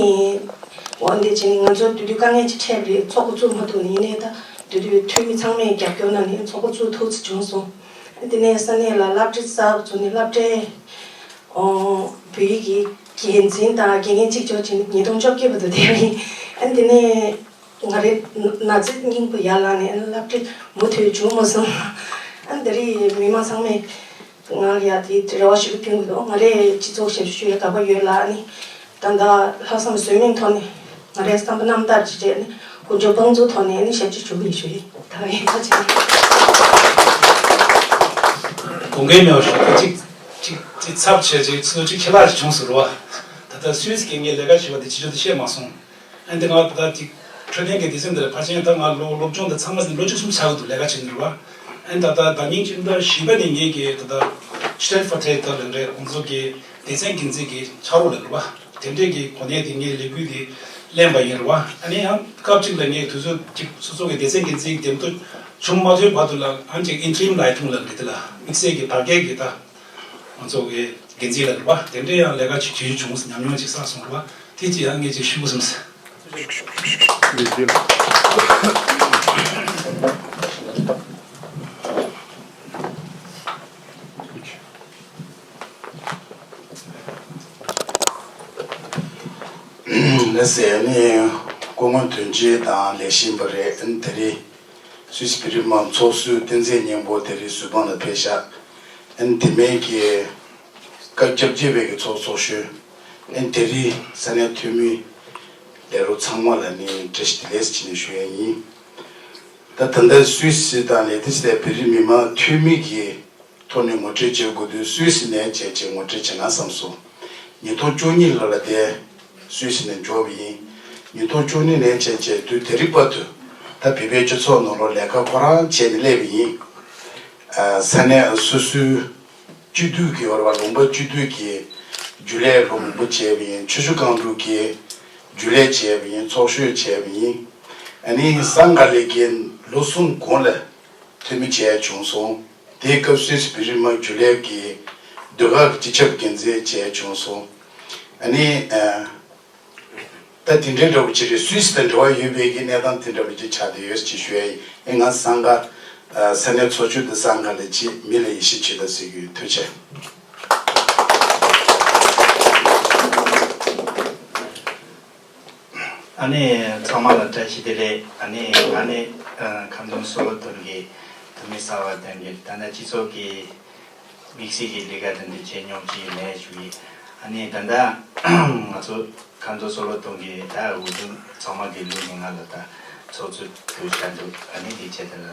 འོ་འདི་བྱས་ནས་ང་ཚོ་དེ་དུས་དཀའ་ངལ་ཅིག་འཕྲད་པ་རེད། ཚོགས་པ་བཙུགས་མ་ཐུབ་ནས། ཡིན་ནའི་ད་དེ་དུས་འཐུས་མི་ཚང་མས་རྒྱབ་སྐྱོར་གནང་ནས་ཚོགས་པ་བཙུགས་ཐུབ་ཚོད་བྱུང་སོང་། ཨ་དེ་ནས་ས་གནས་ལ་སློབ་གྲྭ་གསར་པ་བཙུགས་ནས། སློབ་གྲྭའི་ཨོ་བོད་ཡིག་གི་འགན་འཛིན་དང་དགེ་རྒན་གཅིག་ལྕོགས་བྱས་ནས་ཉིས་སྟོང་བཅོ་བརྒྱད་བར་དུ་བསྡད་པ་ཡིན། ཨ་དེ་ནས་ང་རའི་ན་ཚ་སྙིང་པོ་ཡར་ལངས་ནས། ཨ་སློབ་གྲྭ་མུ་མཐུད་བྱུང་མ་སོང་། ཨ་འདི་རིགས་མི་མང་ཚང་མས་ང་ལ་ཡ་དེ་རེ་བ་ཞུ་གི་ཡོད་འདུག་ང་རའི་སྤྱི་ཚོགས་ཞབས་ཞུ་ཡ་དགའ་པོ་ཡོད་ལ། ཨ་ནི་ད་ལྟ་ལྷག་བསམ་ཟོལ་མེད་ཐོག་ནས། ང་རའི་བསམ་པ་རྣམ་དག་ཅིག་བྱས་ནས། ཀུན་སྤྱོད་དཔང་བཙུགས་ཐོག་ནས། ཨ་ནི་ཞབས་ཕྱི་ཞུ་གི་ཡིན་ཞུ་ཡིན། ད་ཡིན་ད་ཅིག་དགོངས་འགལ་མེད་པ་ཞུ། ད་ཅིག་ཅིག་ཅིག་ཚབ་བྱས་ཅིག་ཚོད་ཅིག་ཁྱད་པར་ཞིག་བྱུང་ཟེར་བ། ད་ལྟ་སུད་སི་གི་ངས་ལས་ཀ་བྱེད་པ་དེ་ཕྱི་ཕྱོགས་དེ་བཤད་མ་སོང་། ཨ་ནི་ང་ད་ལྟ་ཅིག་འཕྲོད་བསྟེན་གྱི་སྡེ་ཚན་འདིར་ཕར་ཕྱིན། ད་ང་ལོ་སློབ་སྦྱོང་དེ་ཚང་མ་ཟིན་ལོ་བཅུ་གསུམ་ཆགས་ཀྱི་འདུག་ལས་ཀ་བྱེད་ནི་རེད་བ། ཨ་ནི་ད་ལྟ་ཟླ་ཉིན་གཅིག་ད་བཞི་པ་ནས་ངེད་ཀྱི་ད་ལྟ་ཤི་ཏན་ཧྥ་ཊེ་ད་ལ་རེད། ཁོང་ཚོ་གི་སྡེ་ཚན་འགན་འཛིན་གྱི་ཕྱག་རོགས་ལ་རེད་བ། དེ་འདྲས་ཀྱི་གོ་གནས་དེ་ངས་ལས་འགུལ་དེ་ལེན་པ་ཡིན་རེད་བ། ཨ་ནི་ཡང་སྐབས་གཅིག་ལ་ངས་དུས་ཚོད་ཅིག་སོ་སོ་གི་སྡེ་ཚན་འགན་འཛིན་གྱི་འདེམས་ཐོན་བྱུང་མ་ཐུབ་བར་དུ་ལ། ཨ་ནི་ཅིག་ཨིན་ཊི་རིམ་ལའི་ཐུང་ལ་རེད། དེ་ལ་དམིགས་བསལ་གྱི་བར་བརྒལ་གྱི་ད། ང་ཚོ་གི་འགན་འཛིན་ལ་རེད་བ། དེ་འདྲའི་ཡང་ལས་ཀ་ཅིག་བྱེད་རྒྱུ་བྱུང་སོང་། ཉམས་མྱོང་ཅིག་བསགས་སོང་རེད་བ། དེ་ཅི་ཡང་ངས་ཅིག་ཞུ་དགོས་བསམ་སོང་། ལགས་སེ། ཨ་ནི་སྐུ་ངོ་དོན་གཅོད་དང་ལས་བྱེད་པ་རེད། ཨ་ནི་དེ་རིང་སུད་སི་བོད་རིགས་མང་ཚོགས་ཚོའི་རྟེན་རྫས་སྙིང་པོ་དེ་རིང་གཟིགས་དཔང་ལ་ཕེབས་ཤག་ཨ་ནི་དེ་མིན་གྱི་བཀའ་བརྒྱ་བརྒྱད་པའི་གི་ཚོགས་གཙོ་ཞུས། ཨ་ནི་དེ་རིང་ས་གནས་འཐུས་མི་ལས་རོགས་ཚང་མ་ལ་ནི་བཀྲ་ཤིས་བདེ་ལེགས་ཟེར་ནས་ཞུ་ཡ་ཡིན། ད་ད་ལྟ་སུད་སི་དང་ལས་དེ་སྟེ་བོད་རིགས་མི་མང་འཐུས་མི་གི་ཐོག་ནས་ངོ་སྤྲོད་བྱེད་དགོས་དུས། སུད་སི་ནས་བྱས་བྱས་ངོ་སྤྲོད་བྱེད་ན་བསམ་སོང་། ཉིས་སྟོང་བཅུ་གཉིས་ལོ་ལ་དེ་སུད་སི་ནས་འབྱོར་བ་ཡིན། ཉིས་སྟོང་བཅུ་གཉིས་ནས་བྱས་བྱས་དུས་དེ་རིང་བར་དུ་ད་བོད་པའི་སྤྱི་ཚོགས་ནང་ལོགས་ལས་ཀ་ཁོ་རང་བྱས་ནས་སླེབས་པ་ཡིན། ཨ་ས་གནས་སོ་སོའི་སྤྱི་འཐུས་ཀྱི་འོག་ལ། ལུང་པ་སྤྱི་འཐུས་ཀྱི་རྒྱུན་ལས་ལོ་མང་པོ་བྱས་པ་ཡིན། ཆུ་བཞི་སྒང་དྲུག་གི་རྒྱུན་ལས་བྱས་པ་ཡིན། ཚོགས་གཞོན་བྱས་པ་ཡིན། ཨ་ནི་སང་ག་ལེ་གི་ལོ་གསུམ་གོང་ལ་འཐུས་མི་བྱས་བྱུང་སོང་། དེའི་སྐབས་སུད་སི་བོད་རིགས་མི་རྒྱུན་ལས་ཀྱི་ཟློས་གར་གྱི་སྤྱི་ཁྱབ་འགན་འཛིན་བྱས་བྱུང་སོང་། ཨ་ནི་ཨ་ད་དེ་འདྲའི་འདྲ་བོ་ཅིག་རེད། སུད་སི་དང་འབྲེལ་བ་ཡོད་པའི་གི་གནས་སྟངས་དེ་འདྲ་བོ་ཅིག་ཆགས་བསྡད་ཡོད་ཅེས་ཞུ་ཡ་ཡིན། ཨེ་ང་སང་ག་ཨ་ས་གནས་ཚོགས་ཆུང་དུ་སང་ག་ལེ་ཅིག་མི་ལ་ཡིད་ཆེས་བྱེད་ད་ཟེར་གྱི་ཡོད། ཐུགས་རྗེ་ཆེ། ཨ་ནི་ཚང་མ་ལ་བཀྲ་ཤིས་བདེ་ལེགས། ཨ་ནི་ང་ནི་ཨ་ཁམས་སྡོང་སོ་ལོ་ཐོན་གྱི་འཐུས་མི་གསར་པ་དང་གི། ད་ནི་སྤྱི་ཚོགས་ཀྱི་དམིགས་བསལ་གྱི་ལས་ཀ་དེ་འདྲ་བྱེད་མྱོང་ཅིག་མེད་ཞུ་ཡི། ཨ་ནི་ད་ལྟ་ང་ཚོ་ཁམས་སྡོང་སོ་ལོ་ཐོན་གྱི་ད་འོས་བསྡུ་ཚང་མ་གི་ལུགས་ནི་ང་ལ་ད་ཚོགས་གཙོ་དུ་བཞག་འདུག་ཨ་ནི་དེ་བྱས་ད་ལ་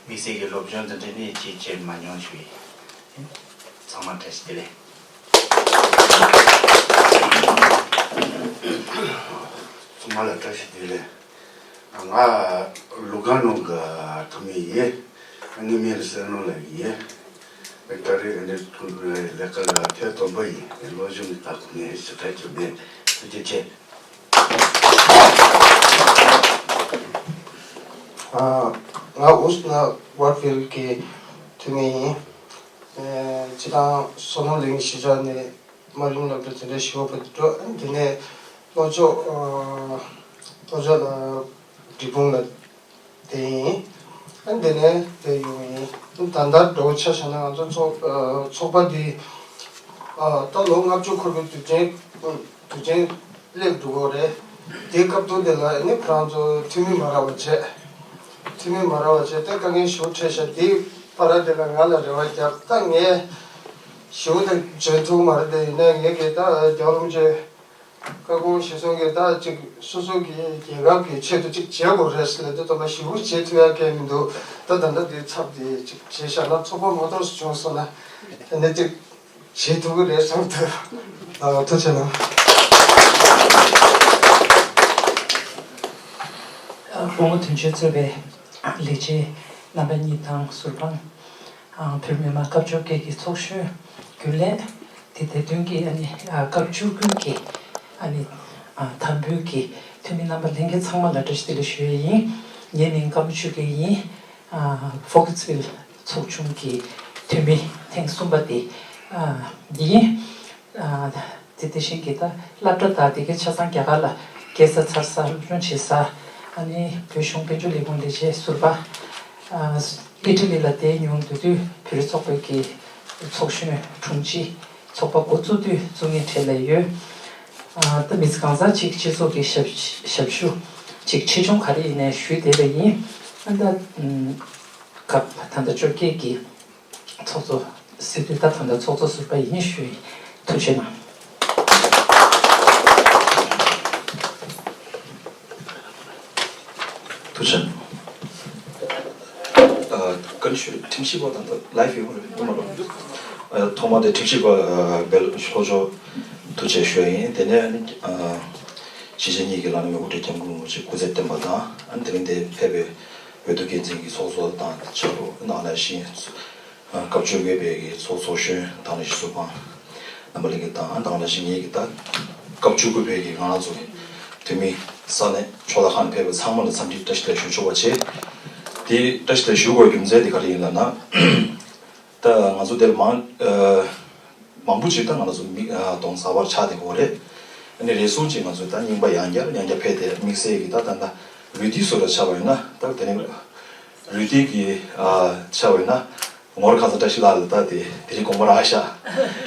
དམིགས་བསལ་གྱི་སློབ་སྦྱོང་དེ་འདྲ་ནི་ཅིག་བྱེད་མ་མྱོང་ཞུ་ཡི། ཚང་མ་བཀྲ་ཤིས་བདེ་ལེགས། ང་ལ་བཀྲ་ཤིས་བདེ་ལེགས། ང་ལུ་ག་ནོ་གི་ཐུ་མི་ཡིན། ངའི་མིང་ལ་བསོད་ནོར་ལགས་ཡིན། ད་རེས་འདི་ཐུ་ལས་ཀ་ལ་ཐད་དོན་པ་ཡིན། སློབ་སྦྱོང་གི་ཐད་ཁུངས་ནས་ཞིབ་ཕྲ་ཅིག་མེད། ཐུགས་རྗེ་ཆེ། ང་ཨུས་ན་ཝར་ཕིལ་གྱི་ཐུ་མི་ཡིན། སྤྱི་བཏང་བསོད་ནོར་གླིང་གཞིས་ཆགས་ནས། དམའ་རིམ་སློབ་གྲྭ་དེ་འདྲ་ཞུ་བ་བར་དུ་འགྲོ། དེ་ནས་ལྷོ་ཕྱོགས་ལྷོ་ཕྱོགས་ལ་འབྲས་སྤུངས་ལ་བསྡད་ཡིན། དེ་ནས་བསྡད་ཡོང་ཡིན། ད་ལྟ་འགྲོ་ཆ་བཞག་ན་ང་ཚོ་ཚོགས་ཚོགས་པ་འདི་ད་ལོ་ལྔ་བཅུ་འཁོར་བའི་དུས་ཆེན་དུས་ཆེན་སླེབས་འགྲོ་གི་རེད། དེའི་སྐབས་དུས་དེ་ལ་ནི་ཁོ་རང་ཚོ་འཐུས་མི་མ་རག་པ་བྱས། འཐུས་མི་མ་རག་པ་བྱས་ཏེ་དཀའ་ངལ་ཞེ་པོ་འཕྲད་ཤག་དེའི་བར་དེ་ལ་ང་ལ་རེ་བ་བརྒྱབ། ད་ངས་ཞེ་པོ་དེ་འཇོན་ཐུབ་མ་རེད། དེ་ཡིན་ནའི་ངས་གི་ད་རྒྱལ་བ་རིན་པོ་ཆེ་བཀའ་དགོངས་གཞིར་བཟུང་གི་ད་ཅིག་སོ་སོ་གི་རྒྱལ་ཁབ་ཀྱི་ཆེད་དུ་ཅིག་བྱེད་དགོས་རེད་ཟེར་ལབ་དུས་ད་ལྟ་ཞེ་པོ་བྱེད་ཐུབ་ཡ་གང་མི་འདུག་ད་ད་ལྟ་དེ་ཚབ་དེ་ཅིག་བྱས་བཞག་ན་ཚོགས་པ་མ་གཏོགས་སུ་བྱུང་སོང་ན་དེ་ནས་ཅིག་བྱེད་ཐུབ་ཀྱི་རེད་བསམ་འདུག་ཨ། ཐུགས་རྗེ་གནང་། སྐུ་ངོ་དོན་གཅོད་གཙོས་པའི་ལས་བྱེད་རྣམ་པ་གཉིས་དང་ཟུར་དཔང་། ཨ། བོད་མི་མང་སྐབས་བཅོ་བརྒྱད་ཀྱི་ཚོགས་གཞོན་རྒྱུན་ལས། དེ་དེ་དོན་གྱི་ཨ་ནི་ཨ་སྐབས་བཅུ་དགུ་གི་ཨ་ནི་ཨ་དམ་འབུལ་གྱི་འཐུས་མི་རྣམ་པ་ལྷན་རྒྱས་ཚང་མ་ལ་བཀྲ་ཤིས་བདེ་ལེགས་ཞུ་ཡས་ཡིན། ངའི་མིང་ཀརྨ་ཆོས་རྒྱལ་ཡིན། ཨ་ཕོ་ཁི་སི་ཝིལ་ཚོགས་ཆུང་གི་འཐུས་མི་ཐེངས་གསུམ་པ་དེ་ཨ་འདི་ཡིན། ཨ་དེ་དེ་བཞིན་གྱི་ད་སློབ་གྲྭ་དང་དེ་གའི་ཆ་ཚང་རྒྱ་གར་ལ་སྐྱེལ་ས་ཚར་ས་སློབ་སྦྱོང་བྱེད་ས། ཨ་ནི་བོད་གཞུང་དཔལ་འབྱོར་ལས་ཁུངས་ལས་བྱེད་ཟུར་པ། ཨ་ཨི་ཊ་ལི་ལ་བསྡད་མྱོང་། དེ་དུས་བོད་རིགས་ཚོགས་པའི་གི་ཚོགས་གཞོན་དྲུང་ཆེ། ཚོགས་པ་འགོ་བཙུགས་དུས་བཙུགས་མཁན་གྲས་ལ་ཡོད། ཨ་ད་མི་ཚེ་གང་ཟག་ཅིག་སྤྱི་ཚོགས་ཀྱི་ཞབས་ཞབས་ཞུ་ཅིག་ཆེ་ཆུང་ག་རེ་ཡིན་ནའི་ཞུས་བསྡད་པ་ཡིན། ཨ་ད་ཨམ་སྐབས་ད་ལྟ་བཅོ་བརྒྱད་ཀྱི་ཚོགས་གཙོ་སྲིད་དུས་ད་ད་ལྟ་ཚོགས་གཙོ་ཟུར་པ་ཡིན་ཞུ་ཡིན། ཐུགས་རྗེ་གནང་། ཐུགས་རྗེ་གནང་། ཨ་བཀའ་འདྲི་ཞུ། ཁྲིམས་ཞིབ་པ་དང་ད་ལའིབ་ཡོད་མ་རེད། ཡོད་མ་རེད། ཨ་ཐོག་མ་དེ་ཁྲིམས་ཞིབ་པ་ཨ་བེལ་ལྷོ་ཕྱོགས་ཐུགས་རྗེ་ཆེ་ཞུ་ཡ་ཡིན། དེ་ནས་ཨ་ནི་ཨ་གཞིས་བྱེས་གཉིས་ཀྱི་བླ་ན་མེད་པའི་དབུ་ཁྲིད་སྐྱབས་མགོན་རིན་པོ་ཆེ་སྐུ་ཚེ་བརྟན་པ་དང་། ཨ་ནི་དེ་རིང་འདིར་ཕེབས་པའི་འོས་བསྡུ་འགན་འཛིན་གྱི་ཚོགས་གཙོ་དང་ཆབས་ཅིག་ནང་ནས་ཤིང་སྐབས་བཅོ་བརྒྱད་པའི་གི་ཚོགས་ཚོགས་གཞོན་དང་ནི་ཟུར་དཔང་རྣམ་པ་ལྷན་རྒྱས་དང་། དང་ནང་བཞིན་ངེད་ཀྱི་ད་སྐབས་བཅུ་དགུ་པའི་གི་ང་རང་ཚོ་གི་འཐུས་མི་ས་གནས་ཕྱོགས་མཐའ་ཁག་ནས་ཕེབས་པའི་ཚང་མ་ལ་འཚམས་འདྲི་བཀྲ་ཤིས་བདེ་ལེགས་ཞུ་ཆོག་པ་བྱས། དེ་བཀྲ་ཤིས་བདེ་ལེགས་ཞུ་དགོས་རྒྱུ་མཚན་དེ་ག་རེ་ཡིན་ལབ་ན། ད་ང་ཚོ་འདིར་མང་ཨ་མང་པོ་ཅིག་ད་ང་རང་ཚོ་མིག་ཨ་གདོང་གསར་པར་ཆགས་བསྡད་ཡོད་རེད། ཨ་ནི་རེ་ཟུང་ཅིག་ང་ཚོ་ད་རྙིང་པ་ཡང་བསྐྱར་ཡང་བསྐྱར་ཕེབས་ཏེ་དམིགས་བསལ་གྱི་ད་ད་ད་རུས་སྡེ་ཚོ་ལ་ཆ་བ་ཡིན་ན། ད་དེ་ནས་རུས་སྡེ་གི་ཨ་ཆ་བ་ཡིན་ན། ངོར་ཁ་སང་བཀྲ་ཤིས་ལགས་ལ་ད་དེ་དེ་རིང་དགོངས་པ་རག་ཤག་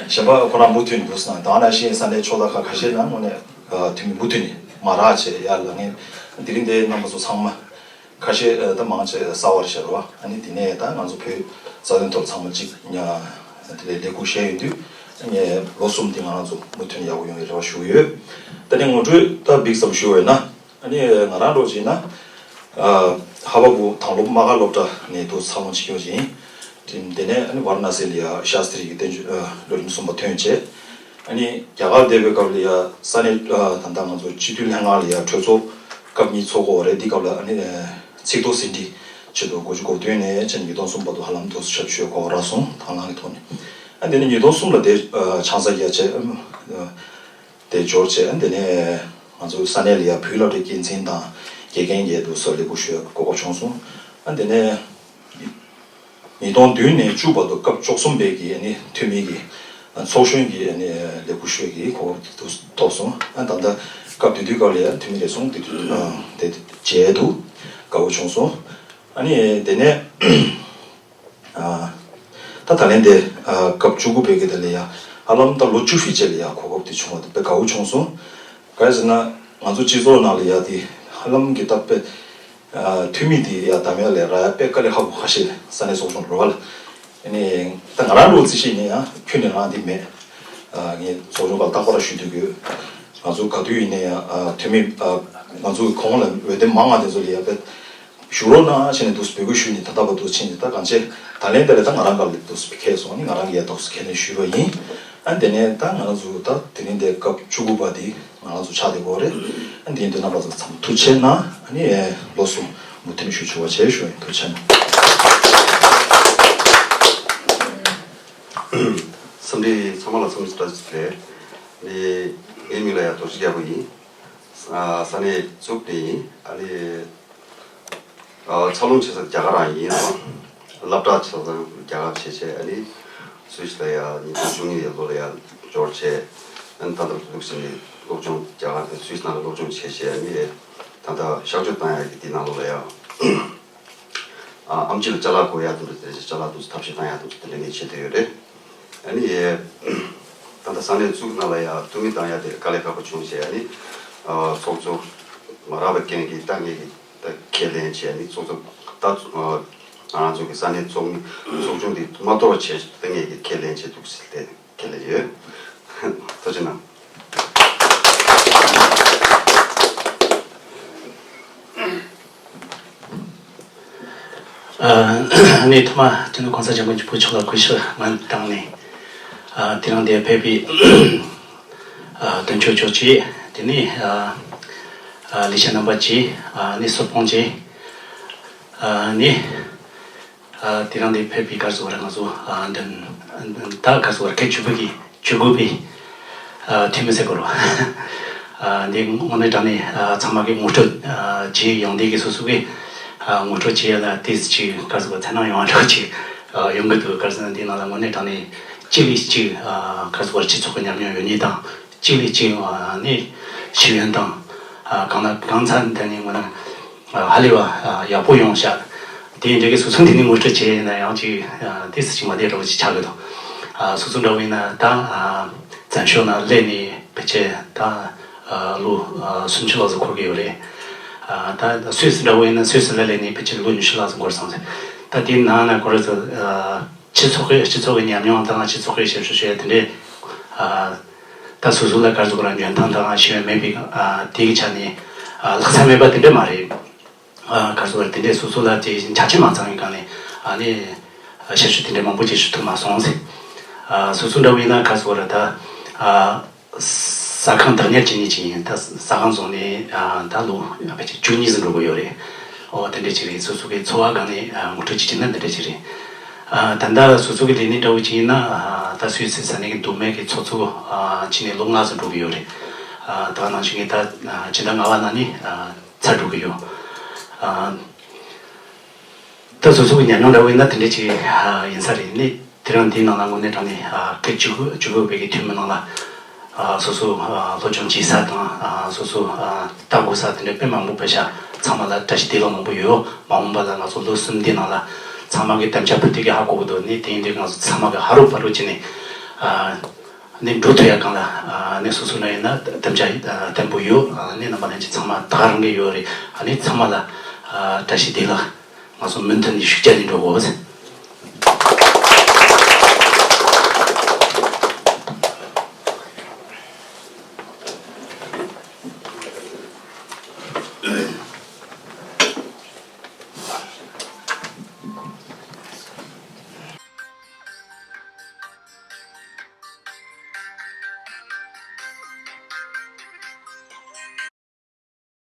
གཞན་པ་ཁོ་རང་མུ་མཐུད་ནས་འདུག་སོང་། དེ་ནང་བཞིན་ས་གནས་ཕྱོགས་མཐའ་ཁག་ཁ་ཤས་ནང་དངོས་གནས་ཨ་འཐུས་མི་མུ་མཐུད་ནས་མ་རག་བྱས་ཡར་ལངས་མཁན། དེ་རིང་འདིར་རྣམ་པ་ཚོ་ཚང་མ་ཁ་ཤས་ཨ་ད་མང་ཆེ་གསར་པ་རེད་ཤག་རེད་བ། ཨ་ནི་དེ་ནས་ད་ང་ཚོ་བོད་རྩ་དོན་ཐོག་ཚང་མ་གཅིག་ཉ་དེ་ལས་ལས་འགུལ་བྱས་ཡོང་དུས། ངས་ལོ་གསུམ་དེ་ང་རང་ཚོ་མུ་མཐུད་ནས་ཡག་པོ་ཡོང་བའི་རེ་བ་ཞུ་གི་ཡོད། ད་ནི་ངོ་སྤྲོད་ད་འབིགས་ཙམ་ཞུ་བ་ཡིན་ན། ཨ་ནི་ང་རང་འདྲ་བོ་ཅིག་ཡིན་ན། ཨ་ཧ་བ་བུ་དང་པོ་མ་ག་སློབ་གྲྭ་ནས་འདུག་འཚར་ལོངས་བྱེད་ཀྱི་ཡོད་ཅིང་། དེ་ནས་ཨ་ནི་ཝཱ་ར་ཎ་སི་ལ་ཡ་ཤཱསྟྲི་གི་བསྟན་བཅོས་ཨ་ལོ་རིམ་གསུམ་པ་ཐོན་བྱས། ཨ་ནི་རྒྱ་གར་བསྡད་པའི་སྐབས་ལ་ཡ་ས་གནས་ཨ་ད་ལྟ་ང་ཚོ་སྤྱི་འཐུས་ལྷན་ཁང་ལ་ཡ་གྲོས་ཚོགས་སྐབས་གཉིས་ཚོགས་ཀྱི་ཡོད་རེད། འདི་སྐབས་ལ་ཨ་ནི་ཚིག་ཐོ་ཟིན་བྲིས་ཆེད་དུ་དགུ་བཅུ་གོ་བདུན་ནས་བྱས་ནས་ཉིས་སྟོང་གསུམ་བར་དུ་ཧ་ལམ་འདུག་ཞབས་ཞུ་གོ་རག་སོང་། དང་བླངས་ཀྱི་ཐོག་ནས། ཨ་དེ་ནས་ཉིས་སྟོང་གསུམ་ལ་དེ་ཨ་ཆང་ས་རྒྱག་བྱས། ཨ་དེ་འབྱོར་བྱས། ཨ་དེ་ནས་ང་ཚོ་ས་གནས་ལ་ཡ་བོད་སློབ་གྲྭའི་འགན་འཛིན་དང་དགེ་རྒན་གྱི་དུ་སོགས་ལས་ཁུར་ཞུ་གོ་སྐབས་བྱུང་སོང་། ཨ་དེ་ནས་ཉིས་སྟོང་བདུན་ནས་བཅུ་བར་དུ་སྐབས་བཅུ་གསུམ་པའི་གི་ཨ་ནི་འཐུས་མི་གི་ཚོགས་གཞོན་གྱི་ཨ་ནི་ལས་ཁུར་ཞུ་གི་གོ་སྐབས་དུ་ཐོབ་སོང་། ཨ་ད་ལྟ་སྐབས་དེ་དུས་སྐབས་ལ་ཡ་འཐུས་མི་རེ་ཟུང་དེ་དུས་ཨ་དེ་མཇལ་དུ་དགའ་བོ་བྱུང་སོང་། ཨ་ནི་དེ་ནས། ཨ་ད་ད་ལན་དེ་ཨ་སྐབས་བཅུ་དགུ་པའི་གི་དེ་ལ་ཡ་ཧ་ལམ་ད་ལོ་བཅུ་བཞི་རྗེས་ལ་ཡ་གོ་སྐབས་དེ་བྱུང་བ་དེ་དཔེ་དགའ་བོ་བྱུང་སོང་། ག་རེ་ཟེར་ན་ང་ཚོ་སྤྱི་ཚོགས་ནང་ལ་ཡ་དེ་ཧ་ལམ་གི་ད་དཔེ་ཨ་འཐུས་མི་དེ་ཡ་འདམ་ཡ་ལས་རག་ཡ་དཔེ་དཀའ་ལས་ཁག་པོ་ཁ་ཤས་ས་གནས་ཚོགས་ཆུང་རེད་བ་ལ། ཨ་ནི་ད་ང་རང་ལོ་རྩིས་ཤིག་ནས་ཡང་ཁྱོན་ནས་རང་དེ་མེད། ཨ་ངས་ཚོགས་ཆུང་ཁག་རྟག་པར་ཞུ་འདོད་ཡོད། ང་ཚོ་ག་དུས་ཡིན་ན་ཡང་ཨ་འཐུས་མི་ཨ་ང་ཚོ་གི་གོང་ལ་འོས་འདེམས་མང་བ་དེ་ཚོ་ལ་ཡ་དཔེ། བཞུགས་རོགས་གནང་བྱས་ནས་འདུག་སེ་འབོད་སྐུལ་ཞུས་ནས་ད་ལྟ་བར་དུ་ཕྱིན་ནས། ད་གང་ཅི་ད་ལན་དེ་ལ་ད་ང་རང་སྒང་ལ་འདུག་སེ་ཁེལ་སོང་ནི། ང་རང་གིས་ཡ་འདུག་སེ་ཁས་ལེན་ཞུས་པ་ཡིན། ཨ་དེ་ནས་ད་ང་རང་ཚོ་ད་དེ་རིང་དེ་སྐབས་བཅུ་དགུ་པ་དེ་ ང་ཚོ་ཕྱག་དེ་དགོས་རེད། ཨ་འདི་ཡིན་དུས་རྣམ་པ་ཚོ་ཚང་མ་ཐུགས་རྗེ་གནང་། ཨ་ནི་ལོ་གསུམ་མུ་མཐུད་ཞུ་ཆོག་པ་བྱས་ཞུ་ཡིན། ཐུགས་རྗེ་གནང་། འཚམས་འདྲི་ཚང་མ་ལ་འཚམས་འདྲི་བཀྲ་ཤིས་བདེ་ལེགས། ནི་ངའི་མིང་ལ་ཡ་རྡོ་རྗེ་རྒྱལ་པོ་ཡིན། ས་ས་གནས་ཙུག་ནས་ཡིན། ཨ་ནི་ཨ་འཚར་ལོངས་བྱེད་ས་རྒྱ་གར་རང་ཡིན་རུང་། སློབ་གྲྭ་ཆ་ཚང་རྒྱ་གར་བྱས་བྱས། ཨ་ནི་སུད་སི་ལ་ཡ་ཉིས་སྟོང་བཅུ་གཉིས་ལོ་ལ་ཡ་འབྱོར་བྱས། ཨ་ནི་ད་ལྟ་འདུག་ཟེར་ནས་སློབ་སྦྱོང་རྒྱ་གར་སུད་སི་ནང་ལ་སློབ་སྦྱོང་བྱས་བྱས། ཨ་ནི་ད་ལྟ་གཤག་བཅོས་བཏང་ཡ་གི་འདི་ནང་ལོགས་ལ་ཡ། ཨ་ཨེམ་ཆི་ལ་ཅ་ལག་དགོས་ཡ་དང་འདྲ་དེ་ཅ་ལག་དུ་ཐབས་ཤེས་བཏང་ཡ་དང་དེ་འདྲ་ངས་བྱེད་བསྡད་ཡོད་རེད། ཨ་ནི་ད་ལྟ་ས་གནས་ཙུག་ནང་ལ་ཡ་འཐུས་མི་བཏང་ཡ་དེ་དཀའ་ལས་ཁག་པོ་བྱུང་བྱས། ཨ་ནི་ཨ་ཚོགས་གཙོ་མ་རག་པའི་རྐྱེན་གྱིས་ད་ངས་ཀྱི་ད་ཁས་ལེན་བྱས། ཨ་ནི་ཚོགས་གཙོ་ད་ང་རང་ཚོ་གི་ས་གནས་ཚོགས་མི་ཚོགས་ཆུང་འདི་མ་གཏོགས་བྱས་ད་ངས་ཀྱི་ཁས་ལེན་བྱས་འདུག་ཟེར་ཏེ། ཁས་ལེན་ཡོད། ཐུགས་རྗེ་གནང་། ཨ་ནི་ཐོག་མ་སྤྱི་ནོར་གོང་ས་སྐྱབས་མགོན་ཆེན་པོ་མཆོག་ལ་གུས་ཞབས་སྔོན་བཏང་ནས། ཨ་དེ་རིང་འདིར་ཕེབས་པའི་ཨ་དོན་གཅོད་མཆོག་བཅས། དེ་ནས་ཨ་ཨ་ལས་བྱེད་རྣམ་པ་བཅས། ཨ་ནི་གསར་སྤོན་བཅས། ཨ་ནི། ཨ་དེ་རིང་འདིར་ཕེབས་པའི་ག་རེ་ཟེར་དགོས་རེད། ང་ཚོ་ཨ་འདི་ད་ག་རེ་ཟེར་དགོས་རེད། ཁོས་ཇུས་འགོད་པའི་ཇུས་འགོད་པའི་ཨ་འཐུས་མི་ཟེར་དགོས་རེད། ཨ་འདི་དངོས་གནས་དྲང་གནས་ཨ་ཚང་མ་གིས་ངོ་སྤྲོད་ཨ་བྱེད་ཡོང་དུས་ཀྱི་སོ་སོ་གིས་ཨ་ངོ་སྤྲོད་བྱེད་ཡ་ལ་ཏོག་ཙམ་ཅིག་ག་རེ་ཟེར་དགོས་རེད། འཚེར་སྣང་ཡོང་བ་འདྲ་ཅིག་ཨ་ཡོང་གི་འདུག་ག་རེ་ཟེར་ན་འདི་ནང་ལ་དངོས་གནས་དྲང་གནས་གཅིག་ལས་གཅིག་ཨ་ག་རེ་ཟེར་དགོས་རེད། སྤྱི་ཚོགས་ཀྱི་ཉམས་མྱོང་ཡོད་མཁན་དང་། གཅིག་ལས་གཅིག་ཨ་ནི་ཤེས་ཡོན་དང་། ཨ་གང་ལ་གང་འཚམ་དེ་ནི་ངོ་ན་ཨ་ཧ་ལས་པ་ཨ་ཡག་པོ་ཡོང་ཤག་དེ་ཡིན་དུས་ཀྱི་སོ་སོ་འདི་ནས་ངོ་སྤྲོད་བྱས་ཡིན་ན་ཡང་ཅིག་ཨ་ཏོག་ཙམ་ཅིག་མ་བདེ་འདྲ་བོ་ཅིག་ཆགས་ཀྱི་འདུག་ཨ་སོ་སོ་འདྲ་བོ་ཡིན་ན་ད་ཨ་བཙན་བྱོལ་ནང་སླེབས་ནས་ཕལ་ཆེར་ད་ཨ་ལོ་ཨ་སུམ་ཅུ་ལྷག་ཙམ་འཁོར་གྱི་ཡོད་རེད། ཨ་ད་སུད་སི་འདྲ་བོ་ཡིན་ན་སུད་སི་ལ་སླེབས་ནས་ཕལ་ཆེར་ལོ་ཉི་ཤུ་ལྷག་ཙམ་འགོར་སོང་ཟེར། ད་དེའི་ནང་ན་ག་རེ་ཟེར་ཨ་སྤྱི་ཚོགས་ཀྱི་སྤྱི་ཚོགས་ཀྱི་ཉམས་མྱོང་དང་སྤྱི་ཚོགས་ཀྱི་ཞབས་ཞུ་བྱེད་ཡ་དེ་འདྲས་ཨ་ད་སོ་སོ་ལ་ག་རེ་ཟེར་དགོས་རེད། འཇོན་ཐང་དང་ཤེས་ཡོན་མེད་པའི་ཨ་དེ་གི་ཆ་ནས་ཨ་ལྷག་ཆ་མེད་པ་དེ་འདྲས་མ་རེད། ཨ་ག་རེ་ཟེར་དགོས་རེད། དེ་འདྲས་སོ་སོ་ལ་དེ་ཆ་རྐྱེན་མ་ཚང་བའི་སྒང་ནས་ཨ་ནི་ཨ་ཞབས་ཞུ་དེ་འདྲས་མང་པོ་ཅིག་ཞུ་ཐུབ་མ་སོང་ཟེར། ཨ་སོ་སོ་འདྲ་བོ་ཡིན་ན་ག་རེ་ཟེར་དགོས་རེད། ད་ཨ་ཟ་ཁང་བདག་གཉེར་བྱེད་མཁན་ཅིག་ཡིན། ད་ཟ་ཁང་བཟོས་ནས་ཨ་ད་ལོ་ཕལ་ཆེར་བཅུ་གཉིས་ཙམ་འགྲོ་གི་ཡོད་རེད། ཨོ་དེ་འདྲས་ཅིག་རེད། སོ་སོ་གི་འཚོ་བ་སྒང་ནས་ཨ་ངོ་སྤྲོད་ཅིག་བྱས་ན་འདི་འདྲས་ཅིག་རེད། ཨ་ད་ལྟ་སོ་སོ་གི་ལས་གནས་འདྲ་བོ་ཅིག་ཡིན་ན་ཨ་ད་སུད་སི་ས་གནས་ཀྱི་མདོ་སྨད་ཀྱི་ཚོགས་གཙོ་ཨ་བྱས་ནས་ལོ་ལྔ་ཙམ་འགྲོ་གི་ཡོད་རེད། ཨ་ད་ག་ནང་བཞིན་གྱི་ད་ཨ་སྤྱི་ཟླ་ལྔ་པ་ནང་ནས་ཨ་ཚར་འགྲོ་གི་ཡོད། ཨ་ད་སོ་སོ་གི་ཉམས་མྱོང་འདྲ་བོ་ཡིན་ན་དེ་འདྲས་ཅིག་ཨ་ཡིན་ས་རེད། ནི་དེ་རིང་འདིའི་ནང་ལ་དངོས་གནས་དྲང་གནས་ཨ་སྐད་ཇུས་འགོད་ཇུས་འགོད་པའི་གི་འཐུས་མི་ནང་ལ་ཨ་སོ་སོ་ཨ་སློབ་སྦྱོང་བྱེད་ས་དང་ཨ་སོ་སོ་ཨ་ལྟ་དགོས་ས་དེ་འདྲ་དཔེ་མང་པོ་ཕེབས་ཤག་ཚང་མ་ལ་བཀྲ་ཤིས་བདེ་ལེགས་མང་པོ་ཡོད། མ་འོངས་པ་ལ་ང་ཚོ་ལོ་གསུམ་འདིའི་ནང་ལ་ཚང་མ་གི་དམ་བཅའ་ཕུལ་དུས་ཀྱི་ཧ་གོ་གི་འདུག་ནི་དེ་ཡིན་དུས་ང་ཚོ་ཚང་མ་གི་ཧ་རུ་ཕ་རུ་བྱས་ནས་ཨ་ནི་འགྲོ་ཐུབ་ཡ་སྒང་ལ་ཨ་ནི་སོ་སོ་ན་ཡིན་ན་དམ་བཅའ་ཨ་བརྟན་པོ་ཡོད། ཨ་ནི་རྣམ་པ་ལྷན་རྒྱས་ཚང་མ་ད་ག་རང་གི་ཡོད་རེད། ཨ་ནི་ཚང་མ་ལ་ཨ་བཀྲ་ཤིས་བདེ་ལེགས། ང་ཚོ་མུ་མཐུད་ནས་ཤུགས་རྒྱག་ནས་འགྲོ་དགོས།